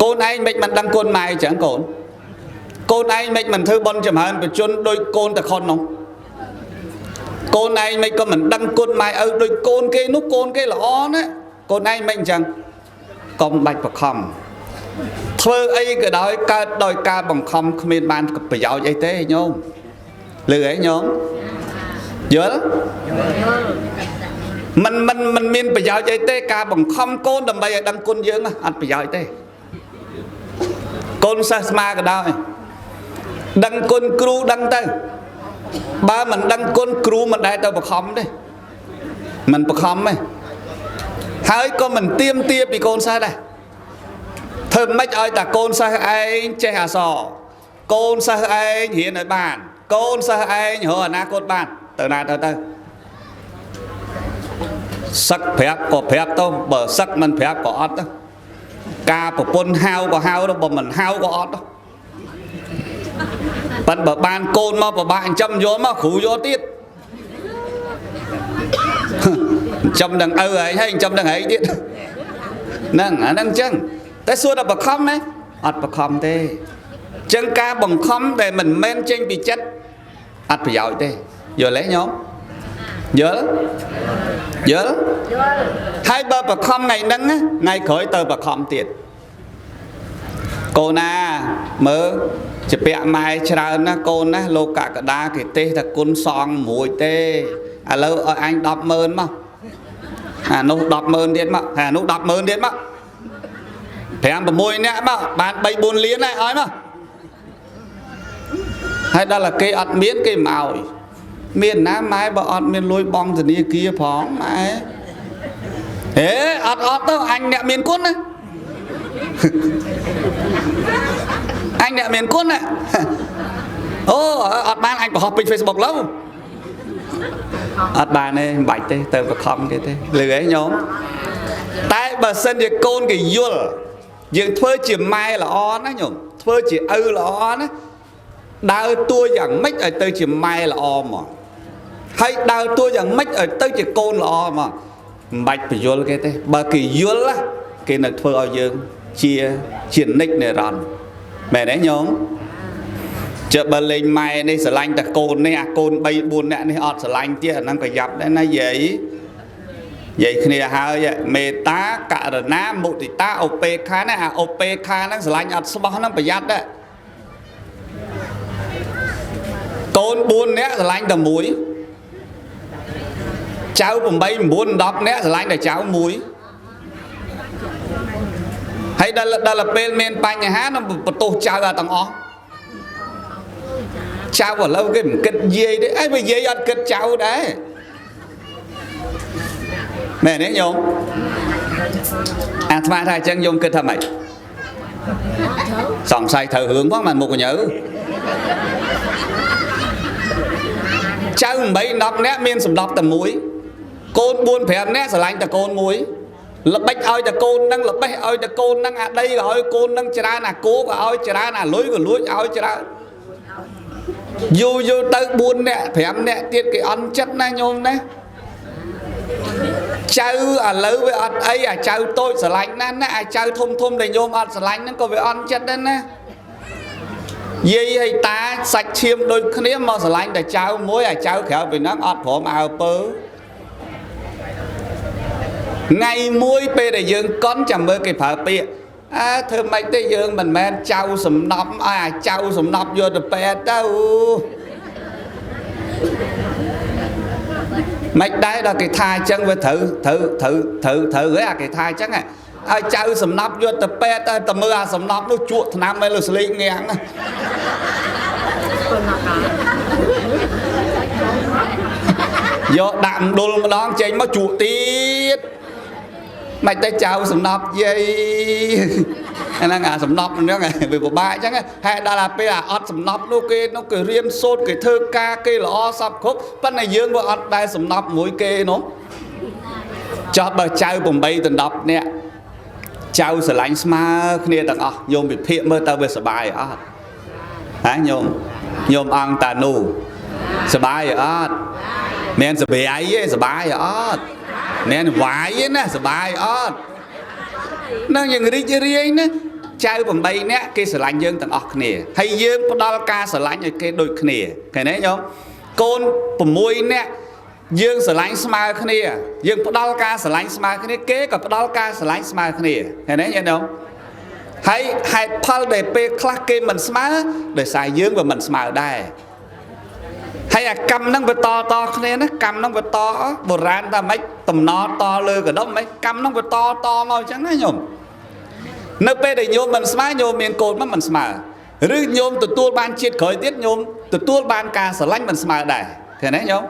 កូនឯងមិនដឹងគុណម៉ែអញ្ចឹងកូនឯងមិនធ្វើបុណ្យចម្រើនបជនដូចកូនតខុននោះកូនឯងមិនក៏មិនដឹងគុណម៉ែឪដូចកូនគេនោះកូនគេល្អណាកូនឯងមិនអញ្ចឹងកុំបាច់បខំធ្វើអីក៏ដោយកើតដោយការបង្ខំគ្មានបានប្រយោជន៍អីទេញោមលឺអីញោមយល់មិនមិនមិនមានប្រយោជន៍អីទេការបង្ខំកូនដើម្បីឲ្យដឹងគុណយើងអត់ប្រយោជន៍ទេកូនសិស្សស្មាក៏ដោយដឹងគុណគ្រូដឹងទៅបើមិនដឹងគុណគ្រូមិនដែលទៅបង្ខំទេមិនបង្ខំទេហើយក៏មិនទៀមទាពីកូនសិស្សដែរធ្វើម៉េចឲ្យតែកូនសិស្សឯងចេះអក្សរកូនសិស្សឯងរៀនឲ្យបានកូនសិស្សឯងរកអនាគតបានទៅណាទៅទៅសឹកប្រាប់ក៏ប្រាប់ទៅបើសឹកមិនប្រាប់ក៏អត់ទៅការប្រពន្ធហៅក៏ហៅទៅបើមិនហៅក៏អត់ទៅប៉ិនបើបានកូនមកពិបាកចិញ្ចឹមយកមកគ្រូយកទៀតចិញ្ចឹមនឹងឪឯងហើយចិញ្ចឹមនឹងឯងទៀតហ្នឹងអាហ្នឹងអញ្ចឹងតែសួរតែបខំណាអត់បខំទេអញ្ចឹងការបង្ខំដែលមិនមែនចេញពីចិត្តអត់ប្រយោជន៍ទេយល់ទេញោមយល់យល់ហើយបើបខំថ្ងៃហ្នឹងថ្ងៃក្រោយទៅបខំទៀតកូនណាមើលជាពាក់ម៉ែច្រើនណាកូនណាលោកកកដាគេទេសតែគុណសងមួយទេឥឡូវឲ្យអញ100000មកអានោះ100000ទៀតមកអានោះ100000ទៀតមក5 6នាក់មកបាន3 4លានហើយឲ្យមកហើយដល់តែគេអត់មានគេមិនឲ្យមានណាម៉ែបើអត់មានលុយបង់ធនាគារផងម៉ែហេអត់អត់ទៅអញអ្នកមានគុណណាអញអ្នកមានគុណណាអូអត់បានអញបង្ហោះពេញ Facebook ឡើយអត់បានទេមិនបាច់ទេទៅបខំគេទេលឺអីញោមតែបើសិនជាកូនគេយល់យើងធ្វើជាម៉ែល្អណាញោមធ្វើជាឪល្អណាដើរតួយ៉ាងម៉េចឲ្យទៅជាម៉ែល្អមកហើយដើរតួយ៉ាងម៉េចឲ្យទៅជាកូនល្អមកមិនបាច់បញ្យល់គេទេបើគេយល់គេនឹងធ្វើឲ្យយើងជានិច្ចនិរន្តរ៍មែនទេញោមចុះបើលេងម៉ែនេះស្រឡាញ់តែកូននេះអាកូន3 4នាក់នេះអត់ស្រឡាញ់ទៀតអាហ្នឹងក៏យ៉ាប់ដែរណាយាយនិយាយគ្នាហើយមេត្តាករុណាមុទិតាឧបេក្ខាណាអាឧបេក្ខាហ្នឹងស្រឡាញ់អត់ស្បោះហ្នឹងប្រយ័ត្នដែរកូន4នាក់ស្រឡាញ់តែមួយចៅ8 9 10នាក់ស្រឡាញ់តែចៅមួយហើយដល់ពេលមានបញ្ហានឹងបន្ទោសចៅអាទាំងអស់ចៅឥឡូវគេមិនគិតយាយទេអីបើយាយអត់គិតចៅដែរមែនទេញោមអាត្មាថាអញ្ចឹងញោមគិតថាម៉េចសង្ស័យត្រូវរឿងផងបានមុខញើចៅ8 10នាក់មានសម្ដប់តែមួយកូន4 5នាក់ស្រឡាញ់តែកូនមួយល្បិចឲ្យតែកូននឹងល្បេះឲ្យតែកូននឹងអាដីក៏ឲ្យកូននឹងច្រើនអាគោក៏ឲ្យច្រើនអាលុយក៏លួចឲ្យច្រើនយូរយូរទៅ4នាក់5នាក់ទៀតគេអន់ចិត្តណាញោមណាចៅឥឡូវវាអត់អីអាចៅតូចស្រឡាញ់ណាស់ណាអាចៅធំធំដែលញោមអត់ស្រឡាញ់ហ្នឹងក៏វាអន់ចិត្តដែរណាយាយហើយតាសាច់ឈាមដូចគ្នាមកស្រឡាញ់តែចៅមួយអាចៅក្រៅពីហ្នឹងអត់ព្រមអើពើថ្ងៃមួយពេលដែលយើងកុនចាំមើលគេប្រើពាក្យអើធ្វើម៉េចទេយើងមិនមែនចៅសំណប់ឲ្យអាចៅសំណប់យកទៅពេទ្យទៅមិនដែរដល់គេថាអញ្ចឹងវាត្រូវត្រូវត្រូវត្រូវត្រូវហ៎អាគេថាអញ្ចឹងឲ្យចៅសំណប់យកទៅពេទ្យទៅតែមើលអាសំណប់នោះជក់ថ្នាំឲ្យលើស្លេកងាំងយកដាក់មណ្ឌលម្ដងចេញមកជក់ទៀត មិនតែចៅសំណប់យាយហ្នឹងអាសំណប់ហ្នឹងវាពិបាកអញ្ចឹងហើយដល់អាពេលអាអត់សំណប់នោះគេនោះគេរៀនសូត្រគេធ្វើការគេល្អសពគ្រប់ប៉ុន្តែយើងវាអត់ដែលសំណប់មួយគេនោះចោះបើចៅ8ដល់10នាក់ចៅស្រឡាញ់ស្មើគ្នាទាំងអស់ញោមវិភាគមើលទៅវាសបាយអត់ហ៎ញោមញោមអង្គតានូសបាយអត់មានសបាយទេសបាយអត់មានវាយទេណាសបាយអត់នឹងយើងរីករាយណាចៅ8នាក់គេស្រឡាញ់យើងទាំងអស់គ្នាហើយយើងផ្ដល់ការស្រឡាញ់ឲ្យគេដូចគ្នាឃើញទេញោមកូន6នាក់យើងស្រឡាញ់ស្មើគ្នាយើងផ្ដល់ការស្រឡាញ់ស្មើគ្នាគេក៏ផ្ដល់ការស្រឡាញ់ស្មើគ្នាឃើញទេញោមហើយហេតុផលដែលពេលខ្លះគេមិនស្មើដោយសារយើងវាមិនស្មើដែរហើយអាកម្មហ្នឹងវាតតគ្នាណាកម្មហ្នឹងវាតបុរាណថាម៉េចតំណតលើកដុំម៉េចកម្មហ្នឹងវាតតមកអញ្ចឹងណាញោមនៅពេលដែលញោមមិនស្មើញោមមានកូនមកមិនស្មើឬញោមទទួលបានជាតិក្រោយទៀតញោមទទួលបានការស្រឡាញ់មិនស្មើដែរឃើញទេញោម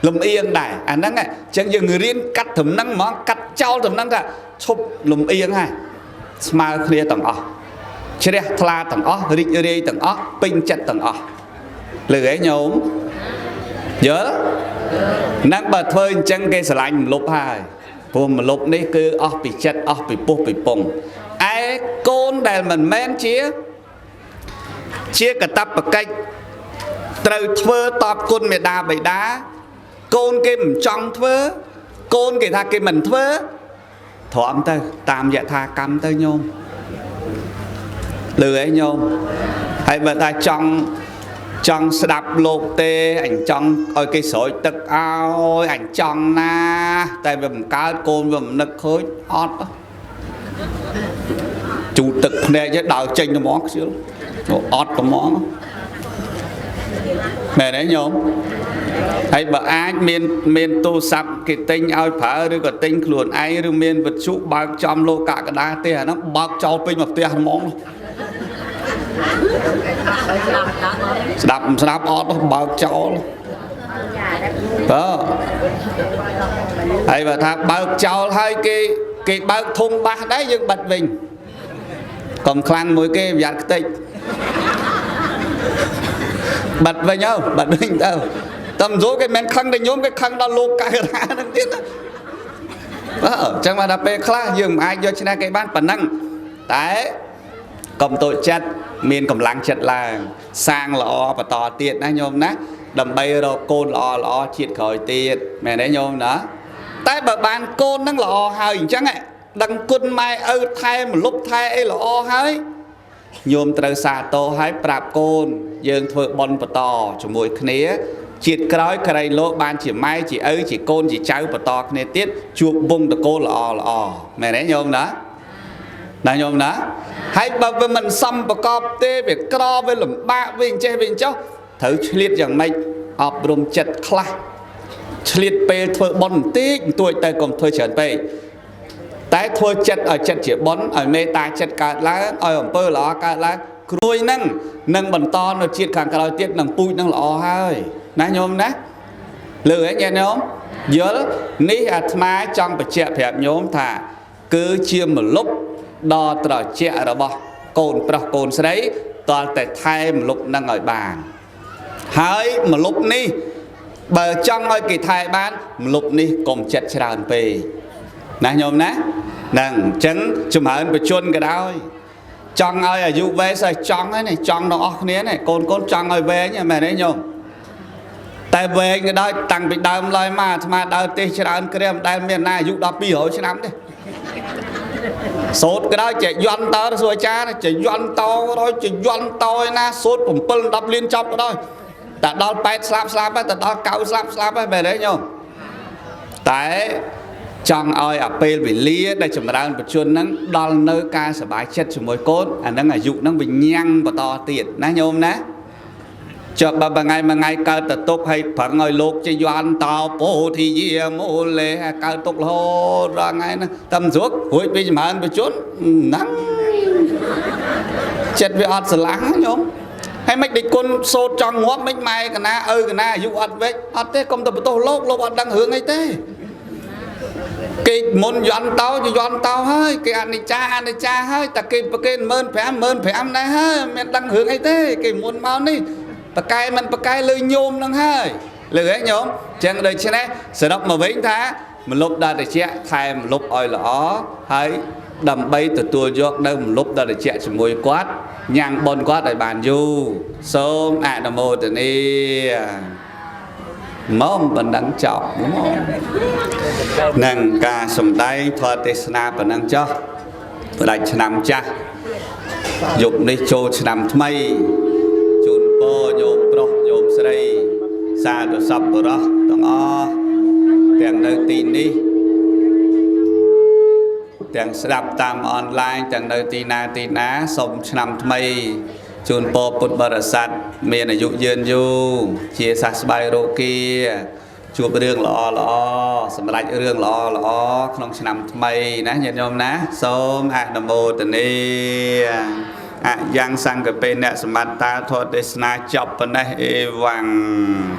លំអៀងដែរអាហ្នឹងអញ្ចឹងយើងរៀនកាត់ត្រឹមហ្នឹងហ្មងកាត់ចោលត្រឹមហ្នឹងថាឈប់លំអៀងហើយស្មើគ្នាទាំងអស់ជ្រះថ្លាទាំងអស់រីករាយទាំងអស់ពេញចិត្តទាំងអស់លើឯងញោមយល់ហ្នឹងបើធ្វើអញ្ចឹងគេស្រឡាញ់មលុបហើយព្រោះមលុបនេះគឺអស់ពីចិត្តអស់ពីពោះពីពងឯកូនដែលមិនមែនជាកតបកិច្ចត្រូវធ្វើតបគុណមេដាបៃតាកូនគេមិនចង់ធ្វើកូនគេថាគេមិនធ្វើទ្រាំទៅតាមយថាកម្មទៅញោមលើឯងញោមហើយបើថាចង់ស្ដាប់លោកទេអញចង់ឲ្យគេស្រោចទឹកឲ្យអញចង់ណាតែវាមិនកើតកូនវាមិននឹកឃើញអត់ជូតទឹកភ្នែកដើរចេញត្មងខ្ជិលអត់ត្មងមែនទេញោមហើយបើអាចមានទូរស័ព្ទគេទិញឲ្យប្រើឬក៏ទិញខ្លួនឯងឬមានវិទ្យុបើកចំលោកកកដាទេអាហ្នឹងបើកចោលពេញមកផ្ទះហ្មងស្ដាប់មិនស្ដាប់អត់បើកចោលបើហើយបើថាបើកចោលហើយគេបើកធុងបាសដែរយើងបិទវិញកុំខ្លាំងមួយគេប្រយ័ត្នខ្ទេចបិទវិញទៅបិទវិញទៅតែមិនស្រួលគេមិនខឹងតែញោមគេខឹងដល់លោកកៅរាហ្នឹងទៀតណាបាទអញ្ចឹងមកដល់ពេលខ្លះយើងមិនអាចយកឈ្នះគេបានប៉ុណ្ណឹងតែកុំតូចចិត្តមានកម្លាំងចិត្តឡើងសាងល្អបន្តទៀតណាញោមណាដើម្បីរកកូនល្អល្អជាតិក្រោយទៀតមែនទេញោមណាតែបើបានកូនហ្នឹងល្អហើយអញ្ចឹងដឹងគុណម៉ែឪថែមលុបថែអីល្អហើយញោមត្រូវសាទរឲ្យប្រាប់កូនយើងធ្វើបុណ្យបន្តជាមួយគ្នាជាតិក្រោយក្រៃលោកបានជាម៉ែជាឪជាកូនជាចៅបន្តគ្នាទៀតជួបវងតកូលល្អល្អមែនទេញោមណាណាញោមណាហើយបើវាមិនសមប្រកបទេវាក្រវាលំបាកវាអញ្ចេះវាអញ្ចោះត្រូវឆ្លៀតយ៉ាងម៉េចអប់រំចិត្តខ្លះឆ្លៀតពេលធ្វើបុណ្យបន្តិចបន្តួចទៅកុំធ្វើច្រើនពេកតែធ្វើចិត្តឲ្យចិត្តជាបុណ្យឲ្យមេត្តាចិត្តកើតឡើងឲ្យអំពើល្អកើតឡើងគ្រួយហ្នឹងនឹងបន្តនៅជាតិខាងក្រោយទៀតនឹងពូជនឹងល្អហើយណាញោមណាលើឯងញាតិញោមយល់នេះអាត្មាចង់បញ្ជាក់ប្រាប់ញោមថាគឺជាមលុបដ៏ត្រជាក់របស់កូនប្រុសកូនស្រីតលតែថែមលុបនឹងឲ្យបានហើយមលុបនេះបើចង់ឲ្យគេថែបានមលុបនេះកុំចិត្តច្រើនពេកណាញោមណាហ្នឹងអញ្ចឹងចម្រើនបជនក៏ដោយចង់ឲ្យអាយុវែងស្អីចង់ហើយនេះចង់ដល់អស់គ្នានេះកូនកូនចង់ឲ្យវែងមែនទេញោមតែវែងក៏ដោយតាំងពីដើមឡើយមកអាត្មាដើរទេសច្រើនគ្រាមិនដែលមានណាអាយុដល់200ឆ្នាំទេសូត្រក៏ដោយចេះយន់តើសួរអាចារ្យចេះយន់តក៏ដោយចេះយន់តឯណាសូត្រ7 10លានចប់ក៏ដោយតែដល់8ស្លាប់ស្លាប់ហើយតែដល់9ស្លាប់ស្លាប់ហើយមែនទេញោមតែចង់ឲ្យអាពេលវេលាដែលចម្រើនបជនហ្នឹងដល់នៅការសប្បាយចិត្តជាមួយកូនអាហ្នឹងអាយុហ្នឹងវាញ៉ាំងបន្តទៀតណាញោមណាចុះបើមួយថ្ងៃមួយថ្ងៃកើតទៅទុកហើយប្រឹងឲ្យលោកជាយន់តោពោធិយាមូលេកើតទុករហូតដល់ថ្ងៃហ្នឹងតែមិនស្រួលរួចពីចម្រើនបជនហ្នឹងចិត្តវាអត់ស្រឡះញោមហើយមិនដេចគុណសូត្រចង់ងាប់មិនម៉ែកណាឪកណាអាយុអត់វែងអត់ទេកុំទៅបន្ទោសលោកលោកអត់ដឹងរឿងអីទេ គេមុនយន់តោយន់តោហើយគេអនិច្ចាអនិច្ចាហើយតែគេប្រគេ15000 15000ដែរហើយមានដឹងរឿងអីទេគេមុនមកនេះប្រកែមិនប្រកែលើញោមនឹងហើយលើហ៎ញោមចឹងដូច្នេះសរុបមកវិញថាមលុបដល់តិចថែមលុបឲ្យល្អហើយដើម្បីទទួលយកនៅមលុបដល់តិចជាមួយគាត់ញ៉ាំងបុណ្យគាត់ឲ្យបានយូរសូមអនុមោទនាមកបណ្ដឹងចប់មកនឹងការសំដែងធម៌ទេសនាប៉ុណ្ណឹងចុះផ្ដាច់ឆ្នាំចាស់យប់នេះចូលឆ្នាំថ្មីជូនពរញោមប្រុសញោមស្រីសាធុសពបុរសទាំងអស់ទាំងនៅទីនេះទាំងស្ដាប់តាមអនឡាញទាំងនៅទីណាទីណាសូមឆ្នាំថ្មីជូនពរពុទ្ធបរិស័ទមានអាយុយឺនយូរជាសះស្បើយរោគាជួបរឿងល្អល្អសម្រាប់រឿងល្អល្អក្នុងឆ្នាំថ្មីណាញាតិញោមណាសូមអនុមោទនាអយ៉ាងសង្កពេអ្នកសមត្តាធម៌ទេសនាចប់ប៉ុណ្ណេះអេវ៉ាំង។